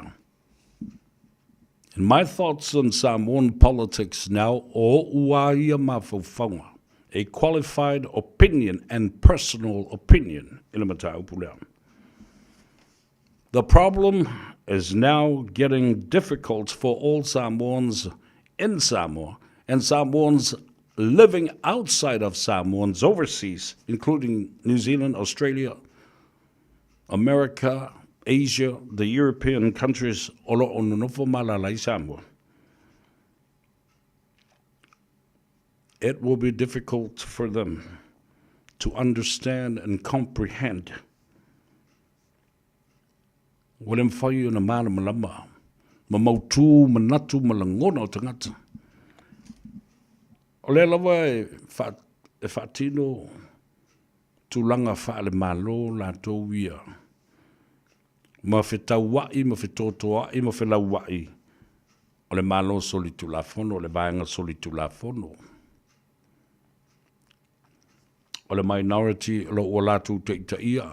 In my thoughts on Samoan politics now, o oʻu lava ia mafaufauga, a qualified opinion and personal opinion i le mataupu lea. The problem is now getting difficult for all Samoans in Samoa and Samoans living outside of Samoans overseas, including New Zealand, Australia, America, Asia, the European countries o lo o nonofo ma alaala i Samoa. It will be difficult for them to understand and comprehend. Ua le mafai ona malamalama ma mautū manatu ma lagona o tagata. O lea lava e, fa, e faatino tulaga faale-Malo latou ia ma fetaua'i ma fetotoa'i ma felaua'i o le Malo solitulafono, o le vaega solitulafono. O le minority o lo o ua latou taitaia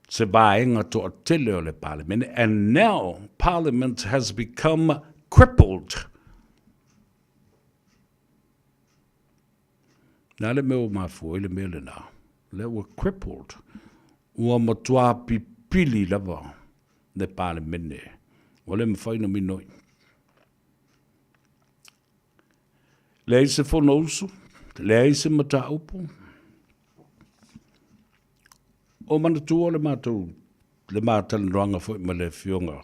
se vaega toatele o le Palemene, and now Parliament has become crippled. Le a le mea ua mafua ai le mea lena? Lea ua crippled. Ua matua pipili lava le Palemene. Ua le mafai ona minoi. Leai se Fonousu, leai se mataupu. O manatua le matou, le ma talanoaga foi ma le Afioga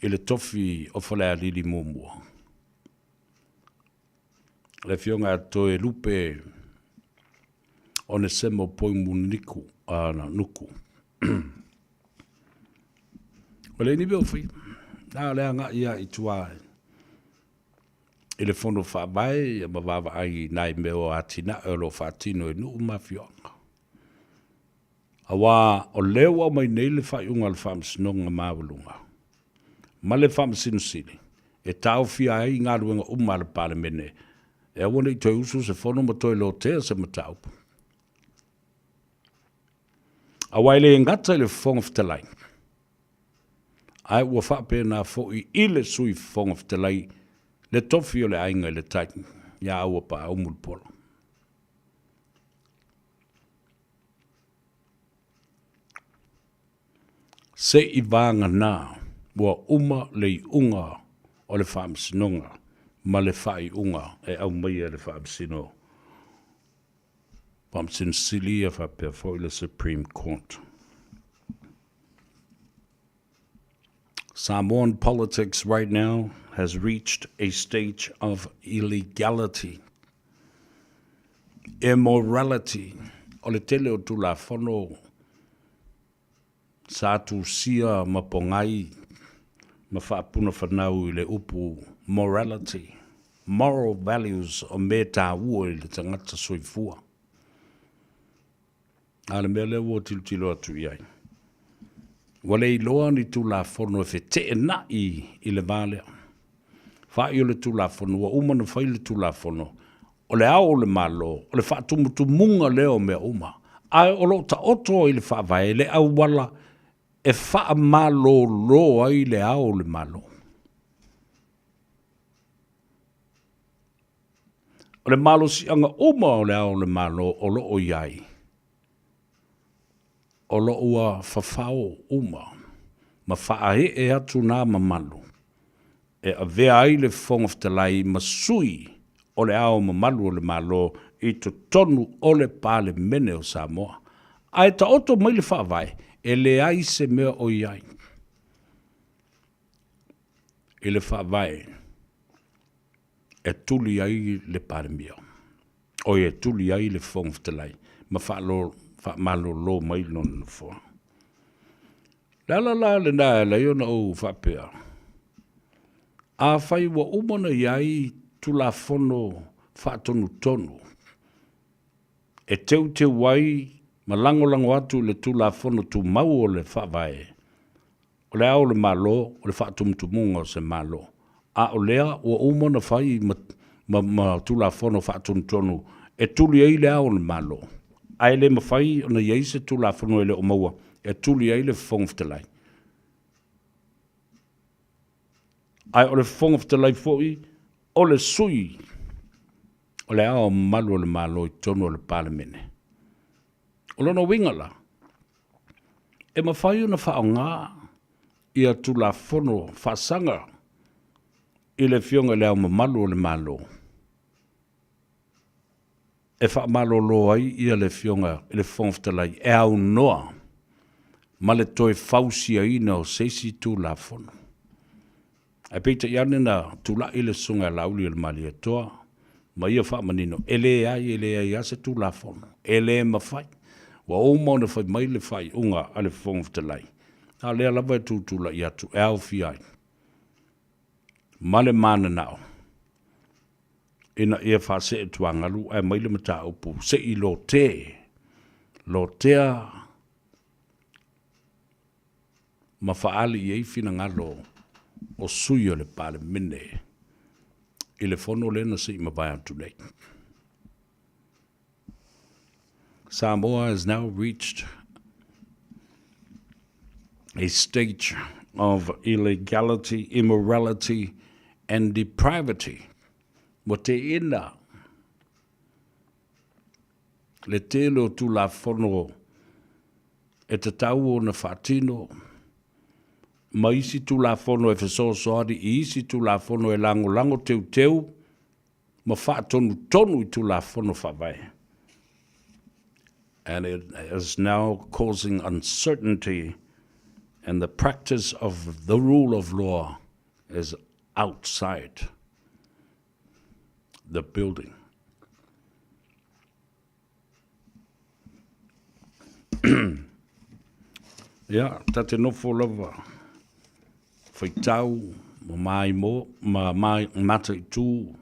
i le Tofi o Falealili muamua, le Afioga ia Toelupe Onesemo Poimuniku, Nuku. Ua leai ni mea o faia. Na o le agai lava i tua i le Fono Faavae ma vaavaai i nai mea o atinae o lo o faatino i nuu ma afioaga. Aua o lea ua aumai nei le faaiuga a le Faamasinoga Maualuga ma le Faamasino Sili e taofia ai galuega uma a le Palemene e aua ne i toe usu se fono ma toe lotea se mataupu. Aua e le gata i le Fofoga Fetalai, ae ua faapena foi i le Sui Fofoga Fetalai le tofi o le Aiga i le Tai ia Auapaau Mulipola. Se i vagana ua uma le iuga o le Faamasinoga ma le faaiuga e aumaia e le Faamasino, Faamasino Sili ia faapea foi le Supreme Court. Samoan politics right now has reached a stage of illegality, immorality. O le tele o Tulafono sa tusia ma pogai ma faapunafanau i le upu morality, moral values o mea taua i le tagata soifua. A o le mea lea ua tilotilo atu i ai, ua le iloa ni Tulafono e feteenai i le va lea. Fa'i o le Tulafono, ua uma ona fai le Tulafono, o le Ao o le Malo, o le faatumutumuga lea o mea uma, ae o lo o taoto i le Faavae le auala e faamalolo ai le Ao o le Malo. O le malosiaga uma o le Ao o le Malo o lo o i ai, o lo o ua fafao uma ma faaee atu nā mamalu e avea ai le Fofoga Fetalai ma sui o le Ao Mamalu o le Malo i totonu o le Palemene o Samoa. Ae taoto mai le Faavae, e leai se mea o i ai i le Faavae e tuli ai le Palemia, oi e tuli ai le Fofoga Fetalai ma faamalolo mai lona nofoa. O le ala la lena e ala ai ona ou faapea, afai ua uma ona i ai Tulafono Faatonutonu e teuteu ai ma lagolago atu i le Tulafono Tumau o le Faavae, O le Ao o le Malo, o le faatumutumuga o se Malo. A o lea ua uma ona fai ma, ma, ma Tulafono Faatonutonu e tuli ai le Ao o le Malo, ae le mafai ona i ai se Tulafono e le o maua e tuli ai le Fofoga Fetalai. Ae o le Fofoga Fetalai foi o le sui o le Ao Mamalu o le Malo i totonu o le Palemene. O lona uiga la, e mafai ona faaaoga ia Tulafono faasaga i le Afioga i le Ao Mamalu o le Malo e faamalolo ai ia le Afioga i le Fofoga Fetalai e aunoa ma le toe fausiaina o se isi Tulafono. Ae peitai ane na tulai le Susuga ia Laauli o le Malietoa ma ia faamanino, e leai, e leai lava se Tulafono, e le mafai. Ua uma ona fai mai le faaiuga a le Fofoga Fetalai, a o lea lava e tutulai atu e aofia ai ma le mananao ina ia faasee tuagalu ae aumai le mataupu se i lote, lotea ma faaali i ai finagalo o sui o le Palemene i le fono lea na se i mavae atu nei. Samoa has now reached a stage of illegality, immorality and depravity. Ua teena le tele o Tulafono e tatau ona faatino ma isi Tulafono e fesoasoani i isi Tulafono e lagolago teuteu ma faatonutonu i Tulafono Faavae. And it is now causing uncertainty and the practice of the rule of law is outside the building. Ia, ta te nofo lava, faitau, ma maimo, ma mataitū,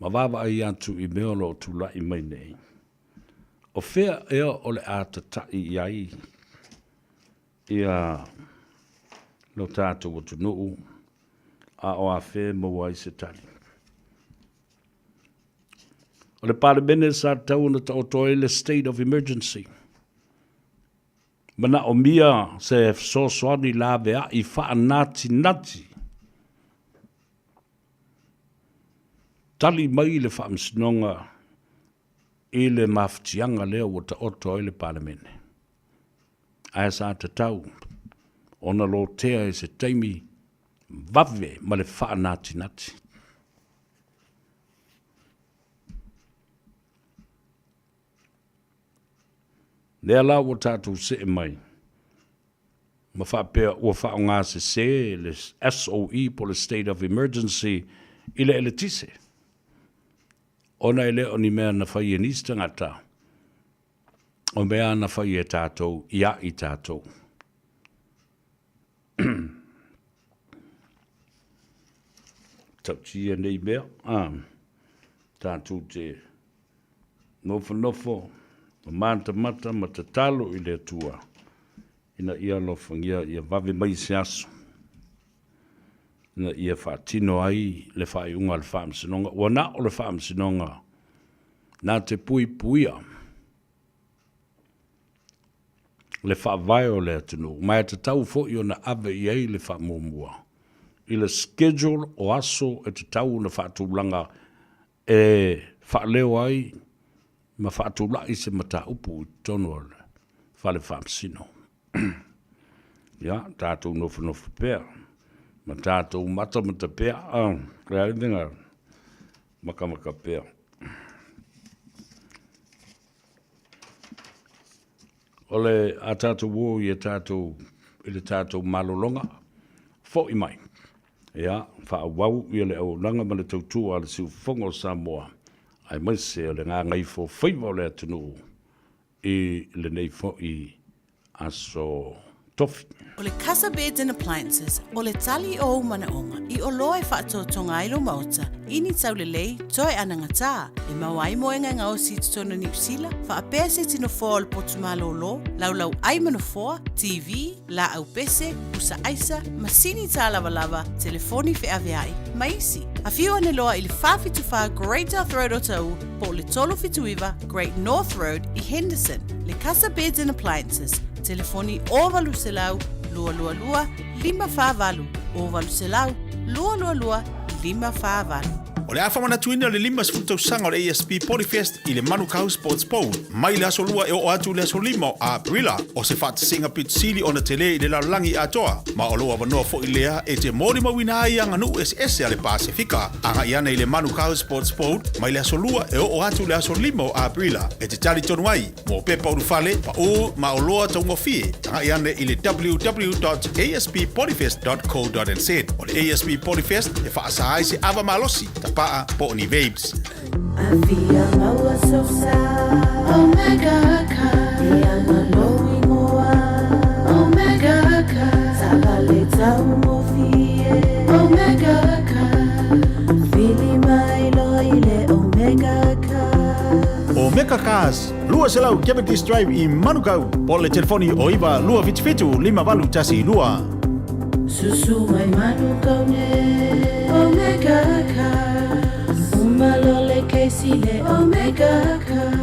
ma vaavaai atu i mea o lo o tulai mai nei. O fea ea o le a tata'i i ai ia lo tatou atunuu, a o afea e maua ai se tali? O le Palemene sa tatau ona taoto ai le state of emergency. Manaomia se fesoasoani laveai faanatinati. Tali mai le Faamasinoga i le mafatiaga lea ua taoto ai le Palemene. Ae sa tatau ona lotea i se taimi vave ma le faanatinati. Lea la ua tatou see mai ma faapea ua faaaoga sese le SOE po o le State of Emergency i le eletise, ona e le o ni mea na fai e nisi tagata, o mea na fai e tatou ia i tatou. Tautia nei mea, a, tatou te nofonofo ma matamata ma tatalo i le Atua ina ia alofagia ia vave mai se aso ina ia faatino ai le faaiuga a le Faamasinoga. Ua na o le Faamasinoga na te puipuia le faavae o le atunuu, ma e tatau foi ona ave i ai le faamuamua i le schedule o aso e tatau ona faatulaga e faaleo ai ma faatulai se mataupu i totonu o le fale faamasino. Ia, tatou nofonofo pea ma tatou matamata pea, o le a le mea makamaka pea. O le a tatou o i a tatou i le tatou malologa, fo'i mai. Ia, faaauau ia le auaunaga ma le tautua a le Siufofoga o Samoa, aemaise o le gagaifofaiva o le atunuu i lenei fo'i aso Tofi. O le Casa Beds and Appliances, o le tali o ou manaoga i oloa e faatotoga ai lou maota i ni taulelei toe anagatā, e maua ai moega e gaosi i totonu o Niu Sila, faapea se tino foa o le potu malōlō, laulau ai ma nofoa, TV, laau pese, pusa aisa, masini tālavalava, telefoni feaveai, ma isi. Afio ane loa i le 474 Great South Road Otahuhu po o le 379 Great North Road i Henderson. Le Casa Beds and Appliances, telefoni 0800 222 548 0800. 222 548. O le a faamanatuina o le 50 tausaga o le ASB Polyfest i le Manukau Sports Bowl mai le aso Lua e oo atu i le aso 5 o Aperila. O se faatasiga pito sili ona tele i le lalolagi atoa, ma o lou avanoa foi lea e te molimauina ai aganuu eseese a le Pasefika. Agai ane i le Manukau Sports Bowl mai le aso Lua e oo atu i le aso 5 o Aperila e te talitonu ai mo pepa ulufale, paū ma oloa taugofie. Tagai ane i le www.asppolyfest.co.nz. O le ASP Polyfest e faasa ai se ava malosi, tapaa po o ni vapes. Afia maua sosa Omega car Ianga lou ingoa Omega car Taavale taugofie Omega car Vili mai loa i le Omega car Omega Cars, 200 Cavendish Drive i Manukau, po o le telefoni o 9 277 5812. Susu mai Manukau nei Omega Cars Uma loa le kesi i le Omega Cars.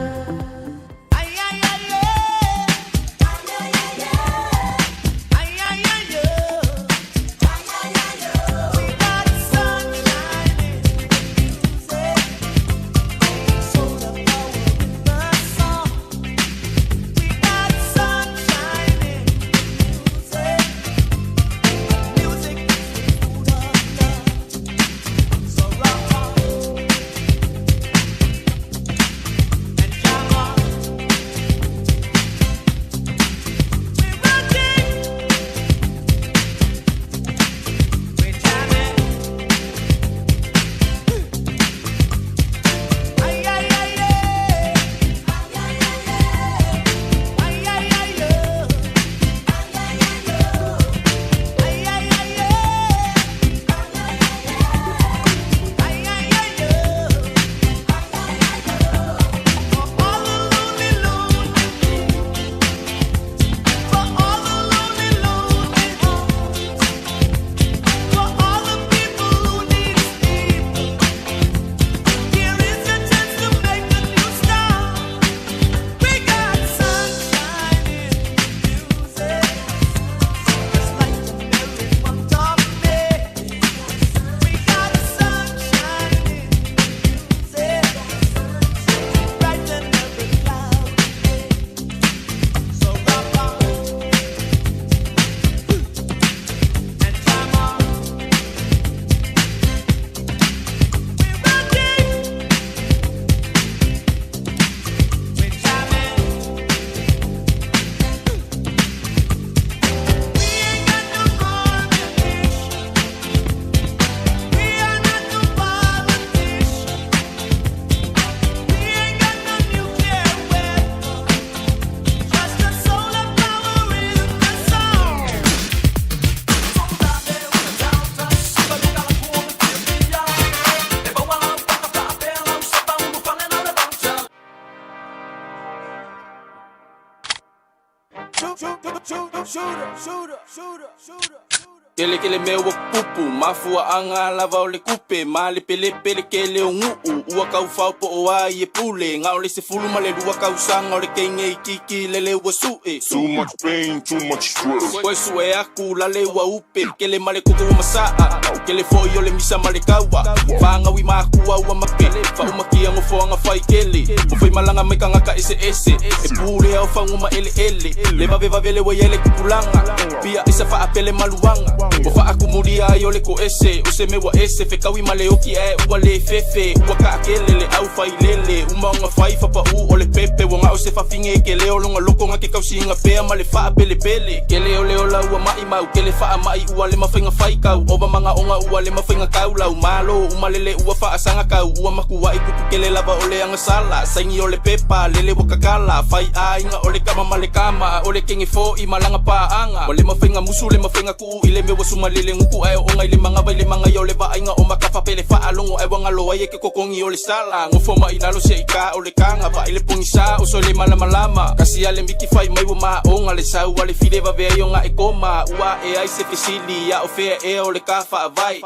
Kele kele mea ua pupu, mafuaaga lava o le kupe, malepelepe le kele o guu, ua kaufao po o a i e pule, gao le 12 kausaga o le keige ikiki lele ua su'e. Too much pain, too much stress. Koe su'e aku la le ua upe, kele ma le koko ua masa'a, kele fo'i o le misa ma le kaua, fagaui makua ua mape, fa'aumakia gofoaga faikele, o faimalaga mai tagata eseese, e pulea o fagu ma eleele, le vavevave le ua iai le tupulaga, pia isa fa'apele maluaga, o fa'akumulia ai o le ko'ese, o se mea ua ese fekaui ma le oki ae ua lē fefe, ua ka'akele le au failele, uma oga fai fapa'ū o le pepe, ua ga'o se fafine e kele o loga loko ga ke kausiga pea ma le fa'apelepele, kele o le ola ua ma'imau, kele fa'ama'i ua le mafaiga faikau, ova magaoga ua le mafaiga kaulau, malo uma lele ua fa'asaga kau, ua makua'i kupu kele lava o le agasala, saini o le pepa lele ua kakala, fai aiga o le kama ma le kama, o le kege fo'i malaga pa'aga, ua le mafaiga musu le mafaiga ku'u i le mea ua sumalele guku ae o'oga i le magava i le magaia o le va'aiga o makafapele fa'alogo ae ua galo ai e ke kokogi o le sala, gofo ma'i lalo se'i kā o le kaga, vaai le pogisa o so le malamalama, kasi a le miki fai mai ua maoga le sau a le file vave ai o ga'i koma, ua a'e ai se fesili a o fea ea o le ka fa'avae,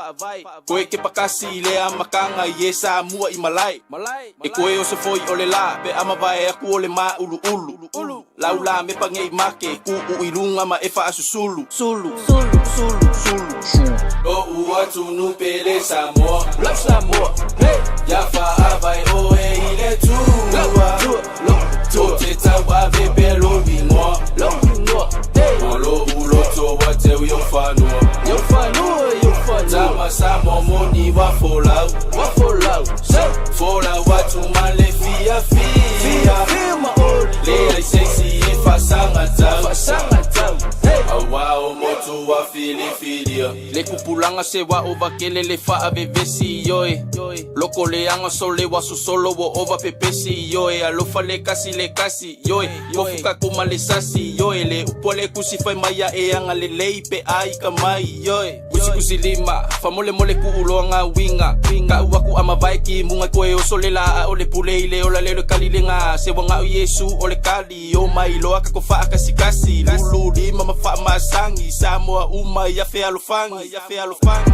koe ke pakasi i le amakaga i e sa mua i malae, e koe oso foi o le lā pe a mavae aku o le mā'ulu'ulu, laulā mepa nei make, ku'u i luga ma e fa'asusulu, sulu, sulu, sulu, sulu, lo'u. atunuu pele Samoa. Love Samoa. Hey. Ia fa'avae oe i le Atua. Ou te tauave pea lou igoa. Lou igoa. Hey. Ma lo'u loto ua teu i ou fanua. I ou fanua, i ou fanua. Tama Samoa moni ua folau. Ua folau. So. Folau atu ma le fiafia. Fiafia ma oli. Leai se isi e faasagatau. Faasagatau. Hey. Auā o motu ua filifilia. Le kupulaga se wa ova kele le faavevesi ioe. Loko leaga sole wa sosolo ua ova pepesi ioe. Alofa le kasi le kasi ioe. Kofu kako ma le sasi ioe. Le upu a le kusi fai mai a e agalelei pe a i ka mai ioe. Kusikusi lima, famolemole kuu loa uiga. Ka'u aku a mavae ki muga koe oso le la o le pule i le ola le kali le ga. Se wa ga'u Iesu o le kali o mai loa kako fa'akasikasi. Lulu lima ma fa'amasagi Samoa uma ia fealofagi. Ia fealofagi.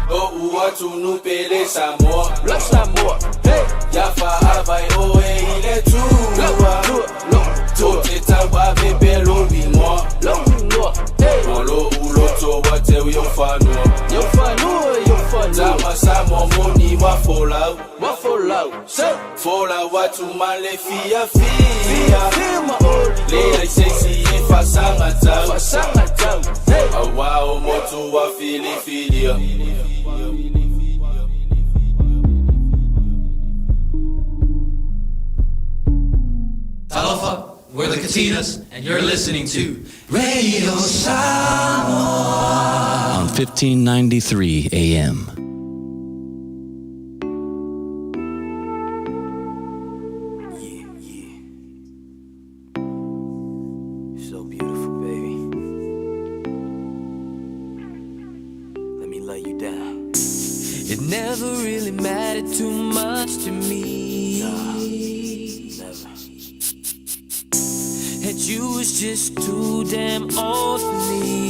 Lo'u atunuu pele Samoa. Love Samoa. Hey. Ia fa'avae oe i le Atua. Ou te tauave pea lou igoa. Lou igoa. Hey. Ma lo'u loto ua teu i ou fanua. I ou fanua, i ou fanua. Tama Samoa moni ua folau. Ua folau. So. Folau atu ma le fiafia. Fiafia ma oli. Leai se isi e faasagatau. Faasagatau. Hey. Auā o motu ua filifilia. Talofa, we're the Katinas, and you're listening to Radio Samoa on 1593 AM. So beautiful, baby. Let me lay you down. It never really mattered too much to me. Never. That you was just too damn old for me.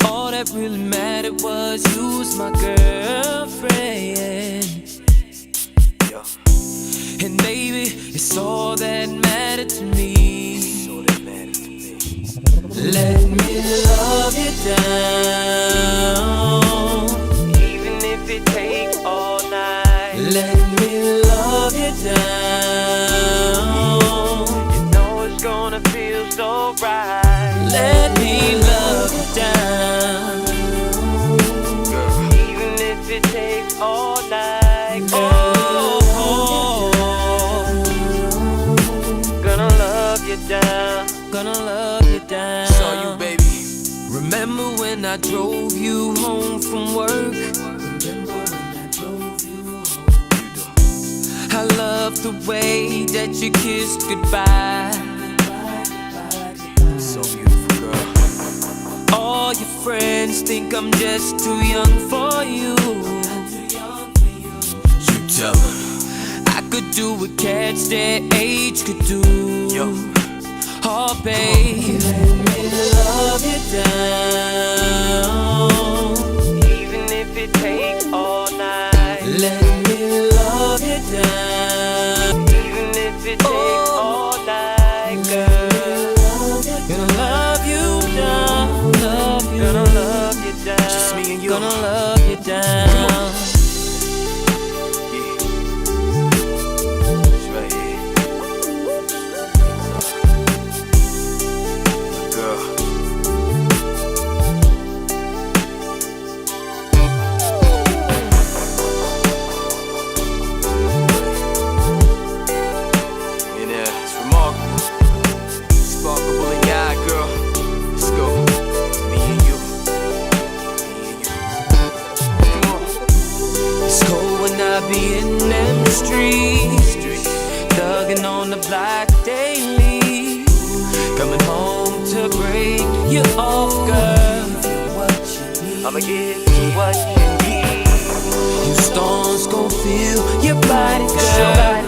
All that really mattered was you was my girlfriend. Yeah. And baby, it's all that mattered to me. It's all that mattered to me. Let me love you down. Even if it takes all night. Let me love you down. You know it's gonna feel so right. Let me love you down. Even if it takes all night. Oh, Gonna love you down. Gonna love you down. Saw you, baby. Remember when I drove you home from work? I love the way that you kissed goodbye. So beautiful, girl. All your friends think I'm just too young for you. You tell 'em. I could do what cats their age could do. Yo. Oh, babe, let me love you down. Even if it takes all night. Let me love you down. Even if it takes all night, girl. Gonna love you down. Love you. Gonna love you down. Just me and you. Gonna love you down. Yeah. It's right here. My girl. And it's remarkable. Sparkle in your eye, girl. Let's go. Me and you. Me and you. Come on. It's cold when I be in them streets, thugging on the block daily. Coming home to break you off, girl. I'ma give you what you need. You stones gon' feel your body, girl.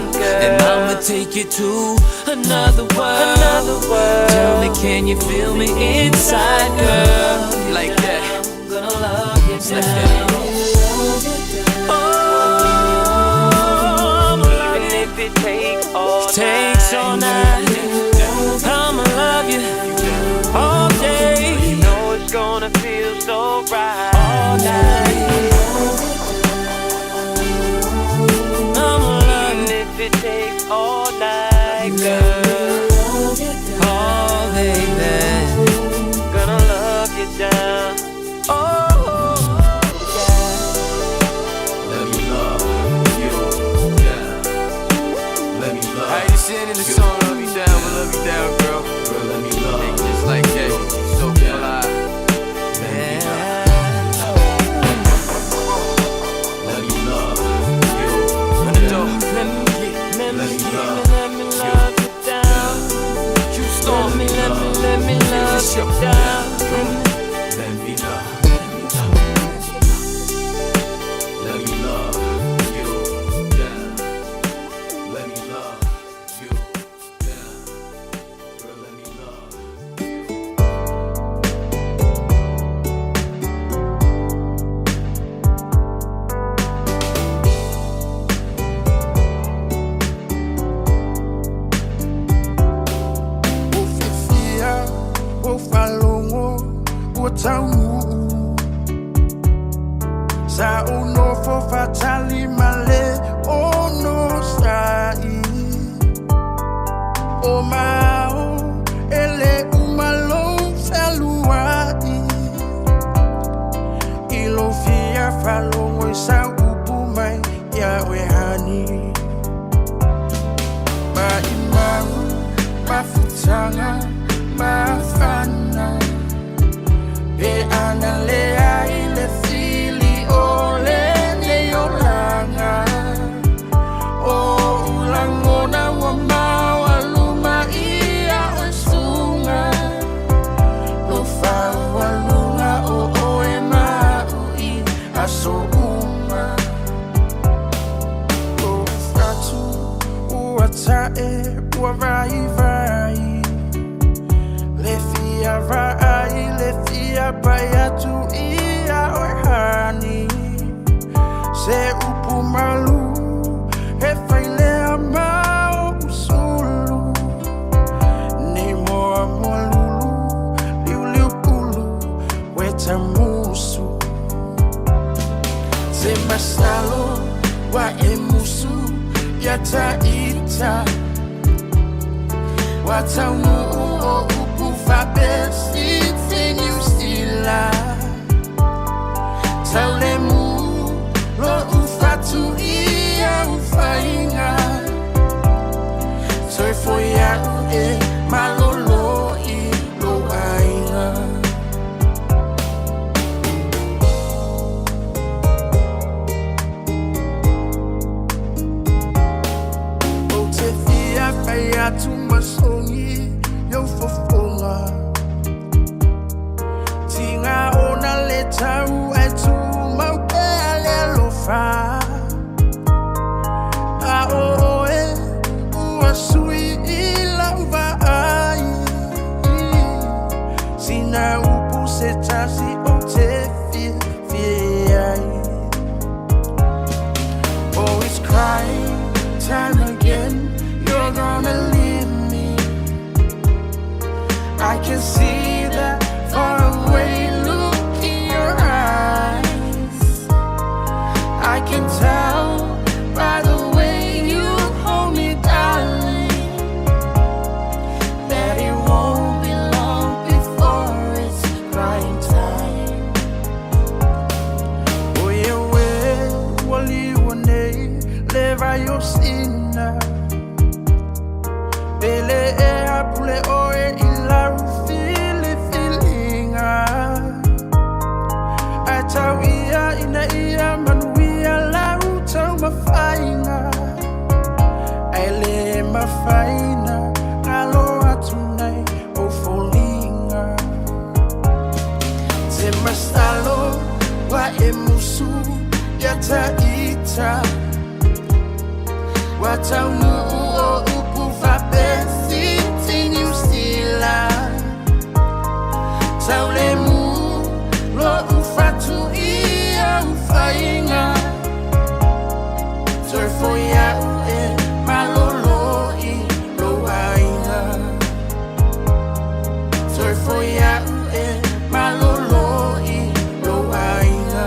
And I'ma take you to another world. Another world. Tell me, can you feel me inside, girl? Like that. I'm gonna love you It's like that. down. Oh, I'ma love Even you. if it takes all Takes night. all night. I'ma love you all love you down. Let me love. Let me love. Let me love you down. Let me love you down. Girl, let me love. Ua fiafia ua faalogo ua taunuu Sa ou nofo faatali ma le onosaʻi O maʻo e lē uma lou fealuaʻi I lou fia faalogo i sau upu mai iā oe honey Maʻimau mafutaga mafana Pe ana leai le fili o lenei olaga O oʻu lagona ua maualuma iā oe suga Lou faualuga o oe ma aʻu i aso uma Lou fatu ua taʻe ua vaivai Le fia vaai le fia pai atu iā oe honey Se upu malū e fai lea ma oʻu sulu Nei moamoa lulu liuliu pulu ueta musu Se masalo ua e musu iā taʻita Ua taunuu o upu faapea Niu Sila Taulemu loʻu fatu i au faiga Toe foi aʻu e malolo i lou aiga Ou te fia fai atu ma sogi i ou fofoga Tiga ona le tau ae tumau pea le alofa A o oe ua sui i lau vaai Sina upu se tasi ou te fiafia ai Oh, it's crying time again. You're gonna leave me. I can see that faraway look in your eyes. I can tell by the way you hold me, darling, that it won't be long before it's crying time. O ia oe ua liua nei le vai o Sina Pele e apule oe i lau filifiliga Ae tau ia ina ia manuia lau taumafaiga Ae lē mafai ona galo atu nai ou foliga Se masalo ua e musu iā taʻita Ua taunuu o upu faapea Fiti Niu Sila Taulemu loʻu fatu i au faiga Toe foi aʻu e malolo i lou aiga Toe foi aʻu e malolo i lou aiga.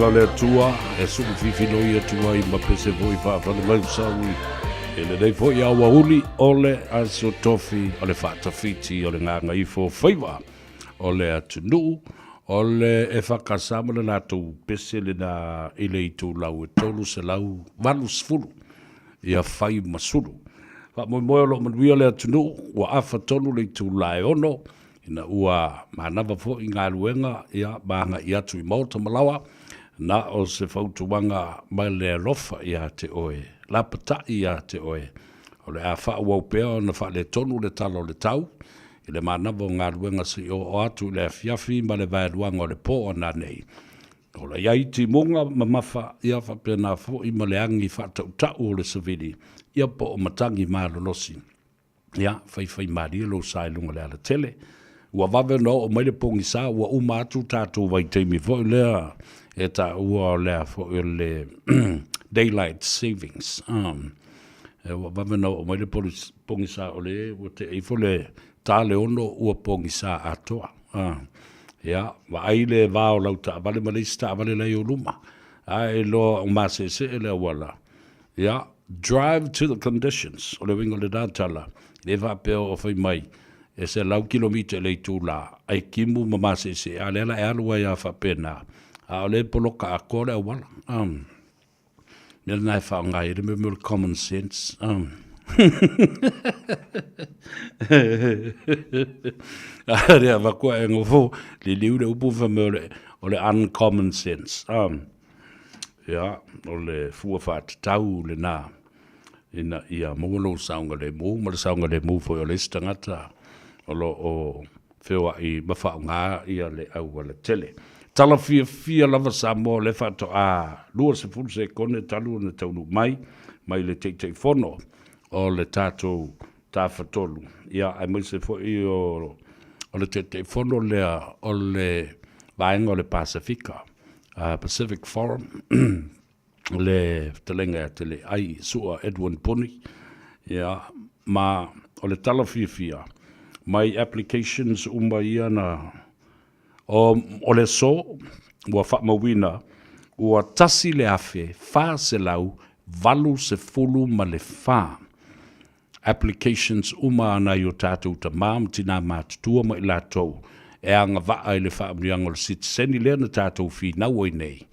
faamanuiaga o le Atua e sulufifinoi atu ai ma pese foi faafalemausau i lenei foi aoauli o le Aso Tofi o le Faatafiti o le Gagaifo Faiva o le atunuu o le EFKS ma le latou pese lena i le itulau e 380 ia fai ma sulu. Faamoemoe o lo o manuia le atunuu, ua afa tonu le itula e 6, ina ua manava foi galuega ia ma agai atu i maota ma laoa, na o se fautuaga mai le alofa ia te oe, lapatai ia te oe, o le a faaauau pea ona faaletonu le tala o le tau, i le manava o galuega se i oo atu i le afiafi ma le vaeluaga o le po a nanei. O la i ai timuga mamafa, ia faapena foi ma le agi faatautau o le savili, ia po o matagi malolosi. Ia, faifaimalie lou sa i luga o le alatele. Ua vave ona oo mai le pogisa, ua uma atu tatou vaitaimi foi lea e taua o lea foi o le daylight savings. Ua vave ona oo mai le pogisa o le ua tea ifo le ta le 6 ua pogisa atoa. Ia, vaai le va o lau taavale ma le isi taavale la e i ou luma. A e iloa o maseesee le auala, ia, drive to the conditions. O le uiga o lena tala, e le faapea o fai mai e 100 kilomita i le itula, ae timu ma maseesee, a o lea la e alu ai lava faapena, a o lea e poloka atoa le auala. Mea lena e faaaoga ai le mea o le common sense. A lea avatu ae nofo liliu le upu fai mai o le uncommon sense. Ia, o le fua faatatau lena ina ia maua lou saogalemu ma le saogalemu foi o le isi tagata o lo o feoai ma faaaoga le aualatele. Tala fiafia lava Samoa o lea faatoa 20 sekone talu ona taunuu mai mai le Taitaifono o le tatou Tafatolu, ia aemaise foi o le Taitaifono lea o le Vaega o le Pasefika, Pacific Forum, le fetalaiga ia Teleai Sua Edwin Puni, ia, ma o le tala fiafia mai applications uma ia na o, o le aso ua faamauina ua 1484 applications uma a nai o tatou tama ma tina matutua ma i latou e agavaa i le faamanuiaga o le sitiseni lea na tatou finau ai nei,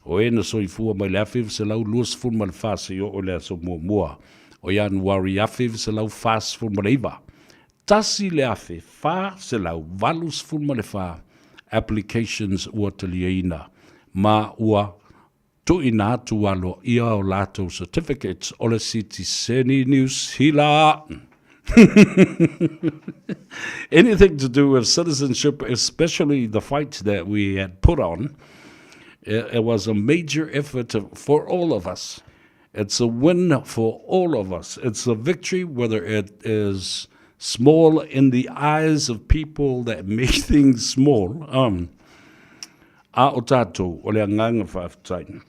o e na soifua mai le 1924 seia oo i le aso muamua o Ianuari 1949, 1484 applications ua taliaina ma ua tuuina atu aloaia o latou certificates o le sitiseni Niu Sila. Anything to do with citizenship, especially the fight that we had put on, it, it was a major effort for all of us. It's a win for all of us. It's a victory, whether it is small in the eyes of people that make things small. Um, A o tatou, o le agaga faafetai,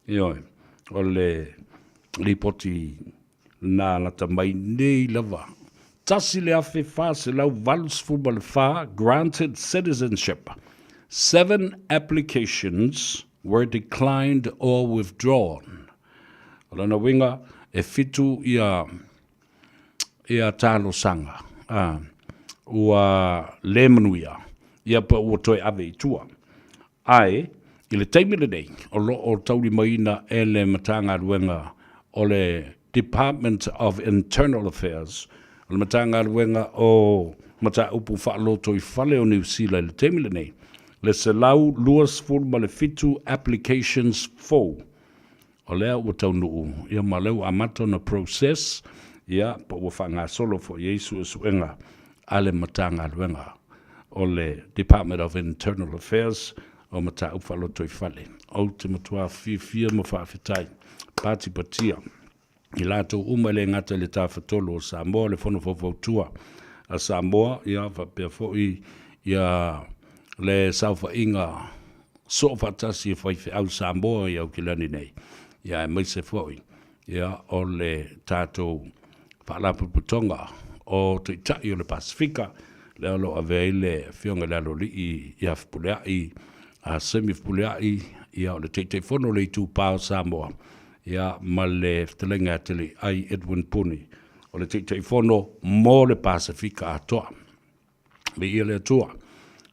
ioe, o le lipoti na lata mai nei lava, 1484 granted citizenship, 7 applications were declined or withdrawn. O lona uiga, e fitu ia ia talosaga, ā, ua le manuia, ia pe ua toe ave i tua. Ae, i le taimi lenei, o lo o taulimaina e le Matagaluega o le Department of Internal Affairs, o le Matagaluega o Mataupu Faalotoifale o Niu Sila i le taimi lenei, le 127 applications fou O lea ua taunuu, ia ma o lea ua amata ona process, ia, po ua faagasolo foi i ai suesuega a le Matagaluega o le Department of Internal Affairs o Mataupu Faalotoifale. Ou te matua fiafia ma faafetai patipatia i latou uma e le gata i le Tafatolu o Samoa, le Fono Faufautua a Samoa, ia faapea foi ia le saofaiga soo faatasi e faifeau Samoa i Aukilani nei, ia aemaise foi ia o le tatou Faalapotopotoga o Taitai o le Pasefika, lea o lo o avea ai le Afioga i le Aloalii ia Fepuleai. a Semi Fepuleai, ia, o le Taitaifono o le Itupa o Samoa, ia, ma le Fetalaiga ia Teleiai Edwin Puni, o le Taitaifono mo le Pasefika atoa. Viia le Atua,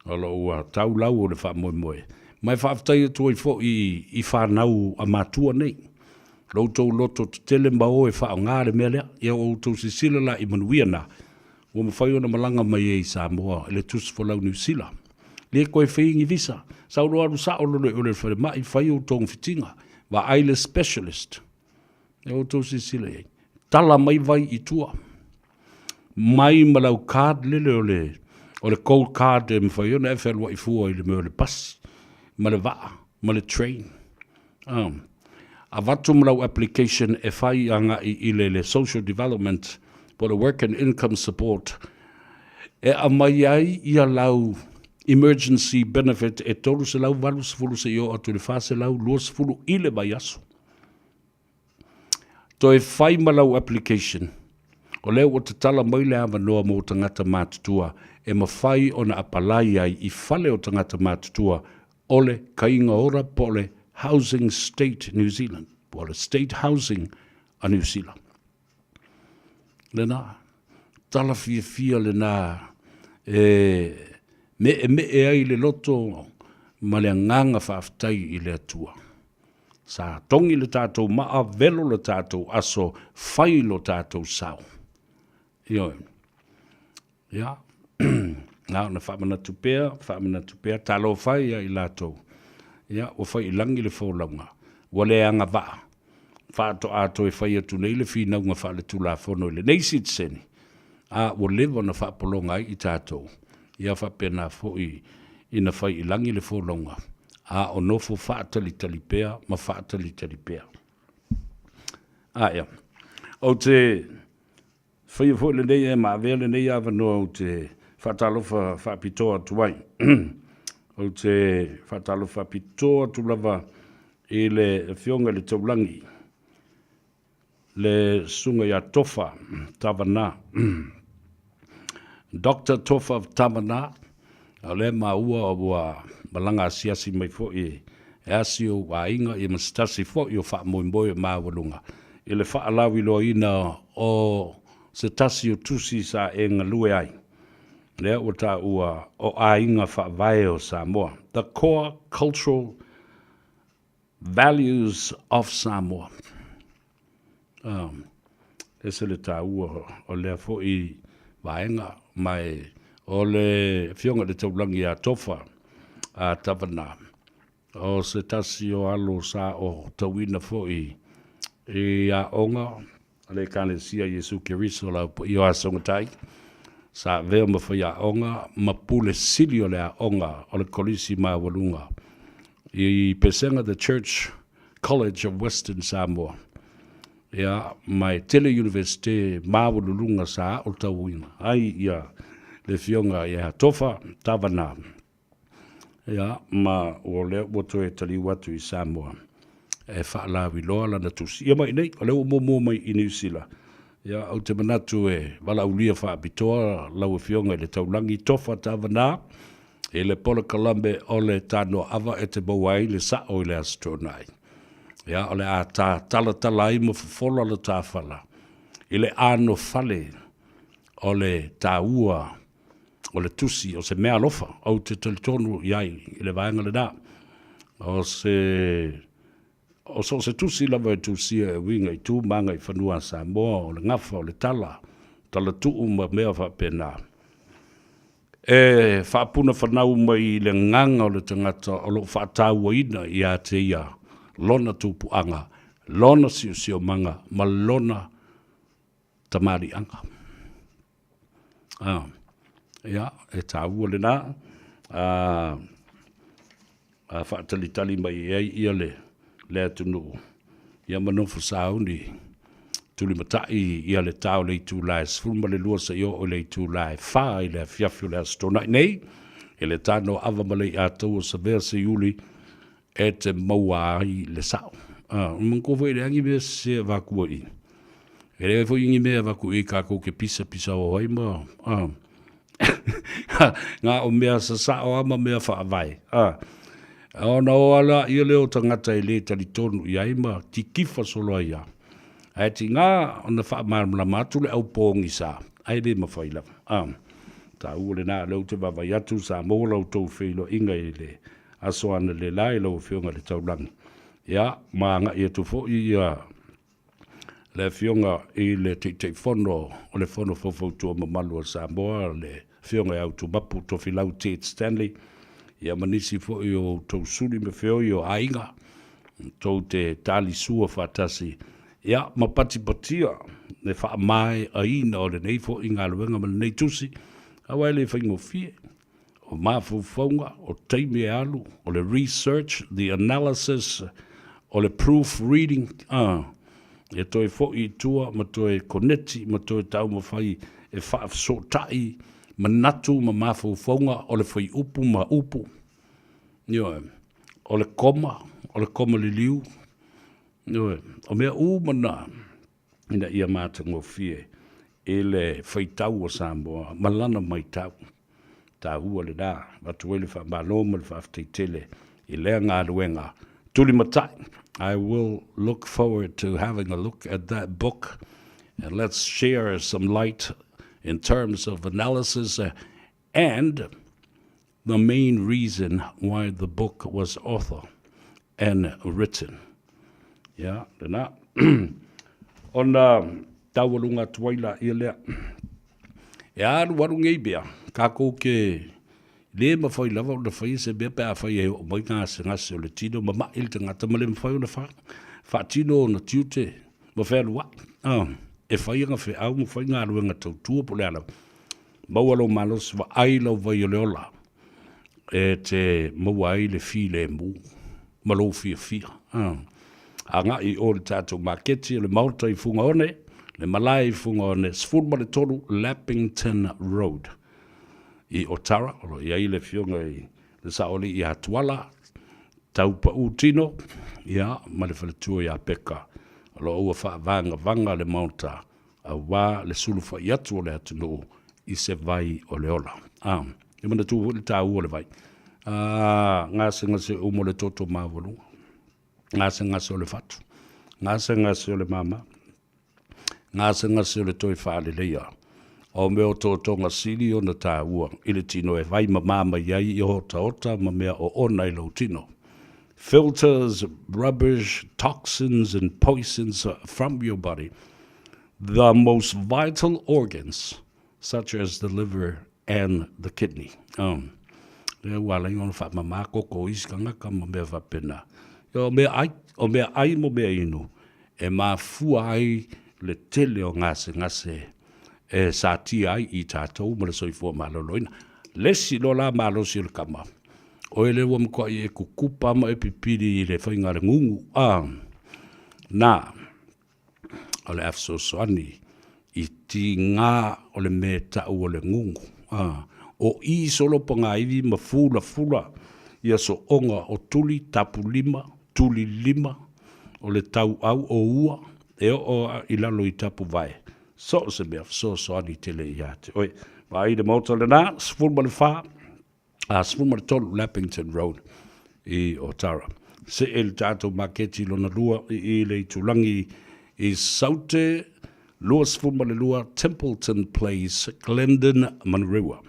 o lo o ua tau lau o le faamoemoe. Ma e faafetai atu ai foi i fanau a matua nei, lo outou loto tetele ma o e faaaoga le mea lea. Ia ua outou silasila la i manuia na, ua mafai ona malaga mai ai i Samoa i le Tusi Folau Niu Sila. Le toe fai ni visa, sau loa alu sao loa i le falemai, fai ou togafitiga, vaai le specialist. Ia outou silasila i ai. Tala mai vai i tua. Mai ma lau card lele o le, o le gold card e mafai ona e fealuai fua i le mea o le pasi, ma le vaa, ma le train. Avatu ma lau application e fai agai i le, le social development po o le work and income support e aumai ai ia lau emergency benefit e 380 seia oo atu i le 420 i le vaiaso. Toe fai ma lau application, o lea ua tatala mai le avanoa mo tagata matutua e mafai ona apalai ai i fale o tagata matutua o le Kaiga Ora po o le Housing State New Zealand, po o le State Housing a Niu Sila. Lena, tala fiafia lena e meemee ai le loto ma le agaga faafetai i le Atua. Sa togi le tatou maa, velo le tatou aso, fai lo tatou sao. Ioe. Ia, na ona faamanatu pea, faamanatu pea, talofa e ia i latou. Ia, ua fai i lagi le folauga, ua le agavaa, faatoa toe fai atu nei le finauga faaletulafono i lenei sitiseni, a ua leva ona faapologa ai i tatou, ia faapena foi ina fai i lagi le folauga, a o nofo faatalitali pea ma faatalitali pea. A ia, ou te faia foi lenei e ma avea lenei avanoa ou te faatalofa faapitoa atu ai. Ou te faatalofa faapitoa atu lava i le Afioga i le Taulagi, le Susuga ia Tofa Tavana, Doctor Tofa Tavana, o lea e maua ua malaga asiasi mai foi e asi ou aiga ia ma se tasi foi o faamoemoe maualuga i le faalauiloaina o se tasi o tusi sa e galue ai, lea ua taua o Aiga Faavae o Samoa, The Core Cultural Values of Samoa. Ese le taua o lea foi vaega, ma o le Afioga i le Taulagi ia Tofa a Tavana, o se tasi o alo sa o tauina foi i aoga a le Ekalesia Iesu Keriso o Laupua o Asogatai, sa avea ma faiaoga ma pule sili o le aoga o le Kolisi Maualuga i Pesega The Church College of Western Samoa. Ia, ma e tele Iunivesite maualuluga sa aotauina ai ia le Afioga ia Tofa Tavana. Ia, ma o lea ua toe taliu atu i Samoa e faalauiloa lana tusi. Ia mai nei, o lea ua muamua mai i Niu Sila. Ia, ou te manatu e valaaulia faapitoa lau Afioga i le Taulagi Tofa Tavana i le polokalame o le Tanoaava e te maua ai le sao i le Aso Toonai. Ia, o le a ta talatala ai ma fofola le tafala i le anofale o le taua o le tusi o se mea alofa, ou te talitonu i ai i le vaega lena. O se o so o se tusi lava e tusia e uiga i tu ma agaifanua a Samoa, o le gafa, o le tala, talatuu ma mea faapena. E faapuna fanau mai i le agaga o le tagata o lo o faatauaina ia te ia lona tupuaga, lona siosiomaga ma lona tamaliiaga. Ia, e taua lena, a faatalitali mai ai ia le, le atunuu, ia ma nofo sauni tulimatai ia le ta o le itula e 12 seia oo i le itula e 4 i le afiafi o le Aso Toonai nei, i le Tanoaava ma Leiataua Savea Seiuli e te maua ai le sao. Ah, manatua foi e leai ni mea sese e avatu ai i. E leai foi ni mea e avatu i tatou te pisapisa o ai ma, ah, na o mea sasao lava ma mea faavae. Ah. Ona o ala ia lea o tagata e le talitonu i ai ma tikifa solo ai lava. Ae tiga ona faamalamalama atu le au pogisa, ae le mafai lava. A, taua lena, o lea ou te vaavaai atu sa maua la outou feiloaiga i le aso analeila i lau Afioga i le Taulagi. Ia, ma agai atu foi ia le Afioga i le Taitaifono o le Fono Faufautua Mamalu a Samoa, le Afioga ia Utumapu Tofilau Ted Stanley, ia ma nisi foi o outou suli ma feoi o aiga, tou te talisua faatasi, ia ma patipatia le faamaeaina o lenei foi galuega ma lenei tusi, aua e le faigofie. O mafaufauga, o taimi e alu, o le research, the analysis, o le proof reading, a, e toe foi i tua ma toe koneti ma toe taumafai e faafesootai manatu ma mafaufauga o le fuaiupu ma upu, ioe, o le koma, o le koma liliu, ioe, o mea uma na ina ia matagofie i le faitau o Samoa ma lana matau. Taua lena, avatu ai le faamalo ma le faafetai tele i lea galuega tulimatai. I will look forward to having a look at that book and let's share some light in terms of analysis and the main reason why the book was authored and written. Ia, lena. Ona taualuga atu ai laia lea. E alualu nei mea, kākou ke lē mafai lava ona faia se mea pe afai e oo mai gasegase o le tino ma ma'i le tagata ma le mafai ona faatino ona tiute ma fealua'i. E fai ana feau ma fai galuega tautua po o le a lava. Maua lou malosi, vaai lau vai o le ola e te maua ai le filemu ma lou fiafia. Agai i o i le tatou maketi o le Maota i Fugaone, le malae i Fugaone, 13 Lappington Road i Otara, o lo o i ai le Afioga i le Saoalii ia Tuala, Taupau Tino, ia, ma le faletua ia Peka. O lo o ua faavagavaga le Maota aua le sulufai atu o le atunuu i se vai o le ola. A, e manatua foi le taua o le vai. A, gasegase uma o le toto maualuga, gasegase o le fatu, gasegase o le mama, gasegase o le toe faaleleia o mea otootoga sili ona taua i le tino e vai mamā mai ai i otaota ma mea oona i lou tino. Filters rubbish, toxins and poisons from your body, the most vital organs such as the liver and the kidney. Um, lea ua ala ai ona faamama koko o isi tagata ma mea faapena. O mea ai, o mea ai mo mea inu, e mafua ai le tele o gasegase e satia ai i tatou ma le soifua maloloina. Le isi loa la malosi o le kama, o ele ua matuai e kukupa ma e pipili i le faiga a le gugu, a, na, o le a fesoasoani i tiga o le mea e tau o le gugu, a, o i solo pagaivi ma fulafula ia sooga o tuli tapulima, tuli lima, o le tauau o ua, e oo i lalo i tapuvae, so o se mea fesoasoani tele ia te oe. Vaai le maota lena, 14, a 13 Lappington Road i Otara. See le tatou maketi lona lua i i le itulagi i Saute 22 Templeton Place, Glendon, Manurewa.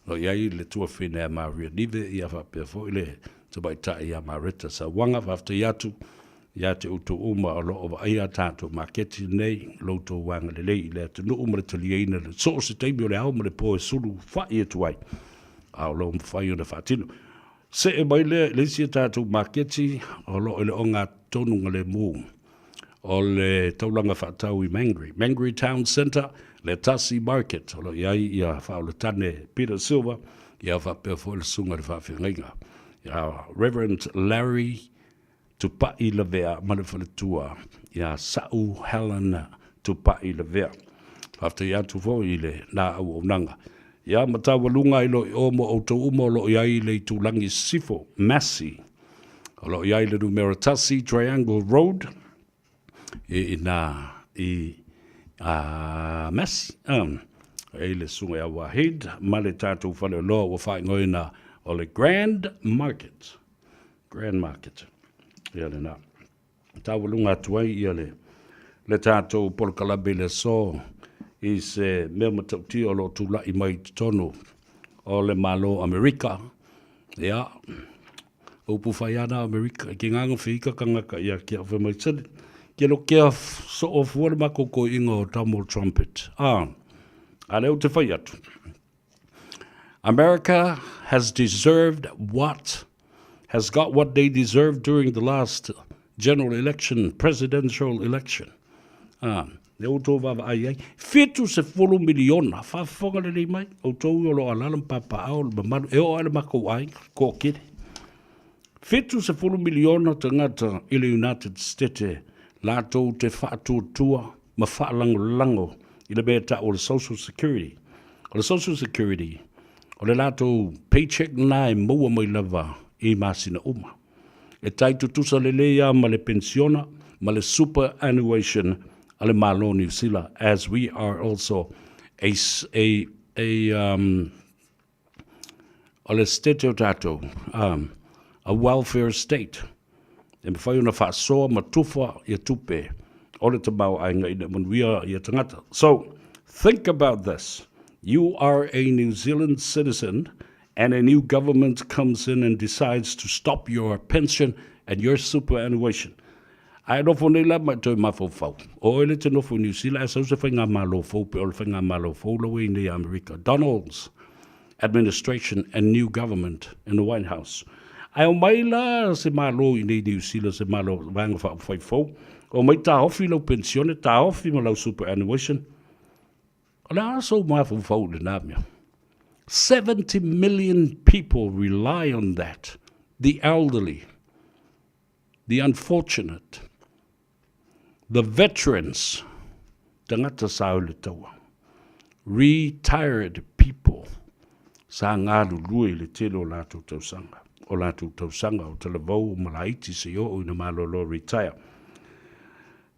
O lo i ai le tuafine a Maria Nive ia faapea foi le tamaitai ia Mareta Sauaga. Faafetai atu ia te outou uma o lo o vaaia a tatou maketi nei, lo outou agalelei i le atunuu ma le taliaina i so o se taimi o le ao ma le po e sulu fa'i atu ai, a o lo o mafai ona faatino. Se'e mai lea i le isi a tatou maketi o lo o i le ogatotonu galemu o le taulaga faatau i Mangere, Mangere Town Centre, le Tasi Market, o lo o i ai ia Faaolatane Peter Silva, ia faapea foi le Susuga i le Faafeagaiga ia Reverend Larry Tupai Lavea ma le faletua ia Sa'u Helen Tupai Lavea. Faafetai atu foi i le na auaunaga. Ia ma taualuga i lo i o mo outou uma o lo o i ai i le itulagi sisifo, Massey. O lo o i ai le numera 1 Triangle Road i ina i a Massey. Um, e i le susuga ia Wahid ma le tatou faleoloa ua faaigoaina o le Grand Market. Grand Market. Ia lena. Taualuga atu ai ia le, le tatou polokalame i le aso i se mea matautia o lo o tulai mai i totonu o le Malo o Amerika. Ia, upu fai ana Amerika, i ke nganga whika kangaka ia kia awhe mai sene. Kia lo kia so o fua le mako ko inga o Donald Trumpet. Ah, a leo te whai atu. America has deserved what has got what they deserved during the last general election, presidential election. Ah, le outou vaavaai ai. 70 miliona, faafofoga lelei mai, outou o lo o alaala ma papaaao le mamalu, e oo lava i le makou aiga, toatele. 70 miliona tagata i le United Stete latou te faatuatua ma faalagolago i le mea e tau o le Social Security. O le Social Security, o le latou paycheck lena e maua mai lava i masina uma. E tai tutusa lelei lava ma le penisiona ma le superannuation a le Malo o Niu Sila as we are also a, a, a um, o le state o tatou, um, a welfare state, e mawhai ona whaasoa ma tufa ia tupe o le tamaoaiga ina manuia ia tagata. So, think about this. You are a New Zealand citizen and a new government comes in and decides to stop your pension and your superannuation. Ae nofo nei la ma e toe mafaufau. O oe le te nofo i New Zealand, ae sau se faigamalo fou pe o le faigamalo fou la ua i nei Amerika. Donald's administration and new government in the White House. Ae omai la se malo i nei New Zealand, se malo vaega faaupufai fou, omai taofi lau penisione, taofi ma lau superannuation. O le a sou mafaufau i lena mea? 70 million people rely on that, the elderly. the unfortunate, the veterans, tagata sa o le taua, retired people, sa galulue i le tele o latou tausaga, o latou tausaga o talavou o malaiti se i oo ina malolo retire.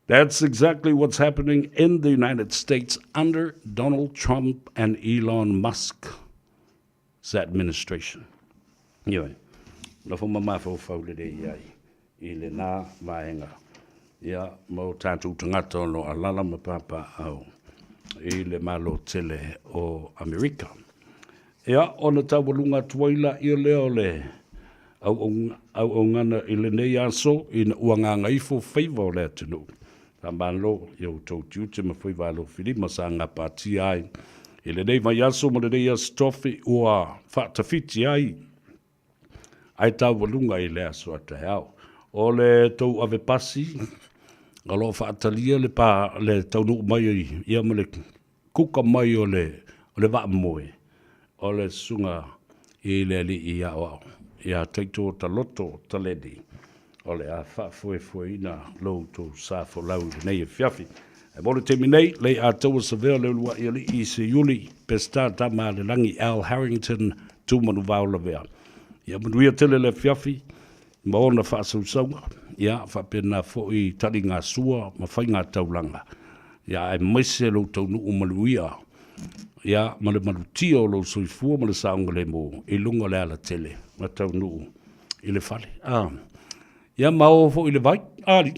That's exactly what's happening in the United States under Donald Trump and Elon Musk's administration. Ioe, nofo ma mafaufau lelei ai i lenā vaega, ia, ma o tatou tagata o lo o alala ma papaau i le Malo tele o Amerika. Ia, ona taualuga atu ai laia lea o le auaungana i lenei aso ina ua gagaifo faiva o le atunuu. Faamalo i outou tiute ma faiva alofilima sa gapatia ai i lenei vaiaso ma lenei aso tofi ua faatafiti ai ae taualuga i le aso a taeao. O le tou ave pasi o lo o faatalia le pa le taunuu mai ia ma le kuka mai o le o le vaamoe o le susuga i le alii aoao ia Taito Taloto Taleni o le a faafoefoeina lo outou sa folau i lenei afiafi. Ae mo le taimi nei, lei atoa savea le uluai alii i Siuli, Peseta Tama a le Lagi Al Harrington Tumanuvao Lavea. Ia manuia tele le afiafi ma ona faasausauga, ia faapena foi taligasua ma faigataulaga, ia aemaise lou taunuu manuia, ia ma le malutia o lou soifua ma le saogalemu i luga o le alatele ma taunuu i le fale. Ah. Ia ma o foi i le vai, ali.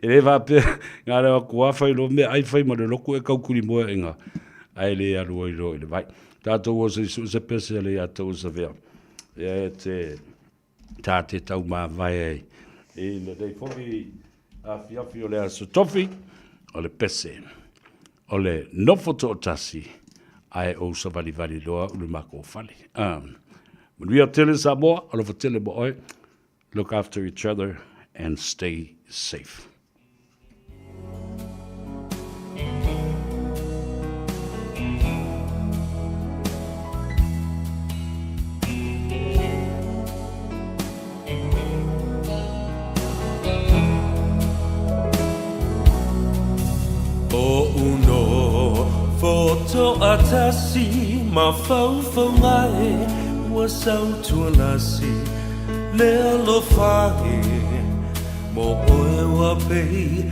E le faapea, ngā reo aku a whai lo mea ai whai ma le loku e kaukuri moea inga, ai le alu ai lo i le vai. Tātou o se isu se pese le ia tau sa vea. Ia e te tā te tau māwae ai. I le nei foi afiafi o le aso tofi, o le pese. O le nofo toatasi, ae ou savalivali loa u le makou fale. Um, manuia tele Samoa, alofa tele mo oe. Look after each other and stay safe. Oʻu nofo toʻatasi mafaufauga e ua sautualasi le alofa e mo ʻoe ua pei.